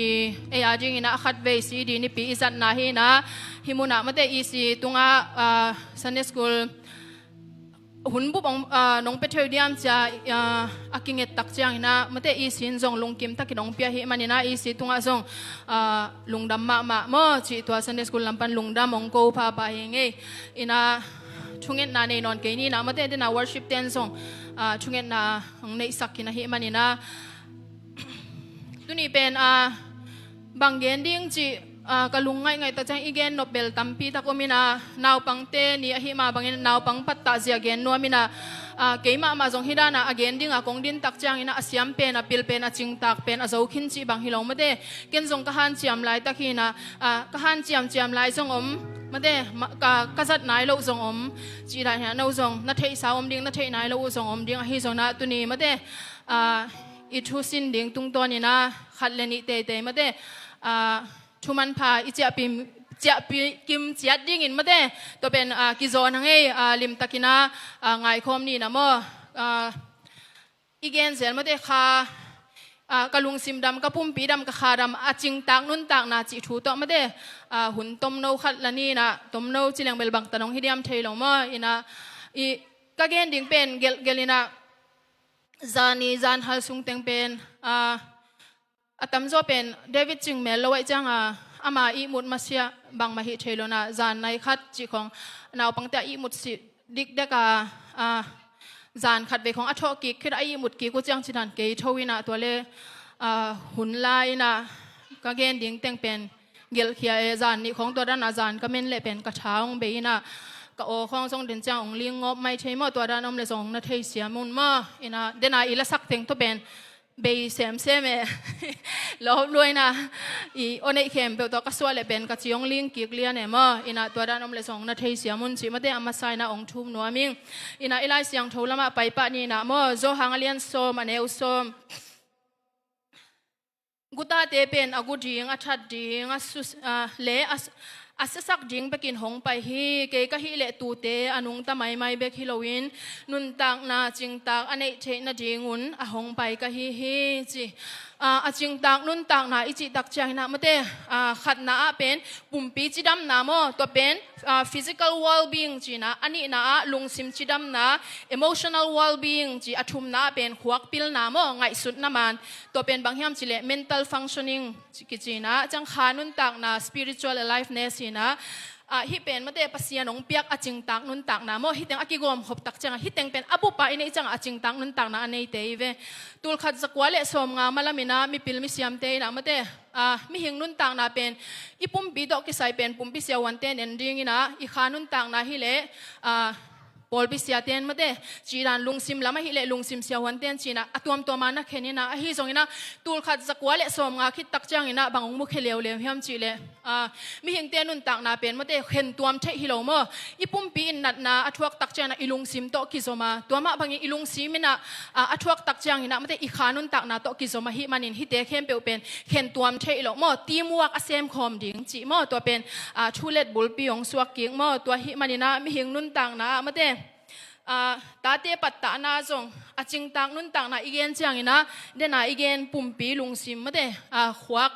ei a dingin ah a khatvei C E D nipi i zatna hi ina, hih munah mate E C tungah, ah, Sunday school hun bup hong, ah, nong pia thei uh diam cia, ah, a kinget tak ciangin ah mate E C in zong lungkim takin hong pia hi manin ah E C tungah zong, ah, lungdam mahmah maw cih tua Sunday school lam pan lungdam hong ko phapha hi ngei. Ina thungetna nei nawn kei ni ina mate dena worship ten zong, ah, thungetna hong neihsak khin ahi manin ah tuni pen, ah, bang gen ding cih, ah, ka lung ngaihngaih tak ciang i gen nop bel tampi tak om ina, naupangte ni ahi mah bangin naupang pattah zia gen nuam ina, ah, kei mahmah zong hi dana a gen dinga kong din tak ciangin ah a siam pen, a pil pen, a cingtak pen a zo khin cih bang hi lo mate. Ken zong ka hanciam laitak hi ina, ah, ka hanciamciam lai zong om mate, ma-, ka, ka zat nai loh zong om cih dan hi ina, no zong na theihsa om ding, na theih nai loh uh zong om ding ahi zong ina tuni mate, ah, i thusin ding tungtawn ina khat le nih teitei mate, ah, thu manpha i ciahpim, ciahpi kim ciat dingin mate, tua pen, ah, kizawn hang ei, ah, limtakin ah, ah, ngaikhawm ni ina maw, ah, i gen zel mate kha, ah, ka lungsim dam, ka pumpi dam, ka kha dam, a cingtak nuntakna cih thu tawh mate, ah, hun tomno khat la ni ina, tomno ci leng bel bangtan hong hi diam thei lo maw ina, i ka gen ding pen gelhgelh ina, zani zanhal sungteng pen, ah, a tamzaw pen David Cingmel lo aih cianga ama ihmut masiah bangmah hih thei lo ina, zan nai khat cih khong naupangte a ihmut sih dikdek a, a, zan khat vei khong a thawh kik khit a ihmut kik uh ciang cih dan kei tho ina tua le, a, hun la ina ka gen ding teng pen gelhkhia e, zan nih khong tua dana zan ka men leh pen ka tha hong bei ina ka aw khong zong den ciang hong ling ngawp mai thei maw, tua dan om le zong na theisiam un maw ina, dena i lasak teng tawh pen bei semsem e. Lawp lua ina i aw neih khempeuh tawh ka suah leh pen ka ci hong ling kik lian e maw ina, tua dan om le zong na theisiam un cih mate a masa ina hong thum nuam ing. Ina i Lai Siangtho lamah paipah ni ina maw, Johan a lian sawm a neu sawm. Gutate pen a gu ding, a that ding, a sus-, a, le a s-, a siasak ding bekin hong pai hi. Kei ka hih leh tuute a nungta maimai bek hi loin nuntakna cingtak a neih theih nadingun a hong pai ka hi hi, ci. A, a cingtak nuntakna i cih tak ciangin ah mate, a, khatna ah pen pumpi cidamna maw, tua pen, a, physical well-being cihna, a nihna ah lungsim cidamna, emotional well-being ci, a thumna ah pen khuak pilna maw, ngaihsutna man, tua pen bang hiam cih leh mental functioning ci, kicihna, ciang kha nuntakna, spiritual aliveness hi-in ah, a, hih pen mate Pasian hong piak a cingtak nuntakna maw, hih teng a kigawm khop tak ciangah, hih teng pen a bup a i neih ciangah a cingtak nuntakna a neite hi ve. Tulkhat zakua le sawmnga malam in ah mipil misiamte in ah mate, a, mihing nuntakna pen i pumpi tawh kisai pen pumpi siavuante en dingin ah, i kha nuntakna hi leh, a, pawlpi siate'n mate, cih dan lungsim lam ahih leh lungsim siavuante'n cihna a tuamtuam a na khen in ah, ahi zongin ah tulkhat zakua le sawmnga khit tak ciangin ah bang hong mukhia leuleu hiam cih leh, a, mihingte nuntakna pen mate khentuam theih hi lo maw. I pumpi in natna a thuak tak ciangin ah i lungsim tawh kizom a, tua mah bangin i lungsim in ah, a, a thuak tak ciangin ah mate i kha nuntakna tawh kizom ahih manin hihte khempeuh pen khentuam theih loh maw, teamwork a semkhawm ding cih maw, tua pen, a, thu let bulpi hong suak kik maw, tua ahih manin ah mihing nuntakna ah mate, a, tate pattahna zong a cingtak nuntakna i gen ciangin ah, den a i gen pumpi lungsim mate, a, khuak,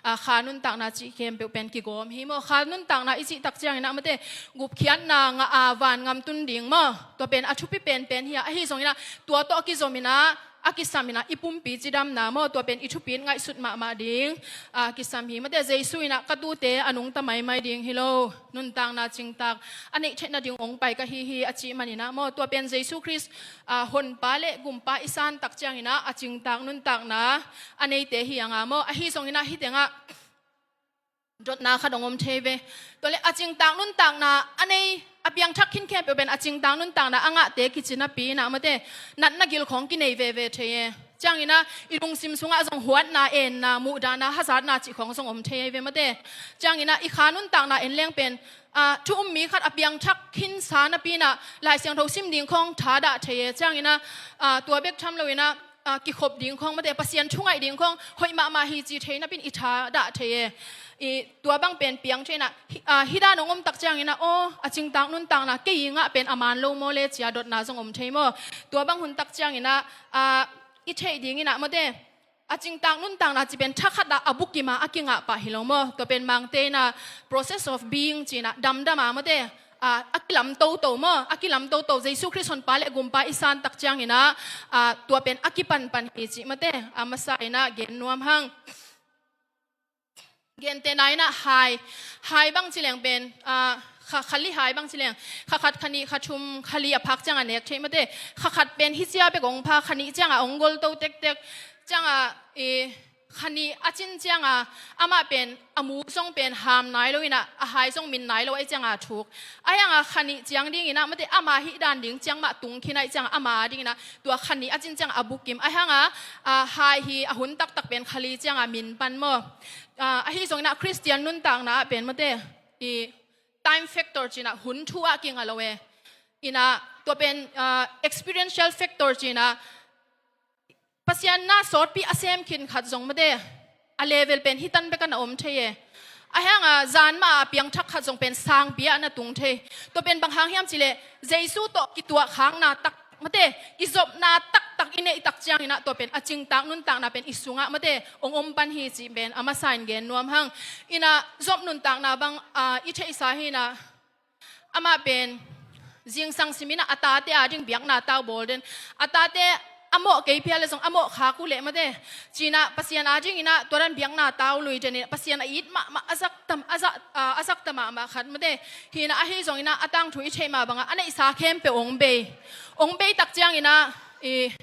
a, kha nuntakna cih khempeuh pen kigawm hi maw. Kha nuntakna i cih tak ciangin ah mate gupkhiatna ngah a vangam tun ding maw, tua pen a thupi penpen hi a, ahi zongin ah tua tawh kizom in ah, a kisam in ah i pumpi cidamna maw, tua pen i thupi in ngaihsut mahmah ding, a, kisam hi mate. Jesu in ah ka tuute a nungta maimai ding hi lo, nuntakna cingtak a neih theih nading hong pai ka hi hi a cih manin ah maw, tua pen Jesu Khrist, a, Honpa le Gumpa i san tak ciangin ah a cingtak nuntakna a neite hi a nga maw. Ahi zongin ah hih tengah dotna khat hong om thei ve. Tua leh a cingtak nuntakna a nei, a piangthak khin khempeuh pen a cingtak nuntakna a ngahte kici napi in ah mate, natna gil khawng kinei veve thei e. Ciangin ah i lungsim sungah zong huatna, enna, muhdahna, hazatna cih khawng zong om thei ve mate. Ciangin ah i kha nuntakna en leng pen, a, thu um mi khat a piangthak khinsa napi in ah Lai Siangtho sim ding khawng thadah thei e. Ciangin ah, a, tua bek tham loin ah, a, kikhop ding khawng mate, Pasian thu ngaih ding khawng hoih mahmah hi ci thei napi in i thadah thei e. I tua bang pen piang thei in ah, hi, a, hih dan hong om tak ciangin ah, aw, a cingtak nuntakna kei i ngah pen a man lo maw le ci a dotna zong om thei maw. Tua bang hun tak ciangin ah, a, i theih dingin ah mate, a cingtak nuntakna cih pen thakhat ah a bukim a a kingah pah hi lo maw. Tua pen Mangte in ah process of being ci-in ah damdam a mate, a, a kilam toto maw, a kilam toto, Jesu Khrist Honpa le Gumpa i san tak ciangin ah, a, tua pen a kipanpan hi cih mate, a masa in ah gen nuam hang. Gentehna in ah hai, hai bang ci leng pen, a, kha, kha li hai bang ci leng, kha khat, kha nih, kha thum, kha li a phak ciangah nek theih mate. Kha khat pen hih cia bek hong pha, kha nih ciangah hong golto tektek. Ciangah, i, kha nih a cin ciangah amah pen a mu zong pen ham nai lo in ah, a hai zong min nai lo ahih ciangah thuk. Ahi hangah kha nih ciang dingin ah mate, ama hih dan ding ciang mah tung khin ahih ciangah ama dingin ah tua kha nih a cin ciangah a bukim. Ahi hangah, a, hai hi a hun taktak pen kha li ciangah min pan maw. A, ahi zongin ah Khristian nuntakna ah pen mate, i, time factor ci-in ah hun thu ah kingah lo e. In ah tua pen, a, experiential factor ci-in ah Pasian na sawtpi a sem khin khat zong mate, a level pen hih tan bek ah na om thei e. Ahi hangah zan mah a piangthak khat zong pen sangpi ah na tung thei. Tua pen bang hang hiam cih leh Jesu tawh kituah khakna tak mate, i zopna taktak i neih tak ciangin ah tua pen a cingtak nuntakna pen i sungah mate hong om pan hi cih pen a masa in gen nuam hang. In ah Job nuntakna bang, a, i theihsa hi in ah, amah pen zingsang sim in ah a tate ading biakna tau bawl den. A tate a mawh kei phial leh zong a mawh khak uh leh mate, ci-in ah Pasian adingin ah tua dan biakna tau lui den in ah Pasian a it mahmah, a zakta, a zak, a, a zakta mahmah khat mate. Hi in ah ahi zongin ah a tangthu i theih mah bangah a neihsa khempeuh hong bei. Hong bei tak ciangin ah, i,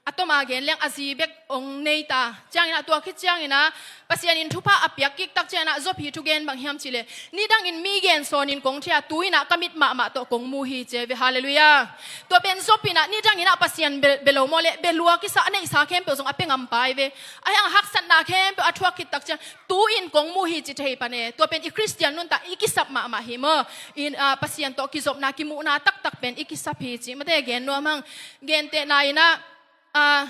a tawm a gen leng a zi bek hong nei ta. Ciangin ah tua khit ciangin ah Pasian in thupha a piak kik tak ciangin ah Job hi thugen bang hiam cih leh, nidangin mi gen sawnin kong thei a, tu-in ah ka mit mahmah tawh kong mu hi ci ve. Halleluiah. Tua pen Job in ah nidangin ah Pasian bia, bia lo maw leh, bia lua kisa, a neihsa khempeuh zong a pia ngam pai ve. Ahi hangah haksatna khempeuh a thuak khit tak ciang, tu-in kong mu hi ci thei pan e. Tua pen i Khristian nuntak i kisap mahmah hi maw. In, a, Pasian tawh kizopna, kimuhna taktak pen i kisap hi cih mate gen nuam hang. Gentehna in ah, a,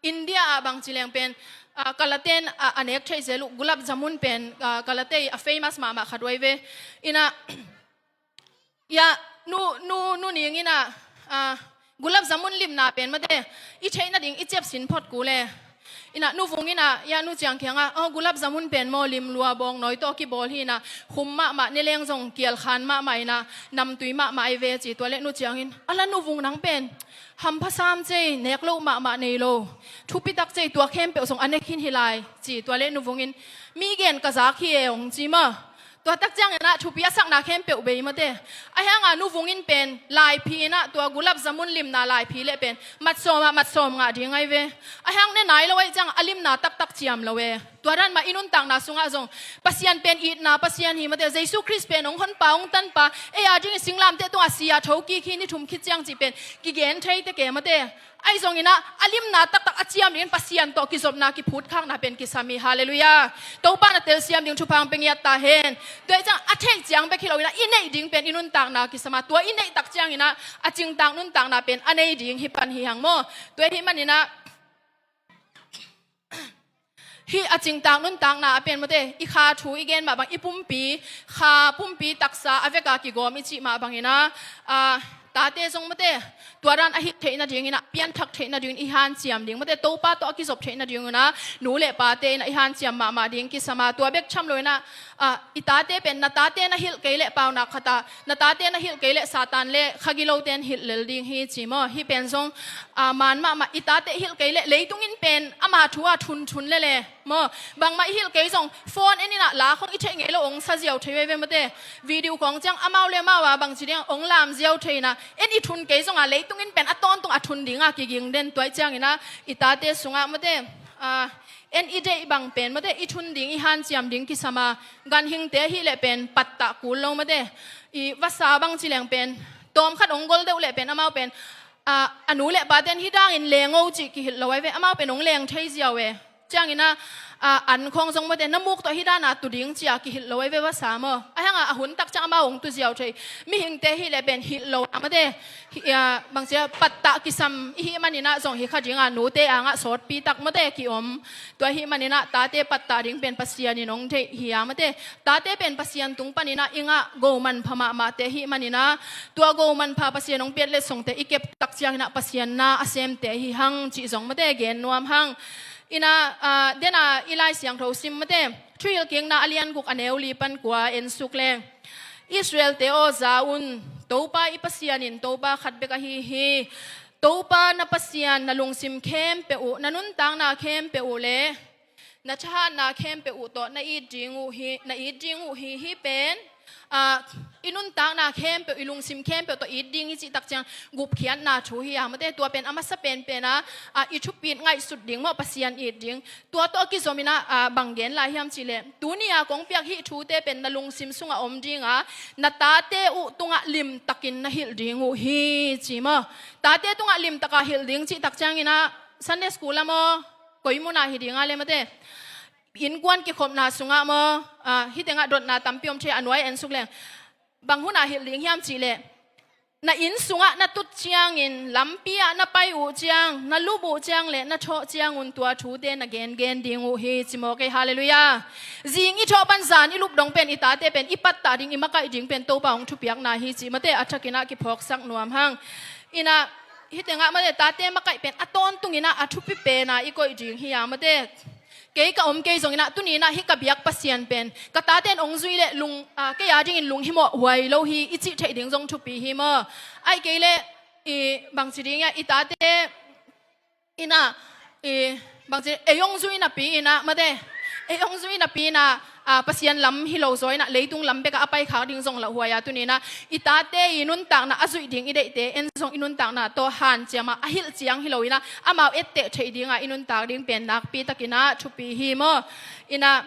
India ah bang ci leng pen, ah, Kalate in a, a nek theih zel uh gulab jamun pen, ah, Kalate a famous mahmah khat uh ahi ve. Ina, ya, nu, nu, nu ning ina, ah, gulab jamun limna pen mate, i theih nading i ciap sin phot kul e. Ina, nu Vung ina, ya, nu Ciang kiangah, oh, gulab jamun pen maw lim lua bawng nawi tawh kibawl hi ina, hum mahmah, neleng zong kialkhan mahmah ina, namtui mahmah ahi ve ci. Tua leh nu Ciang in, a la nu Vung nang pen hampha sam cei, nek loh mahmah nei lo, thupitak cei, tua khempeuh zong a nek khin hi lai ci. Tua leh nu Vung in, mi gen ka zak hi e hong ci maw. Tua tak ciang ina thupi a sakna khempeuh bei mate. Ahi hanga nu Vung in pen laiphi ina tua gulab jamun limna laiphi leh pen mat sawm ah mat sawm ngah ding ahi ve. Ahi hang ne nai lo ahih ciang a limna taktak ciam lo e. Tua dan mah i nuntakna sungah zong Pasian pen itna Pasian hi mate. Jesu Khrist pen hong honpa, hong tanpa, ei a dingin singlamteh tungah si a thokik hi ni thum khit ciang cih pen kigen thei tek e mate. Ahi zongin ah, a limna taktak a ciam dingin Pasian tawh kizopna kiphutkhakna pen kisam hi. Halleluiah. Topa na telsiam ding thupha hong pia ngiat ta hen. Tua ahih ciang a theih ciang bek hi lo ina, i neih ding pen i nuntakna kisam a, tua i neih tak ciangin ah a cingtak nuntakna pen a nei ding hi pan hi hang maw. Tua ahih manin ah, hih a cingtak nuntakna a pen mate, i kha thu i gen mah bang, i pumpi, kha pumpi taksa a veka kigawm i cih mah bangin ah, ah, tate zong mate, tua dan a hilh theih nadingin ah, pianthak theih nadingin i hanciam ding mate, Topa tawh a kizop theih nadingin ah nu le pate in ah i hanciam mahmah ding kisam a, tua bek tham lo in ah, ah, i tate pen na tate na hilh kei leh paunak khat ah, na tate na hilh kei leh Satan le khagilote in hilh lel ding hi ci maw. Hih pen zong, ah, man mahmah, i tate hilh kei leh leitung in pen ama thu a thunthun lel e maw. Bangmah i hilh kei zong phone en in ah la khong i theih ngei lo hong sa ziau thei veve mate. Video khong ciang amau le amau a bangci ding hong lam ziau thei in ah, en i thun kei zong a leitung in pen a tawntung a thun ding a kiging den. Tua ahih ciangin ah i tate sungah mate, ah, en i deih bang pen mate, i thun ding i hanciam ding kisam a, ganhingte ahih leh pen pattah kul lo mate. I vasa bangci leng pen tawm khat hong gol deuh leh pen amau pen, ah, a nu le pate in hih dangin leng o cih kihilh lo ahi ve, amau pen hong leng thei ziau e. Ciangin ah, ah, an khong zong mate, na muk tawh hih dan a tu ding ci a kihilh lo ahi ve vasa maw. Ahi hanga a hun tak ciang amau hong tu ziau thei. Mihingte ahih leh pen hilh lo a mate. Hih, ah, bangci a pattah kisam i hih manin ah zong hi kha ding a, nute angah sawtpi tak mate kiom. Tua ahih manin ah tate pattah ding pen Pasian in hong deih hi a mate. Tate pen Pasian tung panin ah i ngah go manpha mahmahte ahih manin ah, tua go manpha Pasian hong piat letsongte i kep tak ciangin ah Pasian na a semte hi hang cih zong mate gen nuam hang. Ina, ah, den a i Lai Siangtho sim mate, Thuhilhkikna a lian guk a neu li pan kua en suk leng. Israelte aw, za un, Topa i Pasian in Topa khat bek ahi hi. Topa na Pasian na lungsim khempeuh uh, na nuntakna khempeuh uh le na thahatna khempeuh uh tawh na it ding uh hi, na it ding uh hi. Hih pen, ah, i nuntakna khempeuh, i lungsim khempeuh tawh it ding i cih tak ciang gupkhiatna thu hi a mate. Tua pen a masa penpen a, ah, i thupit ngaihsut ding maw, Pasian it ding. Tua tawh a kizom in ah, ah, bang gen lai hiam cih leh, tuni a kong piak hih thute pen na lungsim sungah om ding a, na tate uh tungah limtakin na hilh ding uh hi ci maw. Tate tungah limtak a hilh ding cih tak ciangin ah Sunday school ah maw, koi mun ah hi ding a le mate, innkuan kikhopna sungah maw, ah, hih tengah dotna tampi om thei a, nuai en suk leng. Bang hun ah hilh ding hiam cih leh, na inn sungah na tut ciangin, lampi ah na pai uh ciang, na lup uh ciang le na thawh ciangun tua thute na gengen ding uh hi ci maw kei. Halleluiah. Zing i thawh pan zan i lup dong pen i tate pen i pattah ding, i makaih ding pen Topa hong thupiakna hi cih mate a thakin ah kiphawksak nuam hang. Ina, hih tengah mate, tate makaih pen a tawntung in ah a thupi pen a i koih ding hi a mate. Kei ka om kei zongin ah tuni in ah hih ka biak Pasian pen ka tate in hong zui leh lung, ah, kei a dingin lunghimawh huai lo hi i cih theih ding zong thupi hi maw. Ahih kei leh, i, bangci ding hiam, i tate in ah, i, bangci, ei hong zui napi in ah mate, ei hong zui napi in ah, ah, Pasian lam hi lo zaw in ah leitung lam bek ah a paikhak ding zong lauhuai a, tuni in ah i tate i nuntakna a zuih ding i deihte en zong i nuntakna tawh hanciam a, a hilh ciang hi lo in ah amau etteh theih ding a i nuntak ding pen nakpi takin ah thupi hi maw. In ah,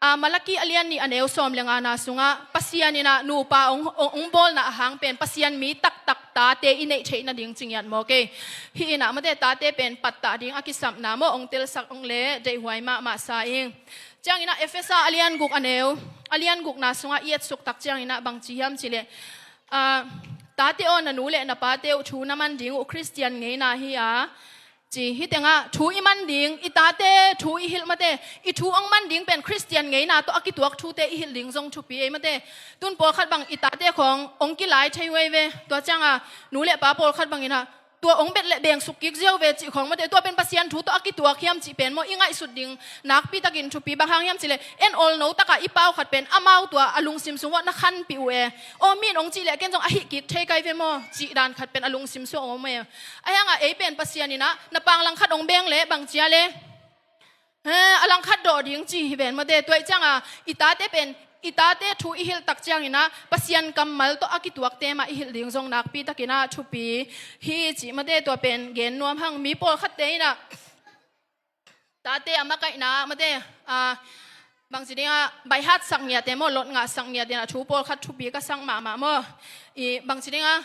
ah, Malakhi a lian nih a neu sawm le ngana sungah Pasian in ah nupa hong, hong, hong bawlna a hang pen Pasian mi taktak tate i neih theih nading ci ngiat maw kei. Hih in ah mate, tate pen pattah ding a kisapna maw hong telsak hong le deihhuai mahmah sa ing. Ciangin ah Efesa a lian guk a neu, a lian gukna sungah i etsuk tak ciangin ah bangci hiam cih leh, ah, tate aw, na nu le na pate uh thu na man ding uh Khristian ngeina hi a, Ci hi tengah thu i man ding, i tate thu i hilh mate, i thu hong man ding pen Khristian ngeina tawh a kituak thute i hilh ding zong thupi ei mate. Tun pawlkhat bang i tate khawng hong kilai thei huai ve. Tua cianga nu le pa pawlkhat bangin ah tua hong bet le beng suk kik ziau ve cih khawng mate. Tua pen Pasian thu tawh a kituak hiam cih pen maw i ngaihsut ding nakpi takin thupi. Bang hang hiam cih leh en awlno takah i pau khat pen amau tua a lungsim sung uah na khanpih uh e. Aw, mi in hong cih leh ken zong a hih kik thei kai ve maw cih dan khat pen a lungsim sung a om e. Ahi hanga ei pen Pasian in ah na pang langkhat hong beng leh bang cia le, he, a langkhat dawh ding ci hi ven mate. Tua ih cianga i tate pen, i tate thu i hilh tak ciangin ah Pasian kammal tawh a kituakte mah i hilh ding zong nakpi takin ah thupi hi cih mate. Tua pen gen nuam hang. Mi pawlkhatte in ah tate a makaihna mate, a, bangci dingah baihat sak ngiate maw, lot ngah sak ngiate in ah thu pawlkhat thupi ka sak mahmah maw. I bangci dingah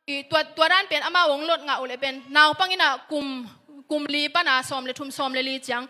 i tua, tua dan pen amau hong lot ngah uh leh pen naupang in ah kum, kum li pana sawm le thum, sawm le li ciang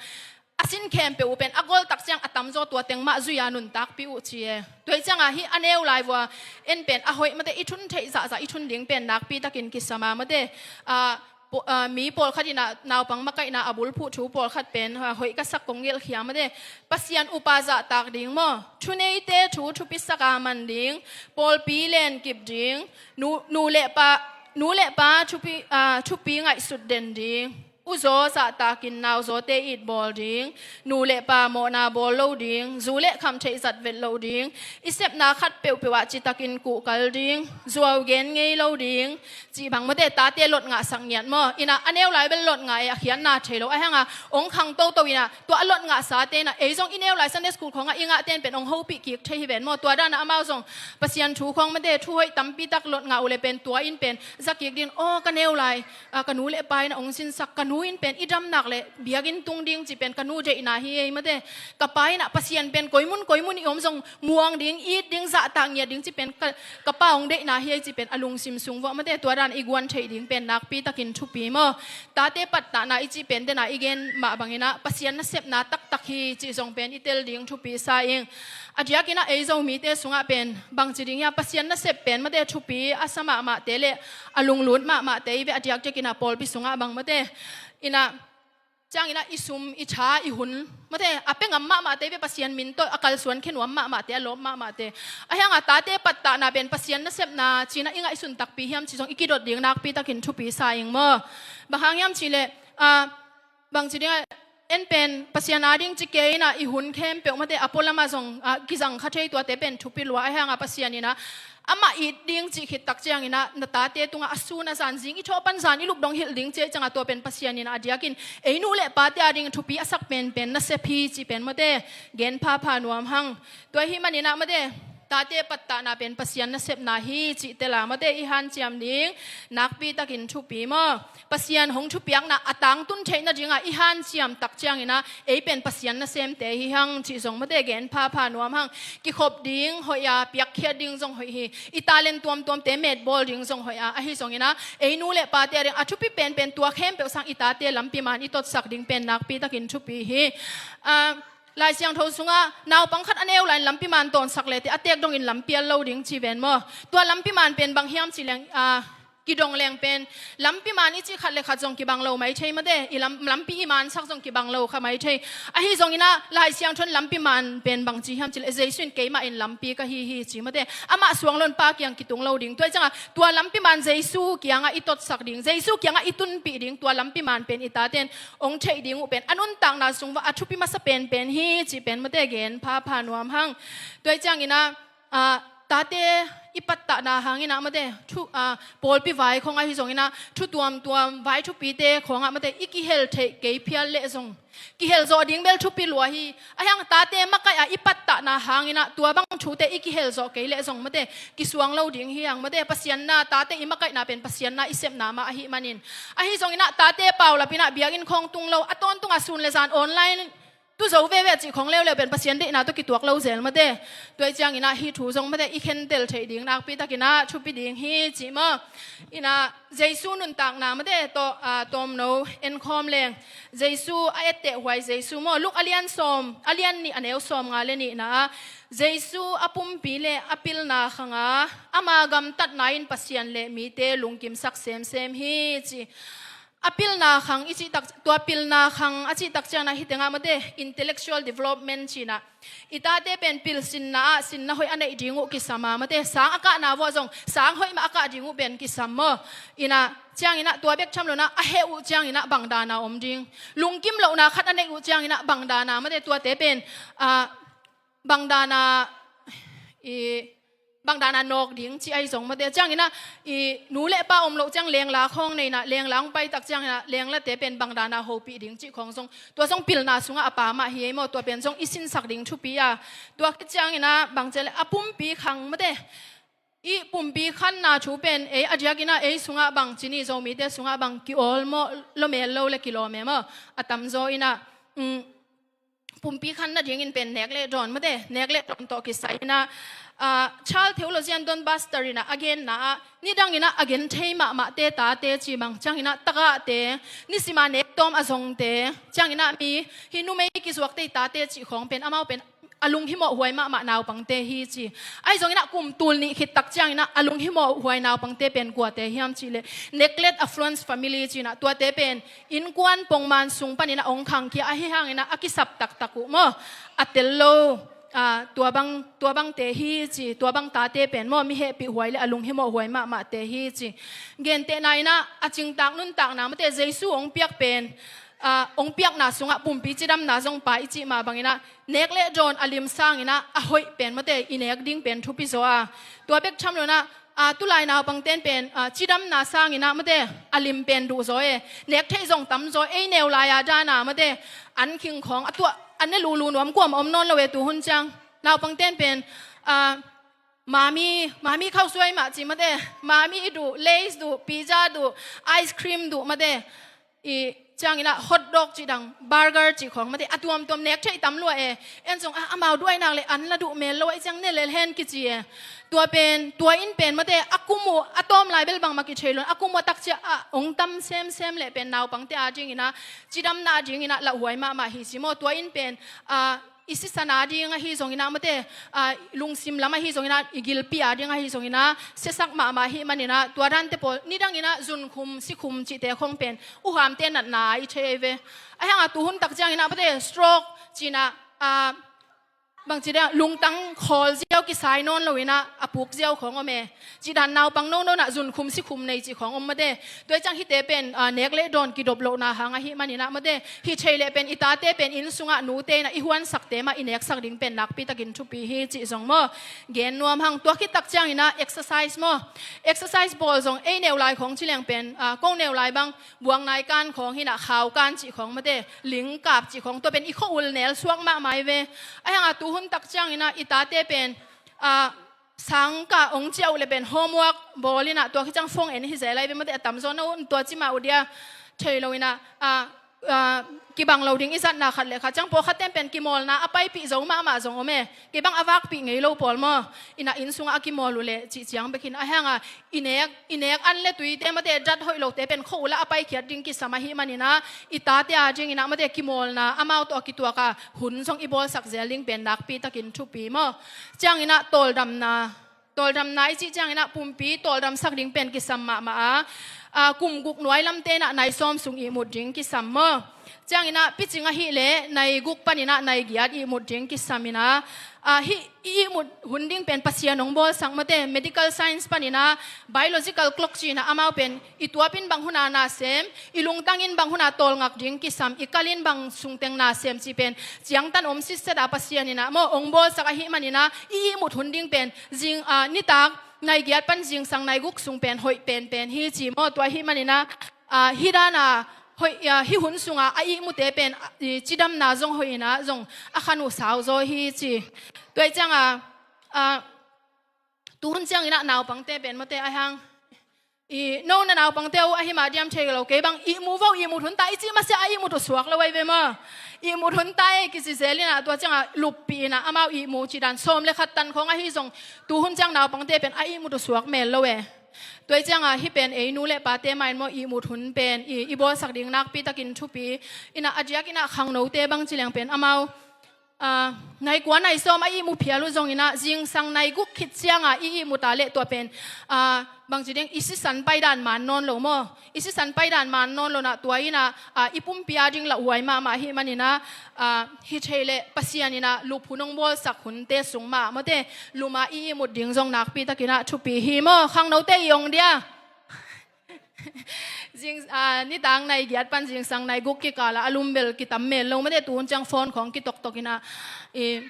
a sin khempeuh uh pen a gol tak ciang a tamzaw tua teng mah zui-a nuntakpih uh ci e. Tua ih cianga hih a neu lai vua en pen a hoih mate, i thun theih zahzah i thun ding pen nakpi takin kisam a mate. A, paw-, a, mi pawlkhat in ah naupang makaihna a bulphuh thu pawlkhat pen, a, hoih ka sak kong gelhkhia mate. Pasian upa zahtak ding maw, thuneite thu thupi saka man ding, pawlpi lenkip ding, nu, nu le pa, nu le pa thupi, a, thupi ngaihsut den ding, uzaw zahtakin nauzawte itbawl ding, nu le pa mawhna bawl lo ding, zu le khamtheih zat vet lo ding, i sepna khat peuhpeuh ah citakin kuhkal ding, zuau gen ngei lo ding, cih bang mate, tate lot ngah sak ngiat maw. In ah a neu lai bel lot ngah e, a khiatna thei lo. Ahi hanga hong khang toto in ah tua a lot ngah sate in ah ei zong i neu lai Sunday school khawngah i ngahte in pen hong hopih kik thei hi ven maw. Tua dan ah amau zong Pasian thu khawng mate, thu hoih tampi tak lot ngah uh leh pen tua in pen za kik ding, aw, ka neu lai, a, ka nu le pa in ah hong sinsak, ka nu in pen i dam nak leh biakinn tung ding cih pen ka nu deihna hi ei mate. Ka pa in ah Pasian pen koi mun koi mun i om zong muang ding, it ding, zahtak ngiat ding cih pen ka, ka pa hong deihna hi ei cih pen a lungsim sung vuah mate. Tua dan i guan theih ding pen nakpi takin thupi maw. Tate pattahna i cih pen dena i gen mah bangin ah Pasian nasepna taktak hi cih zong pen i tel ding thupi sa ing. A diakin ah ei Zomite sungah pen bangci ding hia, Pasian nasep pen mate thupi a sa mahmahte le a lunglut mahmahte i ve. A diakdiakin ah pawlpi sungah bang mate, in ah ciangin ah i sum, i tha, i hun mate a pia ngam mahmahte i ve. Pasian min tawh a kalsuan khe nuam mahmahte, a lawp mahmahte. Ahi hanga tate pattahna pen Pasian nasepna ci-in ah i ngaihsun takpi hiam cih zong i kidot ding nakpi takin thupi sa ing maw. Bang hang hiam cih leh, a, bangci dingah en pen Pasian ading ci kei in ah i hun khempeuh mate a pualamah zong, a, kizang kha thei, tuate pen thupi lua. Ahi hanga Pasian in ah amah it ding cih khit tak ciangin ah na tate tungah a sun a zan, zing i thawh pan zan i lup dong hilh ding cih ciangah tua pen Pasian in ah a diakin ei nu le pate ading thupi a sak penpen nasep hi cih pen mate gen phapha nuam hang. Tua ahih manin ah mate tate pattahna pen Pasian nasepna hi cih tela mate i hanciam ding nakpi takin thupi maw. Pasian hong thupiakna a tangtun theih nadingah i hanciam tak ciangin ah ei pen Pasian nasemte hi hang cih zong mate gen phapha nuam hang. Kikhop ding hoih a, piakkhiat ding zong hoih hi. I talent tuamtuamte metbawl ding zong hoih a, ahi zongin ah ei nu le pate ading a thupi penpen tua khempeuh sang i tate lampi man i totsak ding pen nakpi takin thupi hi. A, Lai Siangtho sungah naupang khat a neu lai-in lampi man tawnsak leh teh a teek dongin lampial lo ding ci ven maw. Tua lampi man pen bang hiam cih leng, a, kidong leng pen lampi man i cih khat le khat zong kibang lo mai thei mate. I lam, lampi i mansak zong kibang lo kha mai thei. Ahi zongin ah Lai Siangtho in lampi man pen bangci hiam cih leh Jesu in keimah in lampi ka hi hi ci mate. Amah suang lo-in Pa kiang kitung lo ding. Tua ih ciangah tua lampi man Jesu kiangah i totsak ding, Jesu kiangah i tunpih ding, tua lampi man pen i taten hong theih ding uh pen a nuntakna sung uah a thupi masa penpen hi cih pen mate gen phapha nuam hang. Tua ih ciangin ah, a, tate i pattahna hangin ah mate thu, a, pawlpi vai khawng ahi zongin ah thu tuamtuam, vai thupite khawngah mate i kihel theih kei phial leh zong kihel zawh ding bel thupi lua hi. Ahi hang tate makaih a i pattahna hangin ah tua bang thute i kihel zawh kei leh zong mate kisuang lo ding hi hang mate. Pasian na, tate i makaihna pen Pasian na i sepna mah ahih manin. Ahi zongin ah tate paulap in ah biakinn khawng tung lo, a tawntung a sun le zan online tu zo veve cih khawng leuleu pen Pasian deihna tawh kituak lo zel mate. Tua ih ciangin ah hih thu zong mate i khentel theih ding nakpi takin ah thupi ding hi cih maw. In ah Jesu nuntakna mate tawh, a, tawmno enkhawm leng. Jesu a etteh huai Jesu maw. Luke a lian sawm, a lian nih a neu sawmnga le nihna ah Jesu a pumpi le a pilna khanga ama gamtatna in Pasian le mite lungkimsak semsem hi ci. a pilna khang i cih tak, tua pilna khang a cih tak ciangin ah hih tengah mate intellectual development ci-in ah i tate pen pilsinna ah sinna hoih a neih ding uh kisam a, mate sang a kahna vuah zong sang hoih mah a kah ding uh pen kisam maw. In ah ciangin ah tua bek tham lo-in ah a heh uh ciangin ah bang dan a om ding, lungkim lohna khat a neih uh ciangin ah bang dan a, mate tuate pen, ah, bang dan a, i, bang dan a nawk ding cih ahi zong mate. Ciangin ah i nu le pa om loh ciang lengla khawng nei-in ah, lengla hong pai tak ciangin ah lenglate pen bang dan a hopih ding cih khawng zong, tua zong pilna sungah a pha mah hi ei maw. Tua pen zong i sinsak ding thupi a. Tua khit ciangin ah bang ci leh a pumpi khang mate, i pumpi khanna thu pen ei a diakin ah ei sungah bang ci ni, Zomite sungah bang kiawlmawh lawmel lo le kilawm e maw. A tamzaw in ah, um, pumpi khan nadingin pen nek le dawn mate, nek le dawn tawh kisai-in ah, ah, Charles Theologian Donbus Starr in ah a genna ah, nidangin ah a genthei mahmahte tate ci, bang ciangin ah tagahte, nisim a nek tawm a zongte, ciangin ah mi, hih numei kizuakte tate cih khawng pen amau pen a lunghimawh huai mahmah naupangte hi ci. Ahi zongin ah kum tul nih khit tak ciangin ah a lunghimawh huai naupangte pen kuate hiam cih leh, neglect affluence family ci-in ah tuate pen innkuan pongman sung panin ah hong khangkhia ahi hangin ah a kisap taktak uh maw. A tel lo, ah, tua bang, tua bangte hi ci, tua bang tate pen maw mi hehpih huai le a lunghimawh huai mahmahte hi ci. Gentehna in ah a cingtak nuntakna mate Jesu hong piak pen, ah, hong piakna sungah pumpi cidamna zong pha i cih mah bangin ah nek le dawn a lim sangin ah a hoih pen mate i nek ding pen thupi zaw a. Tua bek tham lo-in ah, ah, tulai naupangte'n pen, ah, cidamna sangin ah mate a lim pen duh zaw e. Nek theih zong tam zaw, ei neu lai-a dan a mate an khing khawng a tuah, an ne lulu nuam kuamah om nawn lo e tu hun ciang. Naupangte'n pen, ah, mami, mami khausuai mah ci mate, mami duh, Lays duh, pizza duh, ice cream duh mate, i ciangin ah hot dog cih dang, burger cih khawng mate a tuamtuam nek theih tam lua e. En zong ah, amau duh ahih nak leh an la duh mel lo ahih ciang ne lel hen kici e. Tua pen, tua in pen mate a kum uh a tawm lai bel bangmah kithei lo-in, a kum uh a tak ciang ah hong tam semsem leh pen naupangte adingin ah cidamna adingin ah lauhuai mahmah hi ci maw. Tua in pen, ah, i sisan ading ahi zongin ah mate, ah, lungsim lam ahi zongin ah, i gilpi ading ahi zongin ah siasak mahmah ahih manin ah tua dante pawl nidangin ah zunkhum sikhum cihte khawng pen uhamte natna i thei ve. Ahi hang ah tu hun tak ciangin ah mate stroke ci-in ah, ah, bangci dan lungtang khawl ziau kisai nawn lo-in ah a puk ziau khawng om e. Cih dan naupang nono-in ah zunkhum sikhum nei cih khawng om mate. Tua ahih ciang hihte pen, ah, nek le dawn kidop lohna hang ahih manin ah mate, hih thei leh pen i tate pen inn sungah nute in ah i huansakte mah i neksak ding pen nakpi takin thupi hi cih zong maw gen nuam hang. Tua khit tak ciangin ah exercise maw. Exercise bawl zong ei neu lai khawng ci leng pen, ah, ko neu lai bang buang nai kan khawng hi-in ah, khau kan cih khawng mate, ling kap cih khawng, tua pen i khua-ul nel suak mahmah hi ve. Ahi hang ah tu hun tak ciangin ah i tate pen, ah, sangkah hong ciah uh leh pen homework bawl-in ah tua khit ciang phone en hi zel lai ve mate, a tamzaw na un tua ci mah uh dia thei lo-in ah, ah, ah, kibang lo ding i zatna khat le khat ciang pawlkhatte'n pen kimawlna a paipih zo mahmah zong om e. Kei bang a vakpih ngei lo pawl maw. In ah inn sungah a kimawl uh leh cih ciang bekin ahi hang ah i nek, i nek an le tuite mate dat hoih lote pen khua-ul ah a paikhiat ding kisam ahih manin ah i tate adingin ah mate kimawlna amau tawh a kituak a hun zong i bawlsak zel ding pen nakpi takin thupi maw. Ciangin ah tawldamna, tawldamna i cih ciangin ah pumpi tawldamsak ding pen kisam mahmah a, ah, kum guk nuai lamte in ah nai sawm sung ihmut ding kisam maw. Ciangin ah picing ahih leh nai guk panin ah nai giat ihmut ding kisam in ah, ah, hih i ihmut hun ding pen Pasian hong bawlsak mate, medical science panin ah biological clock ci-in ah amau pen i tuap in bang hun a na sem, i lungtang in bang hun a tawlngak ding kisam, i kal in bang sungteng na sem cih pen ciangtan om sitset a Pasian in ah maw hong bawlsak ahih manin ah i ihmut hun ding pen zing, ah, nitak nai giat pan zingsang nai guk sung pen hoih penpen hi ci maw. Tua ahih manin ah, ah, hih dan a hoih, ah, hih hun sungah a ihmute pen, ah, i cidamna zong hoih in ah zong a khan uh sau zaw hi ci. Tua ahih ciang a, ah, tu hun ciangin ah naupangte pen mate ahi hang, i no na naupangte uh ahi mah diam thei lo, kei bang ihmu vo, ihmut hun ta i cih masiah a ihmut uh suak lo ahi ve maw. Ihmut hun ta e kici zel in ah tua ciang a luppih in ah amau ihmu cih dan sawm le khat tan khawng ahi zong tu hun ciang naupangte pen a ihmut uh suak mel lo e. Tua ahih ciang a hih pen ei nu le pate mah in maw ihmut hun pen i, i bawlsak ding nakpi takin thupi. In ah a diakin ah khangnote bang ci leng pen amau ah, nai kua nai sawm a ihmu phial uh zongin ah, zingsang nai guk khit cianga i ihmu ta leh tua pen, ah, bangci ding, i sisan paidan man nawn lo maw? I sisan paidan man nawn lo nah, tua in ah, ah, i pumpi a ding lauhuai mahmah ahih manin ah, ah, hi thei leh Pasian in ah luphu nong bawlsak hunte sung mah mawte, luma i ihmut ding zong nakpi takin ah thupi hi maw? Khangnote i ong dia. Zing, ah, nidang nai giat pan zingsang nai guk kikal ah a lum bel kitam mel lo mawte, tuhun ciang phone khawng kitoktok in ah, i,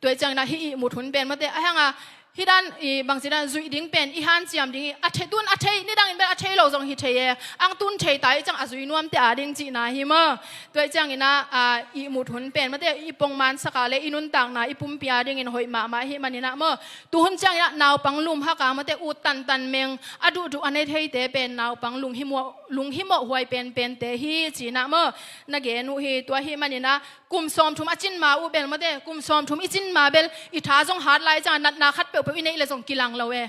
tua ciangin ah hih ihmut hun pen mawte, ahih hang a, hih dan, i, bangci dan, zuih ding pen i hanciam ding hi. A thei, tun a thei, nidangin bel a thei lo zong hi thei e. Ang tun thei ta i ciang a zui nuamte a ding cihna hi maw? Tua ciangin ah, ah, ihmut hun pen mawte, i pongman sak a leh i nuntakna i pumpi a dingin hoih mahmah ahih manin ah maw? Tuhun ciangin ah naupang lum hak a mawte, ut tantan meng, a duhduh a ne theite pen naupang lunghimawh, lunghimawh huai penpente hi ci-in ah maw? Na gen uh hi. Tua ahih manin ah kum sawmthum a cin ma uh bel mawte, kum sawmthum i cin ma bel i tha zong hat lai ciang a natna khat peuhpeuh i neih leh zong kilang lo e.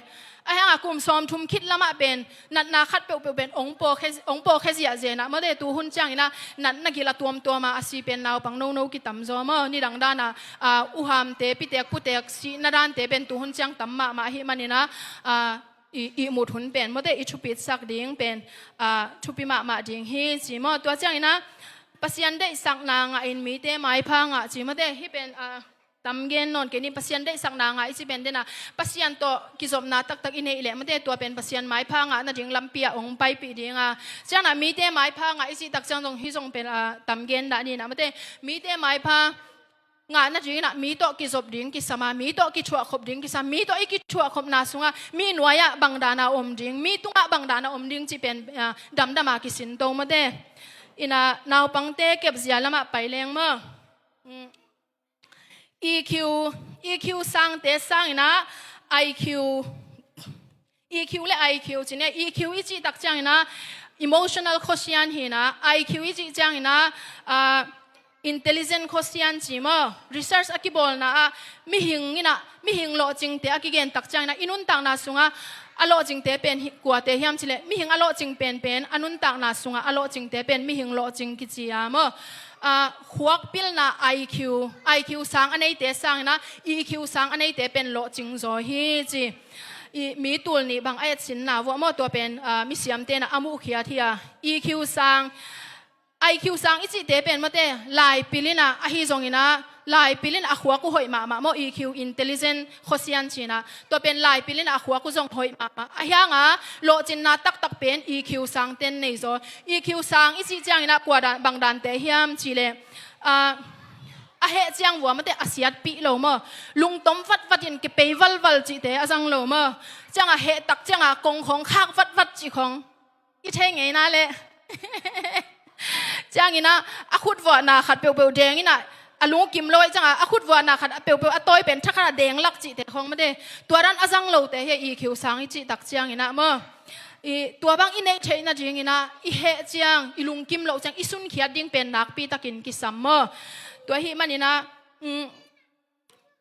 Ahih hang a kum sawmthum khit lamah pen natna khat peuhpeuh pen ong pawkhia, ong pawkhia ziahziah in ah mawte, tuhun ciangin ah natna gil a tuamtuam a, a si pen naupang nono kitam zaw maw? Nidang dan a, ah, uhamte, pitek putek sihna dante pen tuhun ciang tam mahmah ahih manin ah, ah, i, ihmut hun pen mawte, i thupitsak ding pen, ah, thupi mahmah ding hi ci maw? Tua ciangin ah Pasian deihsakna ngahin mite maipha ngah ci mawte, hih pen, ah, tam gen nawn kei ni. Pasian deihsakna ngah i cih pen den a, Pasian tawh kizopna taktak i neih leh mawte, tua pen Pasian maipha ngah nading lampi ah ong paipih ding a. Ciangin ah mite maipha ngah i cih tak ciang zong hih zong pen, ah, tam gen dah ni nah mawte, mite maipha ngah nadingin ah mi tawh kizop ding kisam a, mi tawh kithuahkhop ding kisam, mi tawh i kithuahkhopna sungah mi nuai ah bang dan a om ding, mi tungah bang dan a om ding cih pen, ah, damdam a kisin to mawte. In ah naupangte kepzia lamah pai leng maw? Mm. E Q, E Q sangte sangin ah I Q, E Q le I Q ci ni. E Q i cih tak ciangin ah emotional quotient hi in ah, I Q i cih ciangin ah, ah, intelligent quotient ci maw? Research a kibawlna ah mihing in ah, mihing lawhcingte a kigen tak ciangin ah i nuntakna sungah a lawhcingte pen hi, kuate hiam cih leh mihing a lawhcing penpen, a nuntakna sungah a lawhcingte pen mihing lawhcing kici a maw? Ah, khuak pilna I Q, I Q sang a neite sangin ah E Q sang a neite pen lawhcing zaw hi ci. I mi tul nih bang a etsinna vuah maw, tua pen, ah, misiamte in ah a muhkhiat hi a. E Q sang, I Q sang i cihte pen mawte, laipil in ah, ahi zongin ah, laipil in ah a khuak uh hoih mahmah maw, E Q, intelligent quotient ci-in ah. Tua pen laipil in ah a khuak uh zong hoih mahmah. Ahih hang a lawhcinna taktak pen E Q sangte in nei zaw. E Q sang i cih ciangin ah kua dan, bang dante hiam cih leh, ah, a heh ciang vua mawte, a siatpih lo maw? Lungtom vatvat in kipei valval cihte a zang lo maw? Ciang a heh tak ciang a kong khawng khak vatvat cih khawng i thei ngei na leh. Ciangin ah a khutvuahna khat peuhpeuh deng in ah, a lungkim lo ahih ciang a, a khutvuahna khat a peuhpeuh a tawi pen thakhat a deng lak cihte khawng mawte, tua dan a zang lote hi a, E Q sang i cih tak ciangin ah maw? I, tua bang i neih theih nadingin ah i heh ciang, i lungkim loh ciang i sunkhiat ding pen nakpi takin kisam maw? Tua ahih manin ah, mm,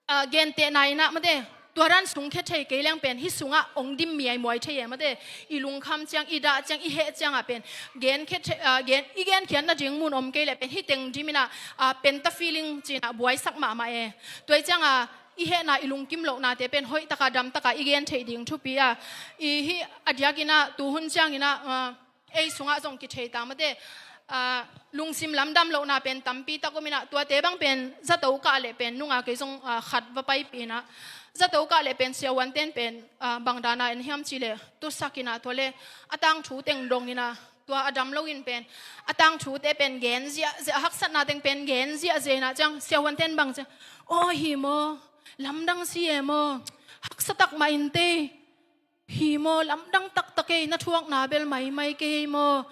ah, gentehna in ah mawte, tua dan sungkhia thei kei leng pen hih sungah ong dim miaimuai thei e mawte. I lungkham ciang, i dah ciang, i heh ciangah pen genkhia thei, ah, gen, i genkhiat nading mun om kei leh pen hih teng dim in ah, ah, penta feeling ci-in ah buaisak mahmah e. Tua ahih ciang a i hehna, i lungkim lohnate pen hoih taka, dam taka i gen theih ding thupi a. I hih a diakin ah, tuhun ciangin ah, ah, ei sungah zong kithei ta mawte, ah, lungsim lamdam lohna pen tampi tak om in ah, tuate bang pen zato kah leh pen nung a kei zong, ah, khat va paipih in ah, zato kah leh pen siavuante'n pen, ah, bang dan a en hiam cih leh, tusak in ah, tua leh a tangthu teng dong in ah, tua a dam lo in pen a tangthute pen gen ziahziah, a haksatna teng pen gen ziahziah in ah, ciang siavuante'n bang ciang, "Aw, hi maw? Lamdang si e maw? Haksa tak mah in teh. Hi maw, lamdang taktak ei, na thuakna bel maimai kei ei maw?"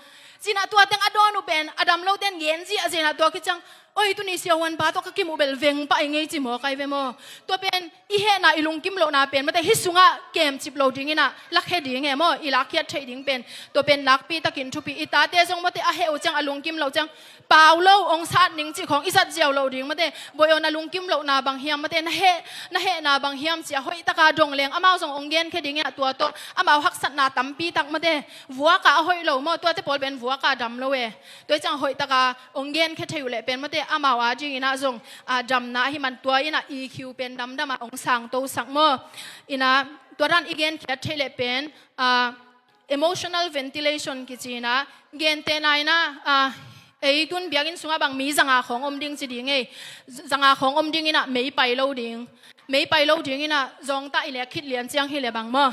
Ci-in ah tua teng a dawn uh pen a dam lote'n gen ziahziah in ah, tua khit ciang, "Oi, tuni siavuanpa tawh ka kimuh bel veng pah ing ei," ci mawk ai ve maw? Tua pen i hehna, i lungkim lohna pen mawte, hih sungah kemcip lo dingin ah lakhia ding e maw? I lakkhiat theih ding pen tua pen nakpi takin thupi. I tate zong mawte, a heh uh ciang, a lungkim loh ciang, pau lo, ong sat ning cih khawng i zat ziau loh ding mawte. "Bawi aw, na lungkim lohna bang hiam mawte, na heh, na hehna bang hiam?" ci-a hoih taka dong leng amau zong ong genkhia dingin ah, tua tawh amau haksatna tampi tak mawte, vuak a, a hoih lo maw? Tuate pawl pen vuak a, dam lo e. Tua ahih ciang hoih taka ong genkhia thei uh leh pen mawte, amau a dingin ah zong, ah, damna ahi man tua in ah E Q pen damdam a hong sangtosak maw. In ah tua dan i genkhiat theih leh pen, ah, emotional ventilation kici in ah, gentehna in ah, ah, ei tun biakinn sungah bang mi zanga khawng om ding ci ding ei. Zanga khawng om ding in ah mei pai lo ding. Mei pai lo ding in ah zawngtah i lek khit lian ciang hi leh bang maw.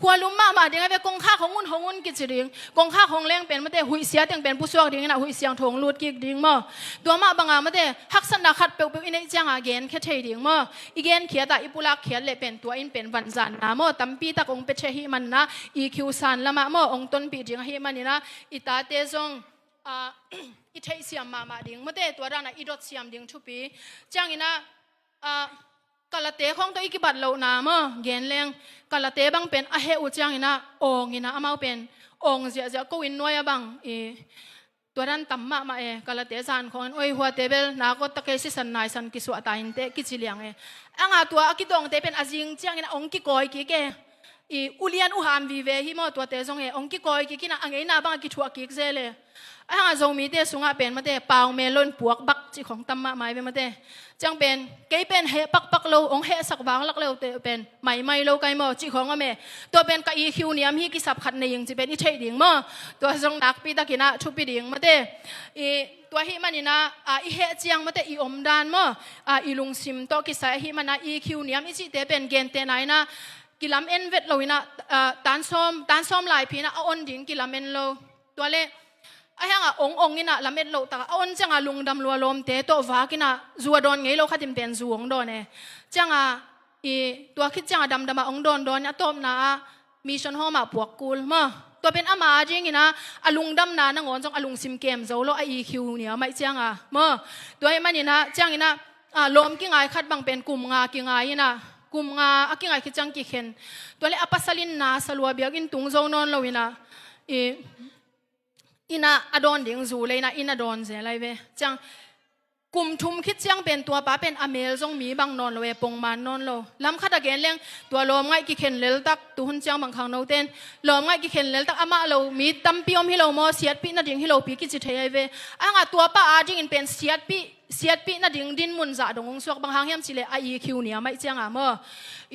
Khualum mahmah ding a ve, kongkhak hong un, hong un kici ding. Kongkhak hong leng pen mate huih sia teng pen pusuak ding in ah huih siangtho hong lut kik ding maw. Tua mah bang a mate haksatna khat peuhpeuh i neih ciang a genkhia thei ding maw. I genkhiat ah i pulakkhiat leh pen tua in pen vanzanna maw tampi tak hong pia thei ahih man in ah E Q san lam ah maw hong tonpih ding ahih man in ah i tate zong, ah, i theihsiam mahmah ding mate, tua dan ah i dotsiam ding thupi. Ciang in ah, ah, kalate khawng tawh i kibat lohna maw, gen leng kalate bang pen a heh uh ciang in ah awng in ah amau pen awng ziahziah ko in nuai a bang i tua dan tam mahmah e. Kalate zan khawng in oi huate bel nak awt ta kei, sisan naisan kisuah ta inteh kici liang e. A nga tua a kidawngte pen a zing ciang in ah hong kikawi kik e. I ulian uham vive hi maw tuate zong e, hong kikawi kik in ah a ngeina bang a kithuah kik zel e. A hang a Zomite sungah pen mate pau mel lo in puak bak cih khawng tam mahmah hi ve mate. Ciang pen kei pen heh pakpak lo, hong hehsak vanglak lo te pen maimai lo kai maw cih khawng om e. Tua pen ka E Q niam hi, kisap khat nei ing cih pen i theih ding maw. Tua zong nakpi tak in ah thupi ding mate. I tua ahih man in ah, ah, i heh ciang mate i omdan maw, ah, i lungsim tawh kisai ahih man in ah E Q niam i cihte pen gentehna in ah kilam en vet lo in ah, ah, tan sawm, tan sawm laiphi in ah a on ding kilam en lo. Tua leh a hang a ong ong in ah lamet loh tak a on ciang a lungdam lua lawmte tawh vak in ah zu a dawn ngei lo khat in pen zu hong dawn e. Ciang a i tua khit ciang a damdam a hong dawn dawn in a tawpna ah mission home ah puak kul maw. Tua pen ama a ding in ah a lungdamna nangawn zong a lungsim kem zo lo, a E Q niam ahih ciang a maw. Tua ahih man in ah ciang in ah, ah, lawm kingai khat bang pen kum nga kingai in ah, kum nga a kingai khit ciang kikhen. Tua leh a pasal in na sa lua, biakinn tung zo nawn lo in ah i inn ah a dawn ding zu lei in ah inn a dawn zel lai ve. Ciang kum thum khit ciang pen tua pa pen a mel zong mi bang nawn lo e, pongman nawn lo. Lam khat a gen leng tua lawmngaih kikhen lel tak, tuhun ciang bang khangnote in lawmngaih kikhen lel tak amah lo mi tampi om hi lo maw, siatpih nading hi lopi kici thei ahi ve. A hang a tua pa a ding in pen siatpih, siatpih nading dinmun zah dong hong suak, bang hang hiam cih leh a E Q niam ahih ciang a maw.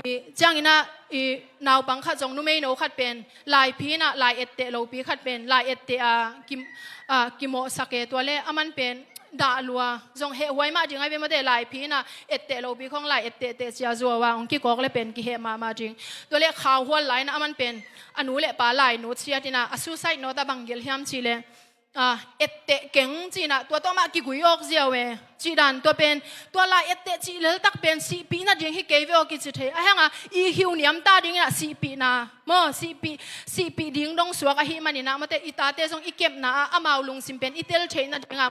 I ciang in ah i naupang khat zong, numeino khat pen laiphi in ah lai etteh lopi khat pen lai etteh a ki, ah, kimawhsak e. Tua leh aman pen dah lua, zong heh huai mah ding ahi ve mate, laiphi in ah etteh lopi khawng lai etteh teh cia zuau a hong kikawk leh pen kiheh mahmah ding. Tua leh khauhual lai in ah aman pen a nu leh pa lainut siat in ah a suicide note ah bang gelh hiam cih leh, ah, etteh keng ci in ah tua tawh mah kigui awk ziau e. Cih dan tua pen, tua lai etteh cih lel tak pen sihpih nading hi kei ve aw kici thei. A hang a E Q niam ta ding in ah sihpihna maw, sihpih, sihpih ding dong suak ahih man in ah mate i tate zong i kepna ah amau lungsim pen i tel theih nading ah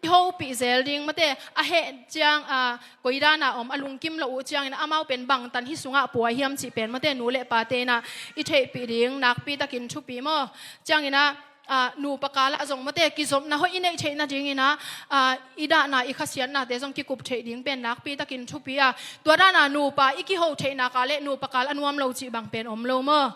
i hopih zel ding mate. A heh ciang a koi dan a om, a lungkim loh uh ciang in ah amau pen bangtan hih sungah pua hiam cih pen mate nu leh pate in ah i theihpih ding nakpi tak in thupi maw. Ciang in ah, ah, nupa kal ah zong mate kizopna hoih i neih theih nading in ah, ah, i dahna, i khasiatnate zong kikup theih ding pen nakpi tak in thupi a. Tua dan a nupa i kiho theihna kal leh nupa kal a nuam lo cih bang pen om lo maw.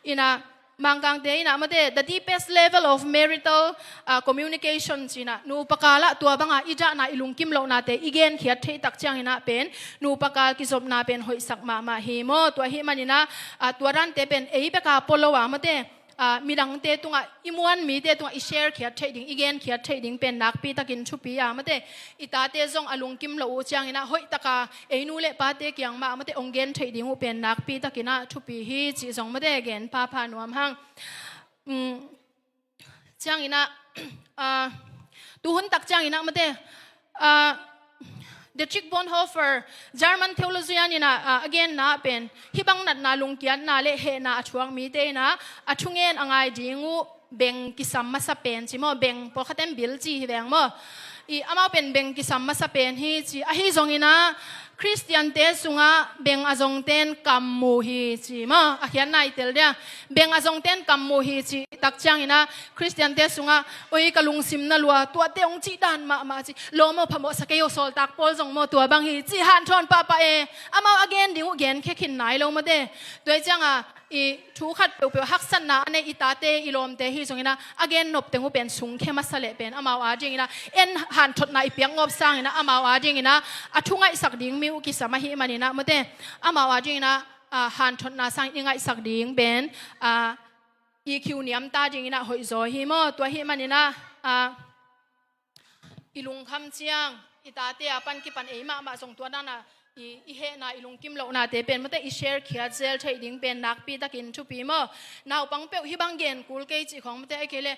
In ah Mangkangte in ah mate the deepest level of marital, ah, communication ci in ah nupa kal ah tua bang a i dahna, i lungkim lohnate i genkhiat theih tak ciang in ah pen nupa kal kizopna pen hoihsak mahmah hi maw. Tua ahih man in ah, ah, tua dante pen ei bek a pua lo a mate, ah, midangte tungah, i muan mite tungah i share khiat theih ding, i genkhiat theih ding pen nakpi tak in thupi a mate. I tate zong a lungkim loh uh ciang in ah hoih tak a ei nu leh pate kiang mah mate hong gen theih ding uh pen nakpi tak in ah thupi hi cih zong mate gen phapha nuam hang. Um, ciang in ah, ah, tuhun tak ciang in ah mate, ah, Dietrich Bonhoeffer, German theologian in ah, ah, a genna pen hih bang natna, lungkiatna leh hehna a thuak mite in ah a thungen a ngai ding uh beng kisam masa pen ci maw, beng pawlkhat in bil ci hi veng maw. I amau pen beng kisam masa pen hi ci. Ahi zong in ah Khristiante sungah beng a zongte in kam mu hi ci maw. A khiatna i tel dia, beng a zongte in kam mu hi cih tak ciang in ah Khristiante sungah, oi ka lungsim na lua, tuate hong cih dan mahmah ci, lawm aw, phamawh sa kei aw, sawltak pawl zong maw tua bang hi ci, hanthawn pahpah e. Amau a gen ding uh genkhia khin nai lo mate. Tua ahih ciang a i thu khat peuhpeuh haksatna a nei i tate i lawmte hi zongin ah, a gen nop teng uh pen sungkhia masa leh pen amau adingin ah, en hanthotna i piak ngawp sangin ah amau adingin ah, a thu ngaihsak ding mi uh kisam ahih manin ah, mawte, amau adingin ah, ah, hanthotna sangin i ngaihsak ding pen, ah, E Q niamta dingin ah hoihzaw hi maw. Tua ahih manin ah, ah, i lungkham ciang i tate a pan kipan ei mahmah zong tua dan a i, i hehna, i lungkim lohnate pen, mawte, i share khiat zel theih ding pen nakpi takin thupi maw. Naupang peuh hih bang gen kul kei cih khawng, mawte, ahih kei leh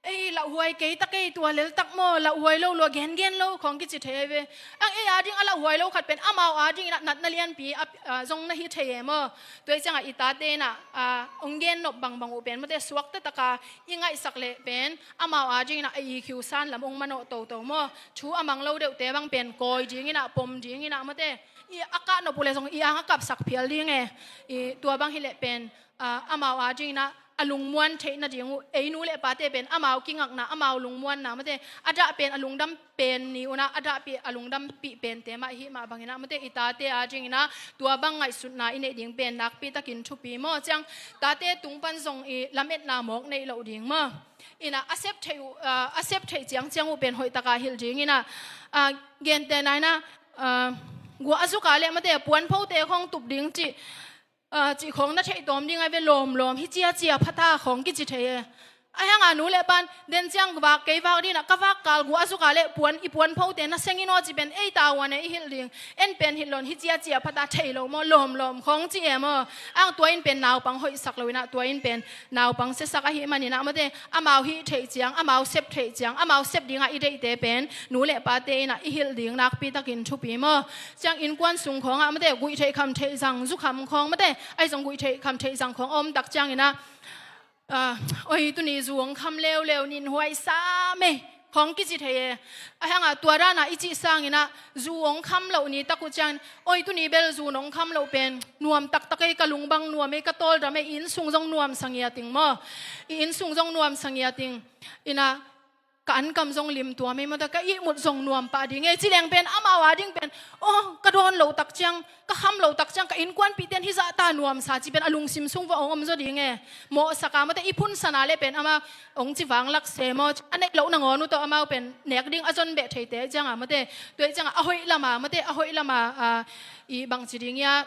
ei lauhuai kei ta kei, tua lel tak maw, lauhuai lo lua, gengen lo khawng kici thei ahi ve. Ang ei ading a lauhuai lo khat pen amau adingin ah natna lianpi a, a, zong na hi thei e maw. Tua ahih ciangah i tate in ah, a, hong gen nop bangbang uh pen, mawte, suakta taka i ngaihsak leh pen amau adingin ah a E Q san lam hong manawh toto maw. Thu a mang lo deuhte bang pen kawi dingin ah, pom dingin ah, mawte, i a kah nop uh leh zong i ang a kapsak phial ding e. I tua bang hi leh pen, a, amau adingin ah a lungmuan theih nading uh, ei nu le pate pen amau kingakna, amau lungmuanna, mawte, a dah pen a lungdam pen ni un ah, a dahpih, a lungdampih pente mah i hih mah bangin ah, mawte, i tate adingin ah tua bang ngaihsutna i neih ding pen nakpi takin thupi maw. Ciang tate tung pan zong i lametna mawk neih loh ding maw. In ah a sep theih uh, a, a sep theih ciangciang uh pen hoih taka hilh dingin ah, a, gentehna in ah, a, guah a zuk a leh, mawte, puanphote khawng tup ding cih, a, cih khawng na theih tawm ding ahi ve. Lawmlawm, hih ciacia phata khawng kici thei e. Ahih hangah nu le pan, den ciang vak kei vak dingin ah, ka vak kal guah a zuk a leh puan, i puanphote na seng in aw ci pen ei tavuan e i hilh ding. En pen hilh lo in, hih ciacia phata thei lo maw, lawmlawm khawng ci e maw. Ang tua in pen naupang hoihsak lo in ah, tua in pen naupang siasak ahih manin ah, mawte, amau hih theih ciang, amau sep theih ciang, amau sep dingah i deihte pen nu le pate in ah i hilh ding nakpi takin thupi maw. Ciang innkuan sung khawngah, mawte, guih theih kham theih zang, zukham khawng, mawte, ahi zong guih theih kham theih zang khawng a om tak ciangin ah, a, oi, tuni zu hong kham leuleu, ninhuai sam e khawng kici thei e. Ahih hangah tua dan a i cih sangin ah zu hong kham loh ni tak uh ciangin, oi, tuni bel zu nong kham loh pen nuam taktak e, ka lung bang nuam e, ka tawldam e, i inn sung zong nuamsa ngiat ing maw. I inn sung zong nuamsa ngiat ing. In ah ka ankam zong limtuam e, mawte, ka ihmut zong nuam pah ding e ci leng pen amau ading pen, aw, ka dawn loh tak ciang, ka kham loh tak ciang ka innkuanpihte in hih zahta nuamsa ci pen a lungsim sung va hong om zaw ding e. Mawhsak a, mawte, i phunsan a leh pen amau hong ci vanglak se maw. A neih loh nangawn uh tawh amau pen nek ding a zon beh theite ahih ciangah, mawte, tua ahih ciangah a hoih lam a, mawte, a hoih lam a, a, i bangci ding ia,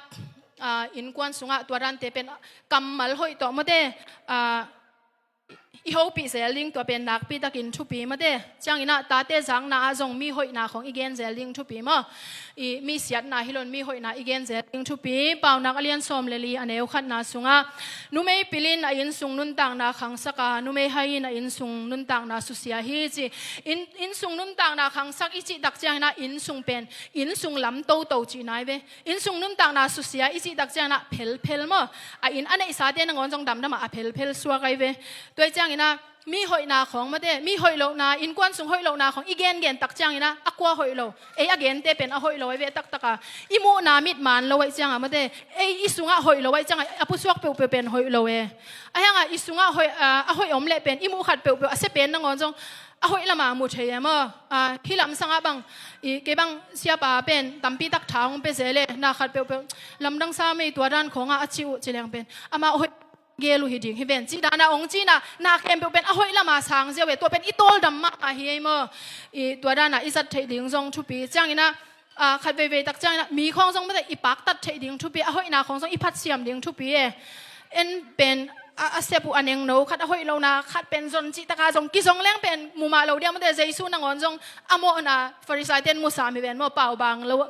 a, innkuan sungah tua dante pen kammal hoih tawh, mawte, a, i hopih zel ding, tua pen nakpi takin thupi, mawte. Ciangin ah tate zakna ah zong mi hoihna khawng i gen zel ding thupi maw. I mi siatna hi lo in, mi hoihna i gen zel ding thupi. Paunak a lian sawm le li, a neu khatna sungah, numei pil in a inn sung nuntakna khangsak a, numei hai in a inn sung nuntakna susia hi ci. Inn, inn sung nuntakna khangsak i cih tak ciangin ah inn sung pen, inn sung lam toto cihna ahi ve. Inn sung nuntakna susia i cih tak ciangin ah phelphel maw. A inn a neihsate nangawn zong damdam a, a phelphel suak ahi ve. Tua ahih ciangin ah mi hoihna khawng, mawte, mi hoih lohna, innkuan sung hoih lohna khawng i gengen tak ciangin ah a kua hoih lo, ei a gente pen a hoih lo ahi ve taktak a. I muhna mit maan lo ahih ciangah, mawte, ei i sungah hoih lo ahih ciangah a pusuak peuhpeuh pen hoih lo e. Ahih hangah i sungah hoih, a, a hoih om leh pen i muh khat peuhpeuh a sia pen nangawn zong a hoih lam a mu thei e maw. A, hih lam sangah bang, i, kei bang siapa pen tampi tak tha hong pia zel e, na khat peuhpeuh lamdang sam e, tua dan khawngah a cih uh ci leng pen amah hoih gel uh hi ding hi ven, cih dan a hong ci in ah, na khempeuh pen a hoih lam a sang ziau e. Tua pen i tawldam mahmah hi ei maw. I, tua dan a i zat theih ding zong thupi. Ciangin ah, a, khat veivei tak ciangin ah mi khawng zong, mawte, i paktat theih ding thupi, a hoihna khawng zong i phatsiam ding thupi e. En pen a, a sep uh a nengno khat, a hoih lohna khat pen zon cih taka zong kizong leng pen mu mah lo ding a, mawte, Jesu nangawn zong a mawhna Farisaite in mu sam hi ven maw, paubang lo,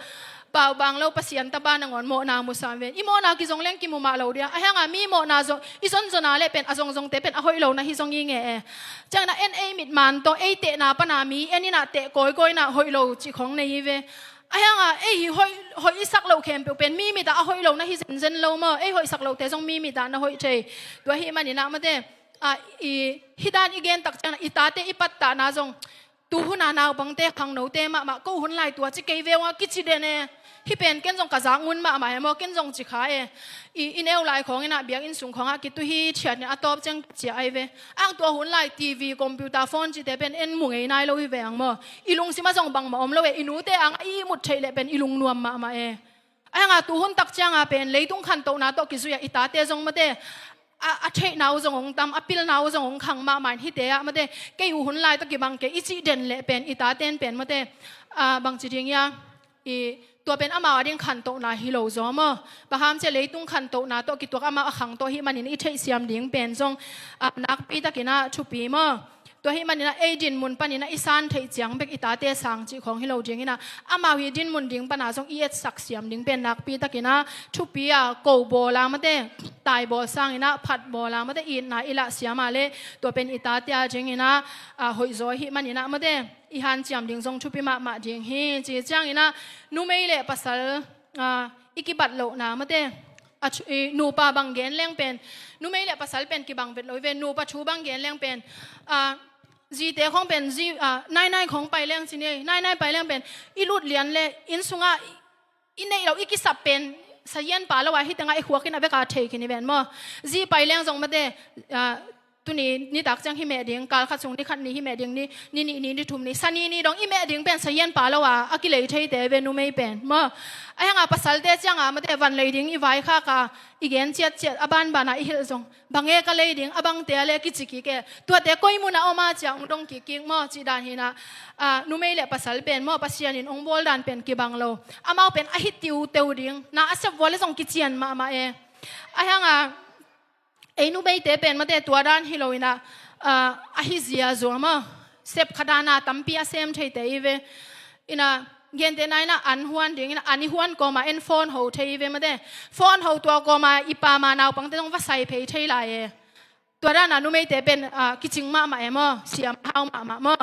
paubang lo Pasian tapa nangawn mawhna mu sam hi ven. I mawhna kizong leng kimu mah lo ding a. Ahih hangah mi mawhna zong i zonzon a leh pen a zongzongte pen a hoih lo na hi zong i ngei e. Ciangin ah en ei mit maan tawh ei tehna pan a mi en in ah teh kawikawi in ah hoih lo cih khawng nei hi ve. Ahih hangah ei hi hoih, hoih i sak loh khempeuh pen mi mit ah a hoih lo na hi zenzen lo maw. Ei hoihsak lohte zong mi mit ah na hoih thei. Tua ahih manin ah, mawte, a, i, hih dan i gen tak ciangin ah i tate i pattahna zong, tu hun a naupangte, khangnote mahmah, ko hun lai tua ci kei ve ung a kici den e. Hih pen ken zong ka zak ngun mahmah e maw, ken zong ci kha e. I, i neu lai khawngin ah biakinn sung khawngah kituh hithiat in a tawp ciang ciah ahi ve. Ang tua hun lai TV, computer, phone cihte pen en mu ngei nai lo hi ve ang maw. I lungsim ah zong bangmah om lo e. I nute ang a i ihmut theih leh pen i lungnuam mahmah e. Ahi hanga tuhun tak cianga pen leitung khantohna tawh kizui-a i tate zong mate, a, a theihna uh zong hong tam, a pilna uh zong hong khang mahmah in, hihte ah mate, kei uh hun lai tawh kibang kei i cih den leh pen i taten pen mate, a, bangci ding ia, i, tua pen amau ading khantohna hi lo zaw maw. Bang hang hiam cih leh leitung khantohna tawh kituak amau a khang tawh ahih manin i theihsiam ding pen zong, a, nakpi takin ah thupi maw. Tua ahih manin ah ei dinmun panin ah i san theih ciang bek i tate sang cih khawng hi lo dingin ah, amau hi dinmun ding pan ah zong i etsak siam ding pen nakpi takin ah thupi a, ko bawl a mate, tai bawl sangin ah phat bawl a mate, itna i lah siam a leh tua pen i tate a dingin ah, a, hoih zaw ahih manin ah mate, i hanciam ding zong thupi mahmah ding hi. Ci ciangin ah numei le pasal, a, i kibat lohna mate, a thu, i, nupa bang gen leng pen, numei le pasal pen kibang vet lo hi ve. Nupa thu bang gen leng pen, a, zite khawng pen zi, a, nainai khawng pai leng ci ni, nainai pai leng pen i lut lian le inn sungah i, i neih loh i kisap pen sazian pa lo a, hih tengah i khuakin a bek a thei khin hi ven maw. Zi pai leng zong mate, a, tuni nitak ciang hih meh ding, kal khat sung ni khat ni hih meh ding, ni, ni nih ni, ni thum ni, sa ni ni dong i meh ding pen sazian pa lo a, a kilei theite ve numei pen maw. Ahi hanga pasalte cianga mate, van lei ding i vaikhak a, i gen ciatciat a banban a i hilh zong, bang e ka lei ding, a bangte a leh kici kik e, tuate koi mun ah om a ci-a hong dong kikkik maw, cih dan hi-in ah, a, numei le pasal pen maw, Pasian in hong bawl dan pen kibang lo. Amau pen a hi tiuteu ding, na a sep vua leh zong kician mahmah e. Ahi hanga ei numeite pen mate tua dan hi lo-in ah, a, a hi zia zua maw, sep kha dan a tampi a sem theite i ve. In ah, gentehna in ah an huan dingin ah, an i huan kawma en phone ho thei i ve mate. Phone ho tua kawma i pam a naupangte zong va sai phei thei lai e. Tua dan a numeite pen, a, kicing mahmah e maw, siam hau mahmah maw.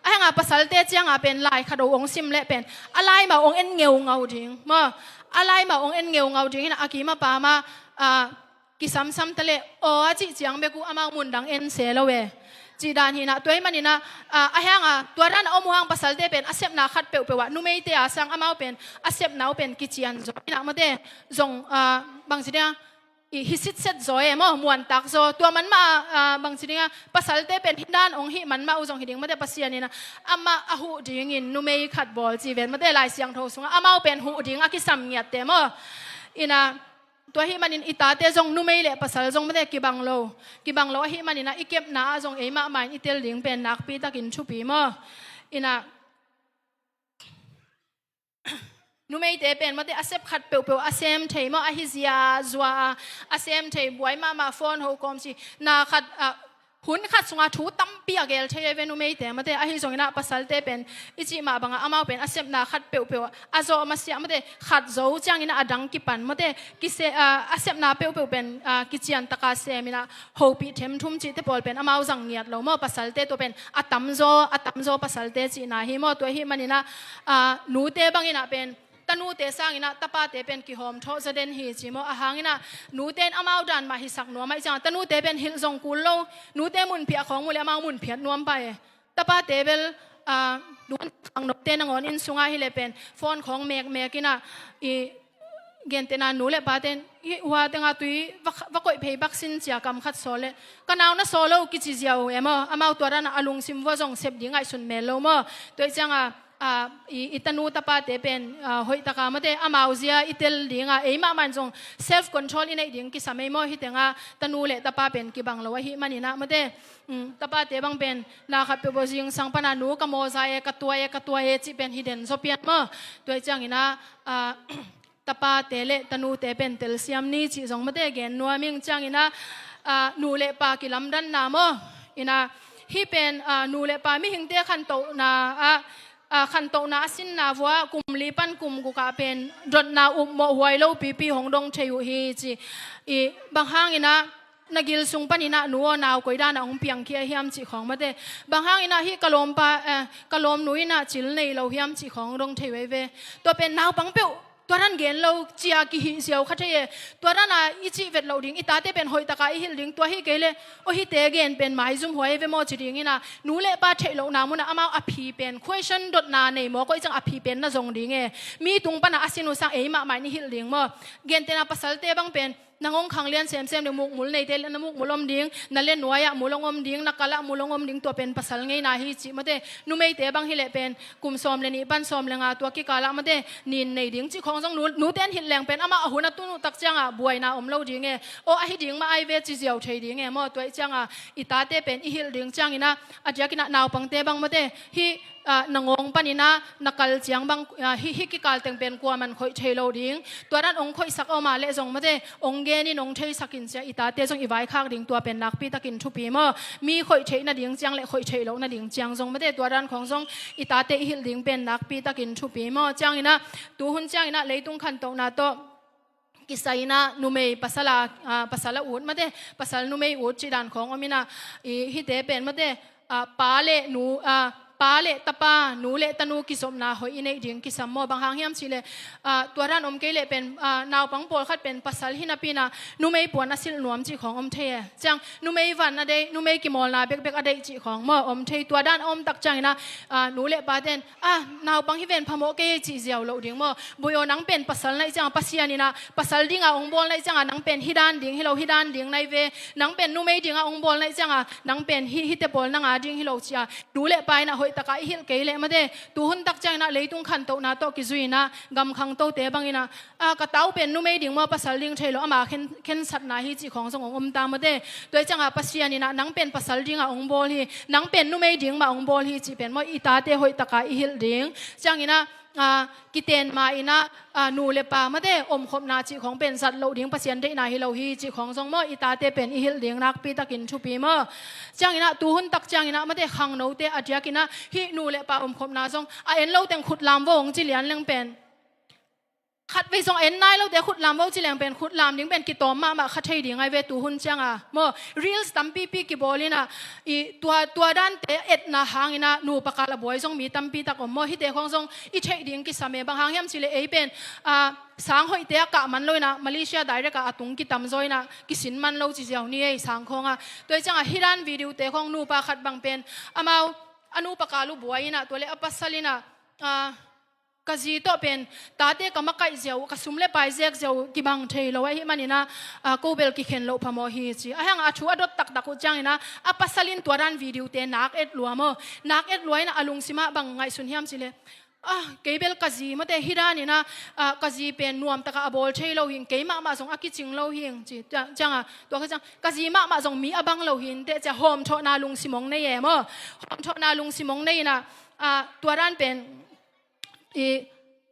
Ahi hanga pasalte cianga pen lai khat ho hong sim leh pen a laimau hong en ngeungau ding maw. A laimau hong en ngeungau dingin ah a kim a pam a, a, kisamsam ta leh, aw a cih ciang bek uh amau mun dang en se lo e. Cih dan hi-in ah, tua ahih manin ah, a, ahi hanga tua dan a om uh hang pasalte pen a sepna khat peuhpeuh ah numeite a sang amau pen a sepna uh pen kician zaw in ah mate, zong, a, bangci ding a, i, hi sitset zaw e maw, muantak zaw. Tua man mah, a, bangci ding a, pasalte pen hih dan hong hih man mah uh zong hi ding mate, Pasian in ah amah a huh dingin numei khat bawl ci ven mate, Lai Siangtho sungah amau pen huh ding a kisam ngiatte maw. In ah, tua ahih manin i tate zong numei le pasal zong mate kibang lo. Kibang lo ahih manin ah i kepna ah zong ei mahmah in i tel ding pen nakpi takin thupi maw. In ah, numeite pen mate a sep khat peuhpeuh a sem thei maw, a hi zia zua a, a sem thei buai mahmah phone ho kawm ci, na khat, a, hun khat sungah thu tampi a gel thei a ve numeite mate, ahi zongin ah pasalte pen i cih mah bangah amau pen a sepna khat peuhpeuh a zawh masiah mate, khat zo ciangin ah a dang kipan mate, kise, a, a sepna peuhpeuh pen, a, kician taka semin ah hopih themthum cihte pawl pen amau zang ngiat lo maw, pasalte tua pen a tamzaw, a tamzaw pasalte cihna hi maw. Tua ahih manin ah, a, nute bangin ah pen tanute sangin ah tapate pen kihawm thawh zaw den hi ci maw. A hangin ah nute in amau dan mah hisak nuam ahih ciangah tanute pen hilh zong kul lo, nute mun phiah khawng mu leh amau mun phiat nuam pah e. Tapate bel, a, duan khangnote nangawn inn sungah hi leh pen phone khawng mekmek in ah, i, gentehna nu le pate in, i, hua tengah tui va, va koih phei bak sin ci-a kam khat sawl leh ka nau na sawl lo kici ziau e maw. Amau tua dan ah a lungsim vua zong sep ding ngaihsun mel lo maw. Tua ahih ciangah, a, i, i tanu tapate pen, a, hoih taka mate amau zia i tel dinga ei mahmah in zong self control i neih ding kisam ei maw. Hih tengah tanu le tapa pen kibang lo ahih manin ah mate, um, tapate bang pen na khat peuhpeuh zingsang pan ah nu ka mawza e, ka tua e, ka tua e cih pen hi den zaw pian maw. Tua ahih ciangin ah, a, tapate le tanute pen telsiam ni cih zong mate gen nuam ing. Ciangin ah, a, nu le pa kilamdanna maw. In ah, hih pen, a, nu le pa mihingte khantohna ah, a, khantohna a sinna vua kum li pan kum guk ah pen dotna upmawh huai lo pipi hong dong thei uh hi ci. I, bang hangin ah na gil sung panin ah nu aw nau koi dan ah hong piangkhia hiam cih khawng mate. Bang hangin ah hih ka lawmpa, eh, ka lawmnu in ah cil nei lo hiam cih khawng hong dong thei uh ei ve. Tua pen naupang peuh tua dan gen lo ci-a kihih ziau kha thei e. Tua dan a i cih vet loh ding, i tate pen hoih taka i hilh ding, tua hi kei leh aw hihte gen pen maizum huai ve maw ci dingin ah, nu le pa theih lohna munah amau a phi pen question dotna nei maw, koih ciang a phi pen na zong ding e. Mi tung pan ah a sin uh sang ei mahmah in i hilh ding maw. Gentehna pasalte bang pen Nang hong khanglian semsem le mukmul neite le na mukmul om ding, na le nuai-ah mul hong om ding, na kal-ah mul hong om ding, tua pen pasal ngeina hi cih mate. Numeite bang hileh pen kum sawm le nih pan sawm le nga tua kikal-ah mate nin nei ding cih khawng zong nu, nute in hilh leng pen amah a hun a tun uh tak ciangah buaina om lo ding e. Aw, ahi ding mah ai ve ci ziau thei ding e maw. Tua ih ciangah i tate pen i hilh ding cianginah a diakinah naupangte bang mate hih ah, na ngawng paninah na kal ciang bang, ah, hih, hih kikal teng pen kuaman khoih thei lo ding. Tua dan hong khoihsak a om a leh zong mate, hong genin hong theisak in cia i tate zong i vaikhak ding tua pen nakpitakin thupi maw. Mi khoih theih nading ciang le khoih theih loh nading ciang zong mate, tua dan khawng zong i tate i hilh ding pen nakpitakin thupi maw. Cianginah, tuhun cianginah leitung khantohna tawh kisai inah numei pasal a, ah, pasal a ut mate, pasal numei ut cih dan khawng om inah, i, hihte pen mate, ah, pa le nu, ah, pa le tapa, nu le tanu kizopna hoih i neih ding kisam maw. Bang hang hiam cihleh, ah, tua dan om kei leh pen, ah, naupang pawlkhat pen pasal hi napi inah numei puan a silh nuam cih khawng om thei e. Ciang numei van a deih, numei kimawlna bekbek a deih cih khawng maw om thei. Tua dan a om tak cianginah, ah, nu le pate'n, ah, naupang hi ven phamawh kei cih ziau loh ding maw. Boi aw, nang pen pasal na ih ciangah Pasian inah pasal dingah hong bawl na ih ciangah nang pen hih dan ding hi lo, hih dan ding na hi ve. Nang pen numei dingah hong bawl na ih ciangah nang pen hih, hihte pawl nang a ding hi lo ci-a nu le pa inah hoihtakah i hilh kei leh mate, tuhun tak cianginah leitung khantohna tawh kizui inah gam khangtote banginah, ah, ka tau pen numei ding maw, pasal ding thei lo, ama khen, khensatna hi cih khawng zong hong om ta mate. Tua ih ciangah Pasian inah nang pen pasal dingah hong bawl hi, nang pen numei ding mah hong bawl hi cih pen maw i tate hoihtaka i hilh ding. Cianginah, ah, kiten ma inah, ah, nu le pa mate omkhopna cih khawng pen zat loh ding, Pasian deihna hi lo hi cih khawng zong maw i tate pen i hilh ding nakpitakin thupi maw. Cianginah tuhun tak cianginah mate khangnote a diakinah hih nu le pa omkhopna zong a en lo teng khutlam vo hong ci lian leng pen, khatvei zong a en nai lote khutlam vo ci leng pen khutlam ding pen kitawm mahmah kha thei ding ai ve tuhun cianga maw. Reels tampipi kibawl inah i tua, tua dante etna hanginah nupa kal a buai zong mi tampi tak om maw. Hihte khawng zong i theih ding kisam e. Bang hang hiam cihleh ei pen, ah, sang hoihte a kah man lo inah Malaysia direct ah a tung kitamzaw inah kisin man lo ci ziau ni ei sang khawngah. Tua ih ciangah hih dan video-te khawng nupa khat bang pen amau a nupa kal uh buai inah tua le a pasal inah, ah, ka zi tawh pen tate ka makaih ziau, ka sum le pai zek ziau kibang thei lo ahih maninah, ah, ko bel kikhen loh phamawh hi ci. A hiangah a thu a dot taktak uh cianginah a pasal in tua dan video-te nak et lua maw. Nak et lua inah a lungsimah bang ngaihsun hiam cihleh, ah, kei bel ka zi mate hih daninah, ah, ka zi pen nuamtakah a bawl thei lo hing, kei mahmah zong a kicing lo hing ci. Ciang, ciangah tua ka ciang ka zi mahmah zong mi a bang lo hinteh cia hawmthawhna lungsim hong nei e maw. Hawmthawhna lungsim hong nei inah, ah, tua dan pen i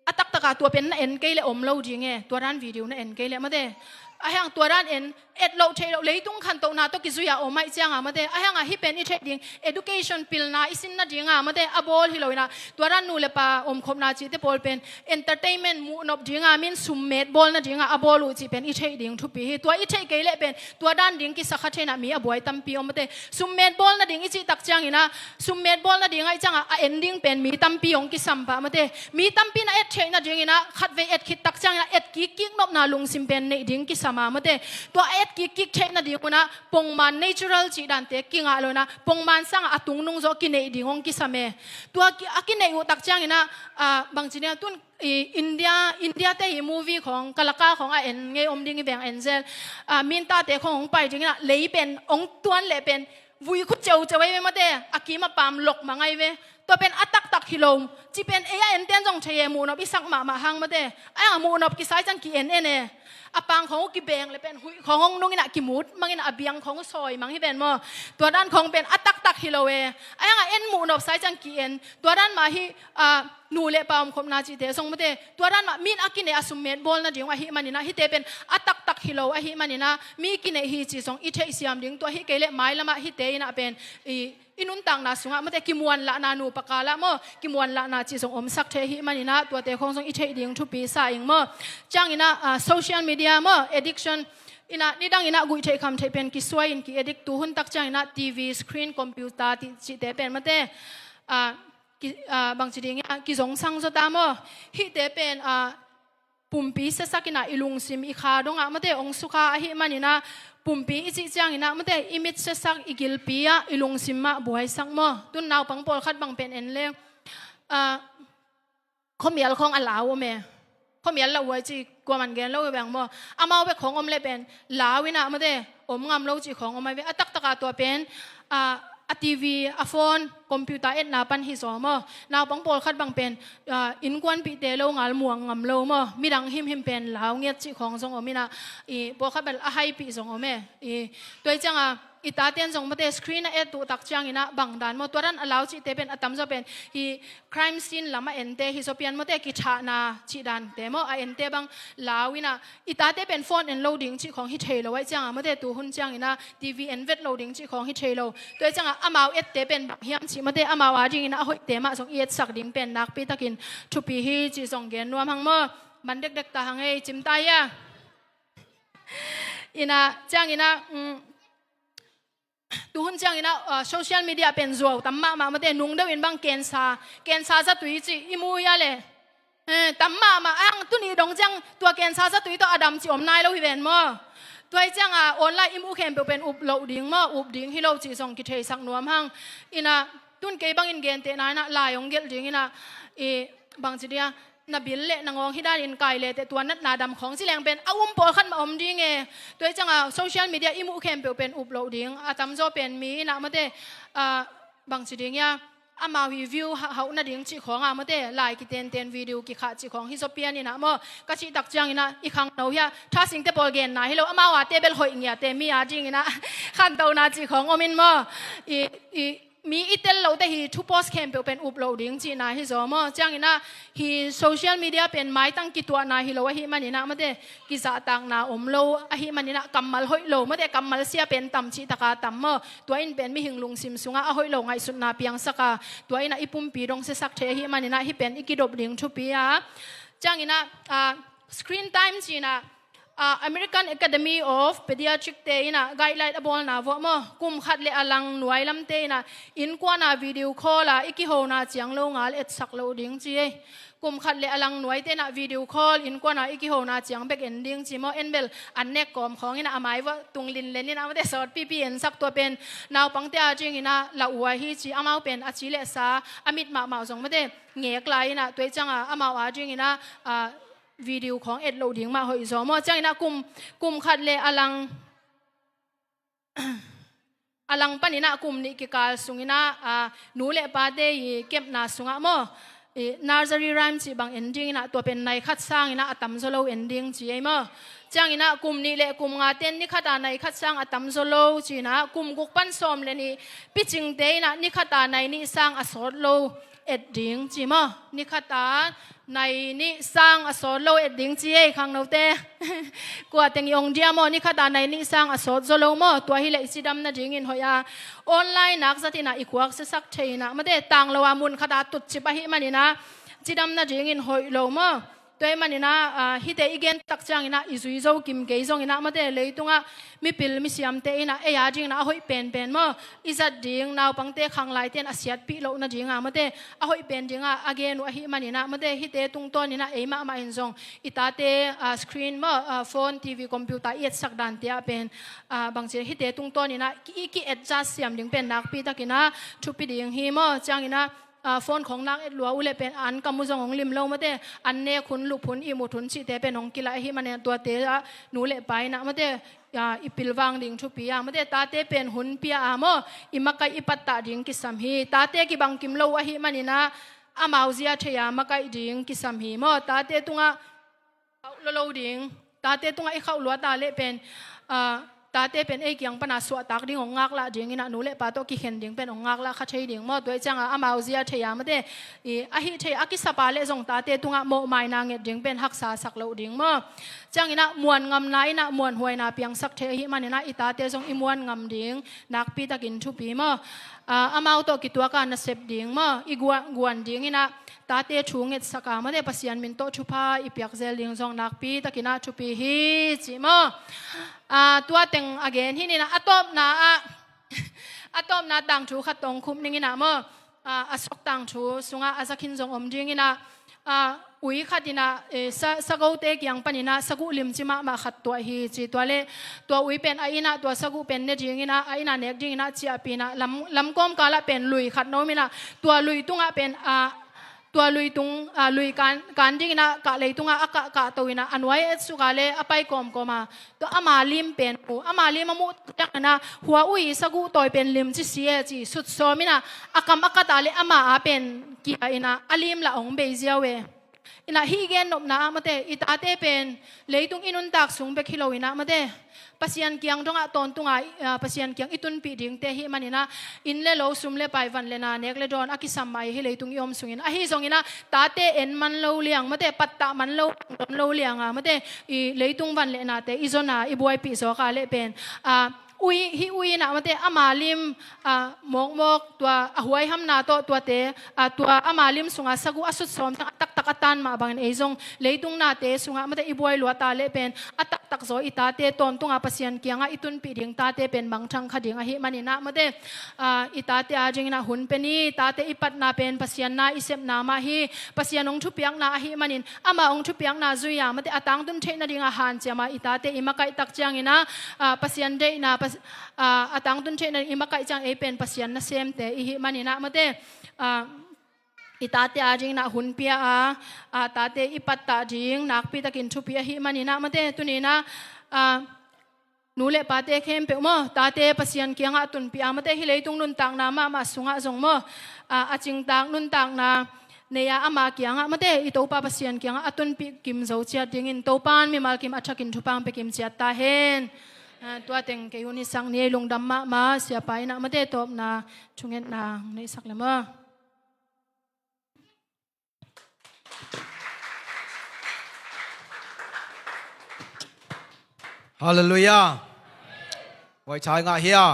a taktakah tua pen na en kei le om lo ding e, tua dan video na en kei le mate. A hiang tua dan en et loh theih loh leitung khantohna tawh kizui-a om ahih cianga mate. A hiangah hih pen i theih ding education pilna i sin nadinga mate a bawl hi lo inah tua dan nu le pa omkhopna cihte pawl pen entertainment muhnop dinga min summet bawl nadinga a bawl uh cih pen i theih ding thupi hi. Tua i theih kei leh pen tua dan ding kisa kha thei inah mi a buai tampi om mate. Summet bawl nading i cih tak cianginah summet bawl nading ahih ciangah a en ding pen mi tampi hong kisam pah mate. Mi tampi na et theih nadinginah khatvei et khit tak cianginah et kikkik nopna lungsim pen neih ding kisam a mate. Tua a et kikkik theih nading unah pongman natural cih dante kingah lo inah pongman sangah a tungnung zawh kineih ding hong kisam e. Tua ki, a kineih uh tak cianginah, ah, bangci nia tun i India, India te hi movie khawng, Kalaka khawng a en ngei om ding i veng en zel. Ah, mintate khawng hong pai dinginah lei pen hong tuan leh pen vui khu ceuceu ai ve mate, a kim a pam lok mang ai ve. Tua pen a taktak hi lo. Ci pen ei a enten zong thei e, muhnop i sak mahmah hang mate. A hiangah muhnop kisai ciang ki-en en e. A pang khawng uh kibeng le pen huih khawng hong nung inah kimut mang inah a biang khawng uh sawi mang hi ven maw. Tua dan khawng pen a taktak hi lo e. A hiangah en muhnop sai ciang ki-en. Tua dan mah hi, ah, nu le pa omkhopna cihte zong mate. Tua dan mah min a kineih a summet bawl nading uh ahih maninah hihte pen a taktak hi lo ahih maninah mi kineih hi ci zong i theihsiam ding. Tua hi kei leh mailamah hihte inah pen i, i nuntakna sungah mate kimuanlahna nupa kalah maw, kimuanlahna ci zong omsak thei ahih maninah tuate khawng zong i theih ding thupi sa ing maw. Cianginah, ah, social media maw, addiction inah nidang inah guih theih kham theih pen kisuai in ki-addict, tuhun tak cianginah T V screen, computer ti, cihte pen mate, ah, ki, ah, bangci ding inah kizongsang zaw ta maw. Hihte pen, ah, pumpi siasak inah i lungsim i kha dongah mate hong sukha ahih maninah pumpi i cih cianginah mate i mit siasak i gilpi ah i lungsim mah buaisak maw. Tun naupang pawlkhat bang pen en leng, ah, khuamial khawng a lau om e. Khuamial lauhuai cih kuaman gen lo hi veng maw. Amau bek khawng om leh pen lau in ah mate om ngam lo cih khawng om ahi ve. A taktaka tua pen a, a TV, a phone, computer etna pan hi zaw maw. Naupang pawlkhat bang pen a, innkuanpihte lo ngal muang ngam lo maw. Midang himhim pen lau ngiat cih khawng zong om in ah, i pawlkhat bel a haipih zong om e. I tua hi cianga i taten zong mate screen a et uh tak ciangin ah bang dan maw, tua dan a lau cihte pen a tamzaw pen hi crime scene lam a ente hi zaw pian mate kithahna cih dante maw, a ente bang lau in ah i tate pen phone en lo ding cih khawng hi thei lo ahi cianga mate tu hun ciangin ah TV en vet lo ding cih khawng hi thei lo. Tua hi cianga amau ette pen bang hiam cih mate amau a dingin ah a hoihte mah zong i etsak ding pen nakpi takin thupi hi cih zong gen nuam hang maw. Man dekdek ta hang ei, cim ta hia. In ah ciangin ah, um, tu hun ciangin ah, uh, social media pen zuau tam mahmah mate, nung deuh in bang cancer, cancer zatui cih i mu hia le. Eh, tam mahmah ang, tuni dong ciang tua cancer zatui tawh a dam cih om nai lo hi ven maw. Tua hi cianga online i muh khempeuh pen up loh ding maw, up ding hi lo cih zong kitheisak nuam hang. In ah tun kei bangin gentehna in ah lai hong gelh ding in ah, i bangci dia, na bil le na ngawng hi danin kai le teh tua natna dam khawng ci leng pen a um pawlkhat mah om ding e. Tua hi cianga social media i muh khempeuh pen up loh ding, a tamzaw pen mi in ah mate, a, bangci ding hia, amau hi view hauh nading cih khawng ah mate lai kitenten video kikhah cih khawng hi zaw pian in ah maw. Ka cih tak ciangin ah i khangno hia, Thasingte pawl genna hi lo, amau ate bel hoih ngiate mi a dingin ah khantona cih khawng om in maw. I, i mi i tel lohte hi thu post khempeuh pen up loh ding cihna hi zaw maw. Ciangin ah hi social media pen maitang kituahna hi lo ahih manin ah mate kizahtakna om lo ahih manin ah kammal hoih lo mate kammal sia pen tam cih taka tam maw. Tua in pen mihing lungsim sungah a hoih lo ngaihsutna piangsak a, tua in ah i pumpi dong siasak thei ahih manin ah hih pen i kidop ding thupi a. Ciangin ah, a, screen time ci-in ah, a, American Academy of Pediatric te in ah guideline a bawlna vuah maw, kum khat le a lang nuai lamte in ah innkuan a video call a i kihona ciang lo ngal etsak loh ding ci ei. Kum khat le a lang nuaite in ah video call innkuan a i kihona ciang bek en ding ci maw. En bel an nek kawm khawng in ah a mai vuah tung linlen in ah mate sawt pipi ensak, tua pen naupangte a dingin ah lauhuai hi ci, amau pen a ci le sa a mit mahmah zong mate ngek lai in ah, tua hi cianga amau a dingin ah, a, video khawng et loh ding mah hoih zaw maw. Ciangin ah kum, kum khat le a lang, a lang panin ah kum nih kikal sungin ah, a, nu le pate i kepna sungah maw, i nursery rhyme cih bang en dingin ah tua pen nai khat sangin ah a tamzaw lo en ding ci ei maw. Ciangin ah kum nih le kum ngate'n ni khat a nai khat sang a tamzaw lo ci-in ah, kum guk pan sawm le nih picingte in ah ni khat a nai nih sang a sawt lo et ding ci maw. Ni khat a nai nih sang a sawt lo et ding ci ei khangnote. Kua teng i ong dia maw, ni khat a nai nih sang a sawt zaw lo maw. Tua hi leh i cidam nadingin hoih a, online nak zat in ah i kuak siasak thei in ah mate tang lo a mun khat a tutcip ahih manin ah cidam nadingin hoih lo maw. Tua ahih manin ah, a, hihte i gen tak ciangin ah i zui zo kim kei zongin ah mate leitungah mipil misiamte in ah ei a dingin ah a hoih penpen maw, i zat ding, naupangte khanglaite in a siatpih loh nading a mate a hoih pen ding a a gen uh ahih manin ah mate hihte tungtawn in ah ei mahmah in zong i tate, a, screen maw, a, phone, TV, computer i etsak dante ah pen, a, bangci hihte tungtawn in ah i ki-adjust siam ding pen nakpi takin ah thupi ding hi maw. Ciangin ah a, phone khawng nak et lua uh leh pen an kam uh zong hong lim lo mate, an nek hun, lup hun, ihmut hun cihte pen hong kilaih ahih manin ah tuate ah nu le pa in ah mate, a, i pilvang ding thupi a mate, tate pen hun pia a maw, i makaih i pattah ding kisam hi. Tate kibang kim lo uh ahih manin ah amau zia thei a makaih ding kisam hi maw. Tate tungah khauh lo lo ding, tate tungah i khauh lua ta leh pen, a, tate pen ei kiang pana suahtak ding hong ngaklah dingin ah nu le pa tawh kikhen ding pen hong ngaklah kha thei ding maw. Tua hi ciangah amau zia thei a mate, i, a hih thei a kisap a leh zong tate tungah mawhmaina nget ding pen haksa sak loh ding maw. Ciangin ah muan ngamna in ah muanhuaina piangsak thei ahih manin ah i tate zong i muan ngam ding nakpi takin thupi maw. A, amau tawh kituak a nasep ding maw, i guan, guan dingin ah tate thu ngetsak a mate Pasian min tawh thupha i piak zel ding zong nakpi takin ah thupi hi ci maw. A, tua teng a gen hi ning ah, a tawpna ah, a tawpna tangthu khat tawh khup ning in ah maw. A, a sok tangthu sungah a za khin zong om dingin ah, a, ui khat in ah, e, sa, sagote kiang panin ah saguh limci mahmah khat tuah hi ci. Tua leh tua ui pen a inn ah tua saguh pen ne dingin ah, a inn ah nek dingin ah ciahpih in ah, lam, lam kawmkal ah pen lui khat na om in ah, tua lui tungah pen, a, tua lui tung, ah, lui kan, kan dingin ah kah leitungah a kah, kahto in ah a nuai a etsuk a le a pai kawmkawm a, tua ama lim pen mu, ama lim a muh ciangin ah hua ui saguh tawi pen limci si e ci sutsawm in ah a kam a kat a le ama a pen kia in ah a lim lah hong bei ziau e. In ah hih gen nopna ah mate, i tate pen leitung i nuntak sung bek hi lo in ah mate, Pasian kiang dongah tawntung a, ah, Pasian kiang i tunpih dingte ahih manin ah, inn le lo, sum le pai, van le na, nek le dawn a kisam mah hi leitung i om sungin. Ahi zongin ah tate en man lo liang mate, pattah man lo, dawn lo liang a mate, i leitung van le nate i zon a i buaipih zawk a leh pen, ah, ui, hih ui in ah mate, ama lim, ah, mawkmawk, tua a huaihamna tawh tuate, ah, tua ama lim sungah saguh a sutsawm ciang a taktak a tan mah bangin ei zong leitung nate sungah mate i buai luat a leh pen a taktak zaw i tate tawntung a Pasian kiangah i tunpih ding tate pen mangthang kha ding ahih manin ah mate, ah, i tate a dingin ah hun pe ni. Tate i patna pen Pasian na i sepna mah hi. Pasian hong thupiakna ahih manin ama hong thupiakna zui a mate, a tangtun theih nading a hanciam a i tate i makaih tak ciangin ah, ah, Pasian deihna, Pas-, ah, a tangtun theih nading i makaih ciang ei pen Pasian nasemte i hih manin ah mate, ah, i tate a dingin ah hun pia a, ah, tate i pattah ding nakpi takin thupi ahih manin ah mate, tuni in ah, ah, nu le pate khempeuh maw, tate Pasian kiangah tunpih a mate, hih leitung nuntakna mahmah sungah zong maw, ah, a cingtak nuntakna nei a ama kiangah mate, i Topa Pasian kiangah a tunpih kim zo ciat dingin Topa'n mimal kim a thakin thupha hong pia kim ciat ta hen. Ah, tua teng kei hun hisak ni. Ei lungdam mahmah. Siapa in ah mate tawpna thungetna hong neihsak le maw. Halleluiah. Huai thai ngah hia.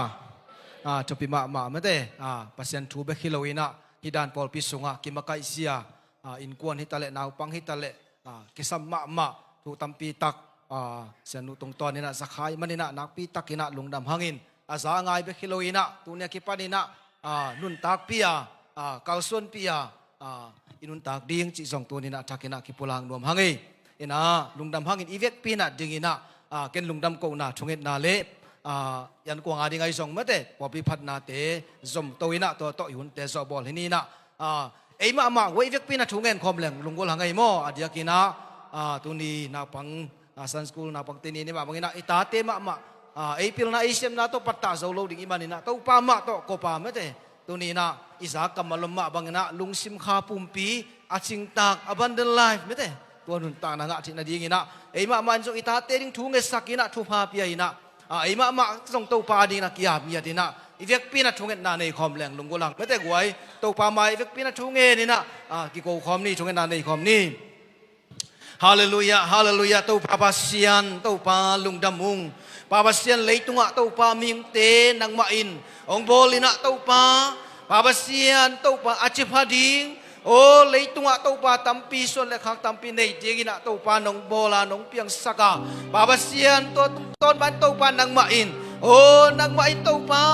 Ah, thupi mahmah mate. Ah, Pasian thu bek hi lo in ah, hih dan pawlpi sungah kimakaih sia, ah, innkuan hi ta leh, naupang hi ta leh, ah, kisam mahmah thu tampi tak, ah, Sianu tungtawn in ah za kha ahih manin ah nakpi takin ah lungdam hang in, a za a ngai bek hi lo in ah, tuni a kipan in ah, ah, nuntakpih a, ah, kalsuanpih a, ah, i nuntak ding cih zong tuni in ah a thakin ah kipulak nuam hang ei. In ah lungdam hang in, i vekpi in ah dingin ah, ah, ken lungdam kohna thungetna le, ah, i ankuang a ding ahi zong mate, pawlpi phatnate zomto in ah tua tawh i hunte zawh bawl hi ni in ah, ah, ei mahmah guai, i vekpi in ah thu ngen khawm leng lunggulh hang ei maw. A diakin ah, ah, tuni naupang, ah, Sunday school naupangte ni, ni mah bangin ah i tate mahmah, ah, ei pilna ei siamna tawh pattah zo lo ding i hih manin ah Topa mah tawh kop a mate, tuni in ah i zak kammal om mah bangin ah lungsim kha pumpi, a cingtak, abundant life mate, tua nuntakna ngah theih nadingin ah ei mahmah in zong i tate ding thu ngetsak in ah thupha pia in ah, ah, ei mahmah zong Topa dingin ah kiam ngiat in ah i vekpi in ah thungetna nei khawm leng lunggulh hang mate guai. Topa mai i vekpi in ah thu ngen in ah, ah, kiko khawm ni, thungetna nei khawm ni. Halleluiah, halleluiah. Topa Pasian, Topa lungdam ung. Pa Pasian, leitungah Topa mihingte nangmah in hong bawl in ah Topa, Pa Pasian, Topa a cipha ding, aw leitungah Topa tampi suan le khak tampi nei dingin ah Topa nong bawl a, nong piangsak a, Pa Pasian, tua tungtawn mah in Topa nangmah in, aw nangmah in Topa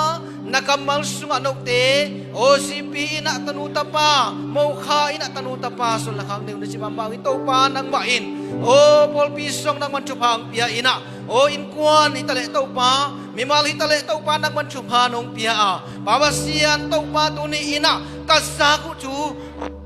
na kammal sungah note, aw zipi in ah tanu tapa, mokha in ah tanu tapa suan le khak nei uh na ci mahmah uh hi Topa nangmah in, aw pawlpi sung nangmah in thupha hong pia in ah, aw innkuan hi ta leh Topa, mimal hi ta leh Topa nangmah in thupha nong pia a, Pa Pasian, Topa tuni in ah ka zak uh thu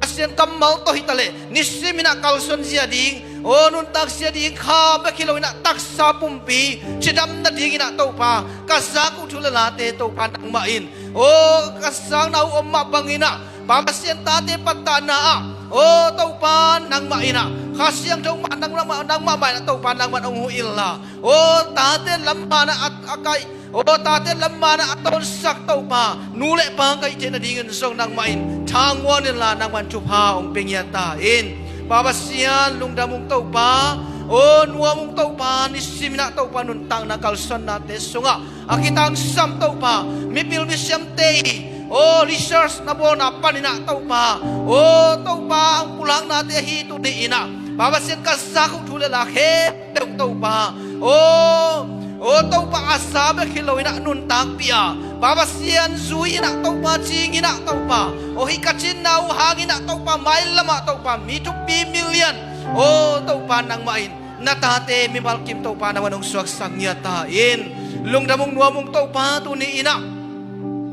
Pasian kammal tawh hi ta leh nisim in ah kalsuan zia ding, aw nuntak zia ding kha bek hi lo in ah taksa pumpi cidam nadingin ah Topa ka zak uh thu le late Topa nangmah in, aw ka zakna uh om mah bangin ah Pa Pasian, tate pattahna ah, aw Topa nangmah in ah Kha Siangtho mah nangmah, nangmah mah in ah Topa nangmah in hong huh inla, aw tate lam man ah a, a kaih, aw tate lam man ah a tawnsak Topa, nu le pa kaih theih nadingin zong nangmah in thanguan inla nangmah in thupha hong pia ngiat ta in. Pa Pasian, lungdam ung Topa, aw nuam ung Topa, nisim in ah Topa nuntakna kalsuannate sungah a kitangsam Topa, mipil misiamte i, aw research na bawlna panin ah Topa, aw Topa hong pulaknate ahi tuni in ah Pa Pasian, ka zak uh thu le la khempeuh Topa, aw, aw Topa a za bek hi lo in ah nuntakpih a, Pa Pasian, zui in ah Topa, cing in ah Topa, aw hih ka cinna uh hangin ah Topa mailam ah Topa mi thupi million, aw Topa nangmah in na tate mimal kim Topa nangmah in hong suaksak ngiat ta in. Lungdam ung, nuam ung Topa tuni in ah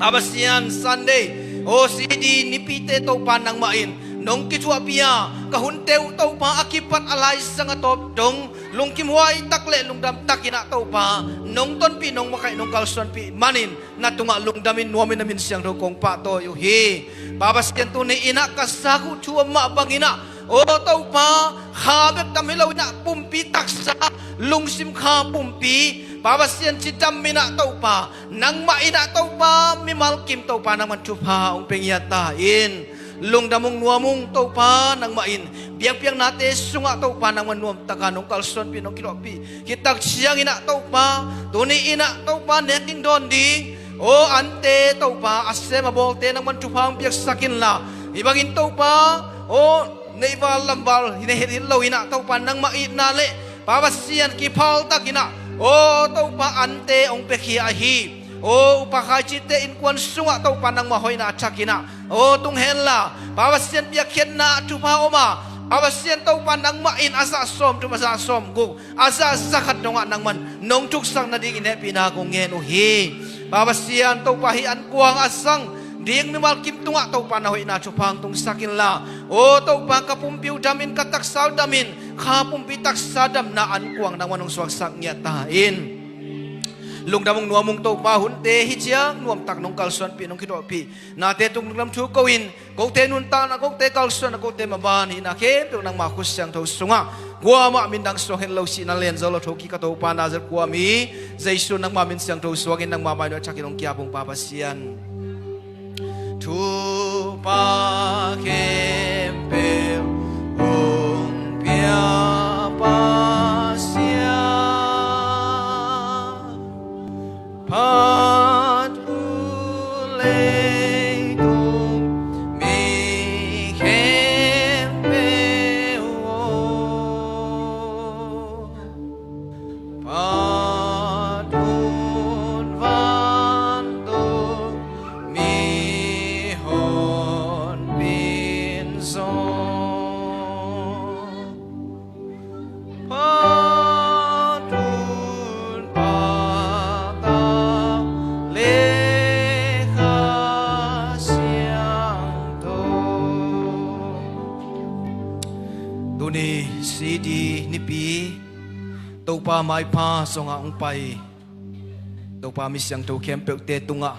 Pa Pasian, Sunday, aw C D nipite Topa nangmah in nong kithuahpih a, ka hunte uh Topa a kipat a laisang a tawp dong lungkimhuai tak le lungdam takin ah Topa nong tonpih, nong makaih, nong kalsuanpih manin na tungah lungdamin nuamin na min siangtho kong pahtawi uh hi. Pa Pasian, tuni in ah ka sak uh thu a mah bangin ah, aw Topa, kha bek dam hi lo in ah pumpi taksa, lungsim kha pumpi, Pa Pasian, cidam in ah Topa, nangmah in ah Topa mimal kim Topa nangman thupha hong pia ngiat ta in. Lungdam ung, nuam ung Topa, nangmah in biakpiaknate sungah Topa nangman nuamtaka nong kalsuanpih, nong kithuahpih khit tak ciangin ah Topa, tuni in ah Topa nek in dawn ding, aw ante Topa a sem a bawlte nangman thupha hong piaksak inla, hih bangin Topa, aw neihval lamval hi na het hi lo in ah Topa nangmah itna le Pa Pasian kiphal takin ah, aw Topa ante hong piakhia ahi. Aw upa khaici te innkuan sungah Topa nangmah hoihna a thakin ah, aw tung henla, Pa Pasian biakkhiatna thupha om a, Pa Pasian Topa nangmah in a zah sawmthum, a zah sawmguk, a zah zakhat dongah nangman nong thuksak nadingin hehpihna kong ngen uh hi. Pa Pasian Topa, hih ankuang a zang ding mimal kim tungah Topa na hoihna thupha hong tungsak inla, aw Topa ka pumpi uh damin, ka taksa uh damin, kha pumpi taksa damna ankuang nangman hong suaksak ngiat ta in. Lungdam ung, nuam ung Topa, hunte hih ciang nuamtak nong kalsuanpih, nong kithuahpih, nate tung lungdam thu ko in, kote nuntakna, kote kalsuanna, kote maban hihna khempeuh nangma khut siangtho sungah kuamah min dang suang het lo, sihna lian zo lo thokik ka Topa Nazareth khuami Jesu nangma min siangtho suangin nangma mainuai a thakin hong kiap ung Pa Pasian. Thupha khempeuh hong pia Pasian, phat uh leitung mi khempeuh aw, phat uh vantung mihonpi in zong, phat uh Pa, Ta le Kha Siangtho. Tuni Sidi Nipi, Topa maipha zongah hong pai Topa mi siangtho khempeuhte tungah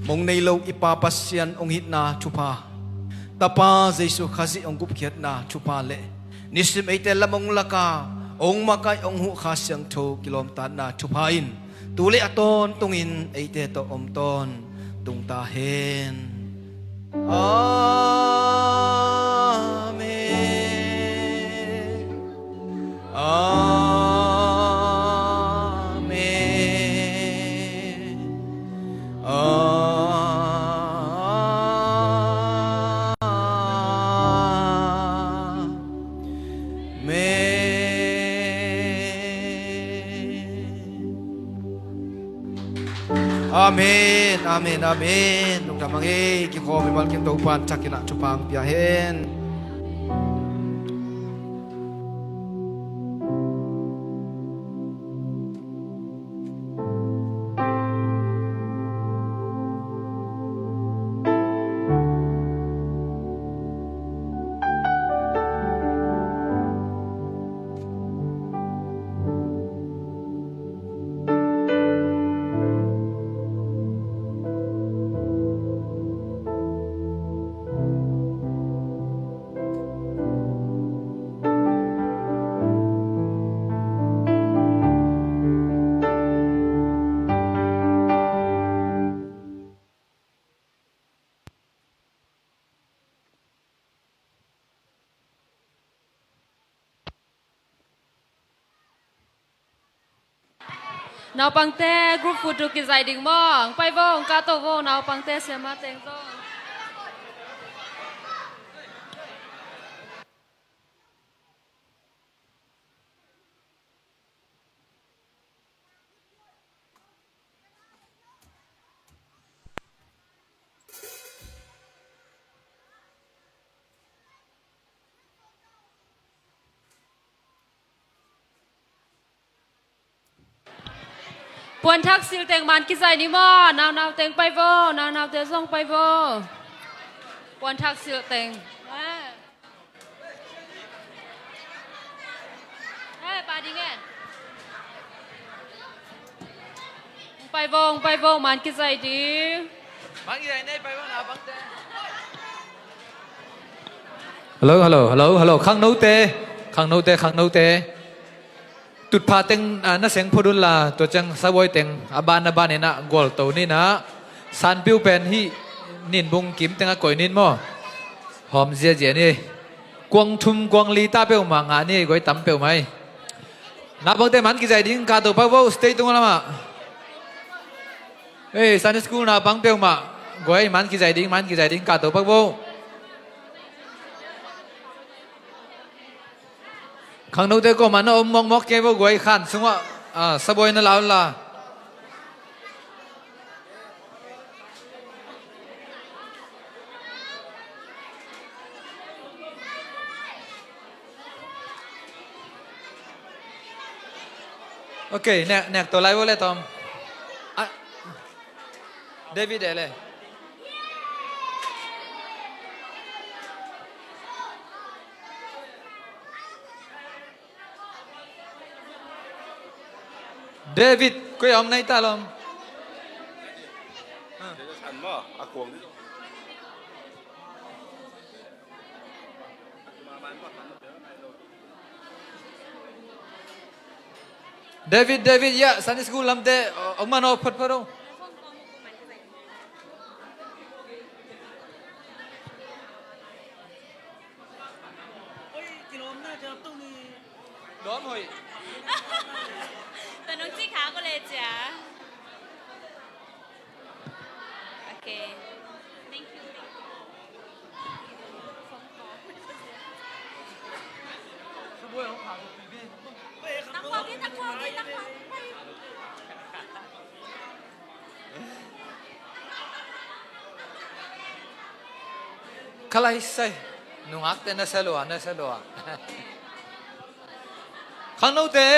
mong nei lo i Pa Pasian hong itna thupha, Tapa Jesu Khazih hong gupkhiatna thupha le nisim eite lam hong laka hong makaih, hong huh Kha Siangtho kilawmtatna thupha in tu le a tawntungin eite tawh om tawntung ta hen. Amen. Amen. Amen. Amen, amen, amen. Lungdam hang ei, kikhawm i malkim, Topa'n thakin ah thupha hong pia hen. Naupangte group photo kizaih ding maw? Hong pai vo, hong kahto vo, naupangte siamate zong. Puanthak silh teng man kizaih ni maw? Naunau teng pai vo, naunaute zong pai vo. Puanthak silh teng. Pai ding e. Pai vong, pai vong, man kizai ding. Man kizai nei, pai vong na bangte. Hello, hello, hello, hello. Khangnote, khangnote, khangnote. Tutpha teng, ah, na seng phot un la, tua ciang sabuai teng a ban a ban in ah gualto ni in ah. Sanpiu pen hih nin bung kim teng a koih nin maw. Hawm ziazia ni. Kuang thum kuang li ta peuhmah ngah ni, guai tam peuhmah hi. Naupangte man kizai ding, kahto pak vo, stage tung lamah. Ei, Sunday school naupang peuhmah. Guai man kizai ding, man kizai ding, kahto pak vo. Khangnote kuamah na om mawkmawk kei vo, guai khan sungah, ah, sabuai na la un la. Ok, nek, nek to lai vo le tom. Ah, David eh le. David, koi om nai ta lom. David, David, ya, Sunday school lamte, o, om man o, phot phot o. Dawm hoih. Tawh nong cih kha ko le cia. Ok. Thank you, thank you. Khalai sai. Nungakte na sa lua, na sa lua. Khangnote.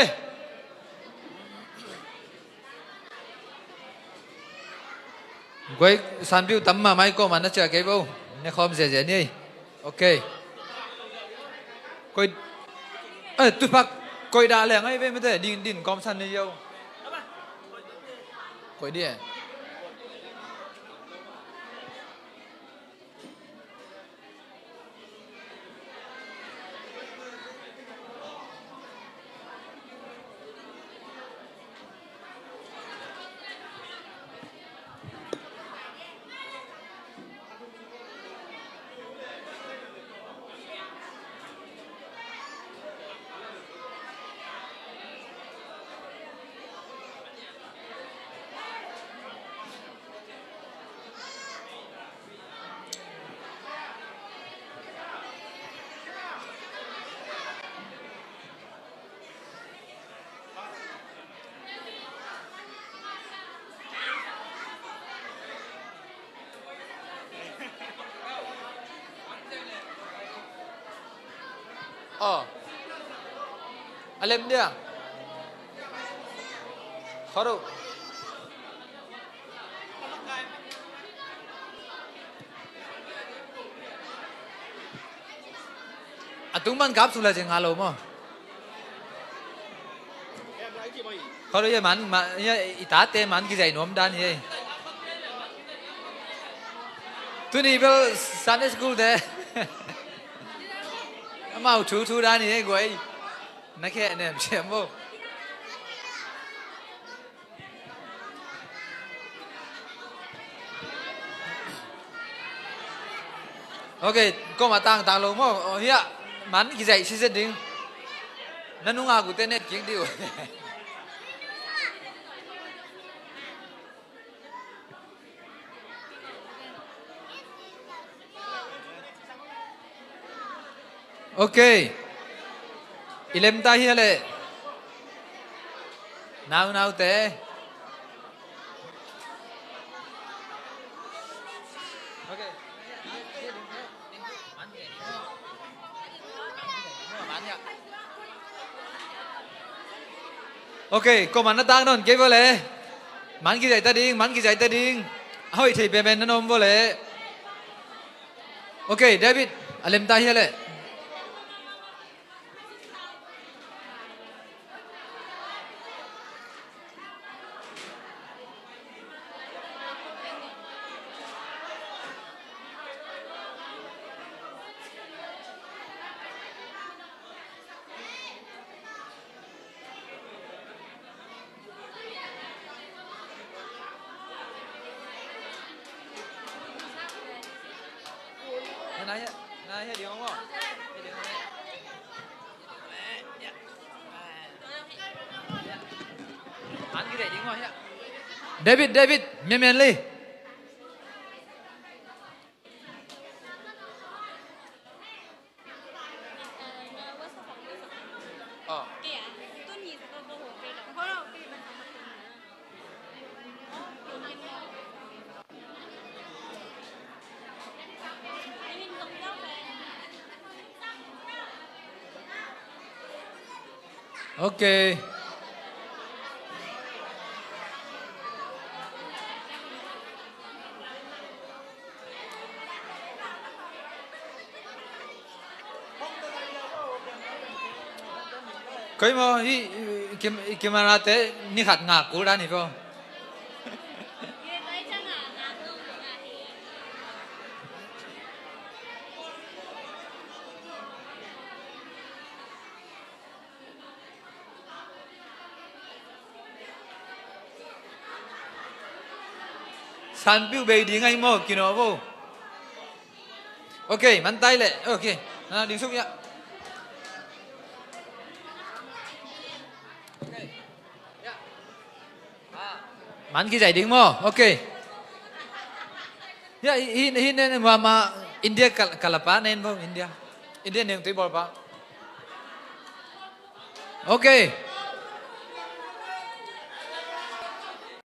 Guai, Sanpiu tam mahmah hi, kawmah na ciah kei bo. Ne khawm ziazia ni ei. Ok. Koi, eh, tupak koi dah leng ai ve mate, din, din kawm san ni yo. Koi di eh. Aw. A lem dia. Khoro. A tung man kap sula jeng halo mo. Khoro ye man, ma, ye i tate man kizai nuam dan ye. Tuni bel Sunday school te. Amau thu thu dan ye guai. Na khe nem siam bo. Ok, koma tang tang lo mo. Oh, hiah man kizaih siset ding. Na nunga kute net kik diu. Ok. I lemta hia leh. Naunaute. Ok. Ok, ko man na tang non kei vole. Man kizaih ta ding, man kizaih ta ding. A hoih thei penpen na nom vole. Ok, David, a lemta hia leh. David, David, Myanmar li. Ok. Koi maw, hih, hih, hih camera te ni khat ngak kul dan hi maw. Sanpiu bei ding ahi maw, kino bo. Ok, man tai leh. Ok. Na ding suk ya. Man kizai ding maw. Ok. Ya, hi, hi, hi, ne, ne, ma, ma, India kal-, kalapa nen bo, India. India neng tui bol pa. Ok.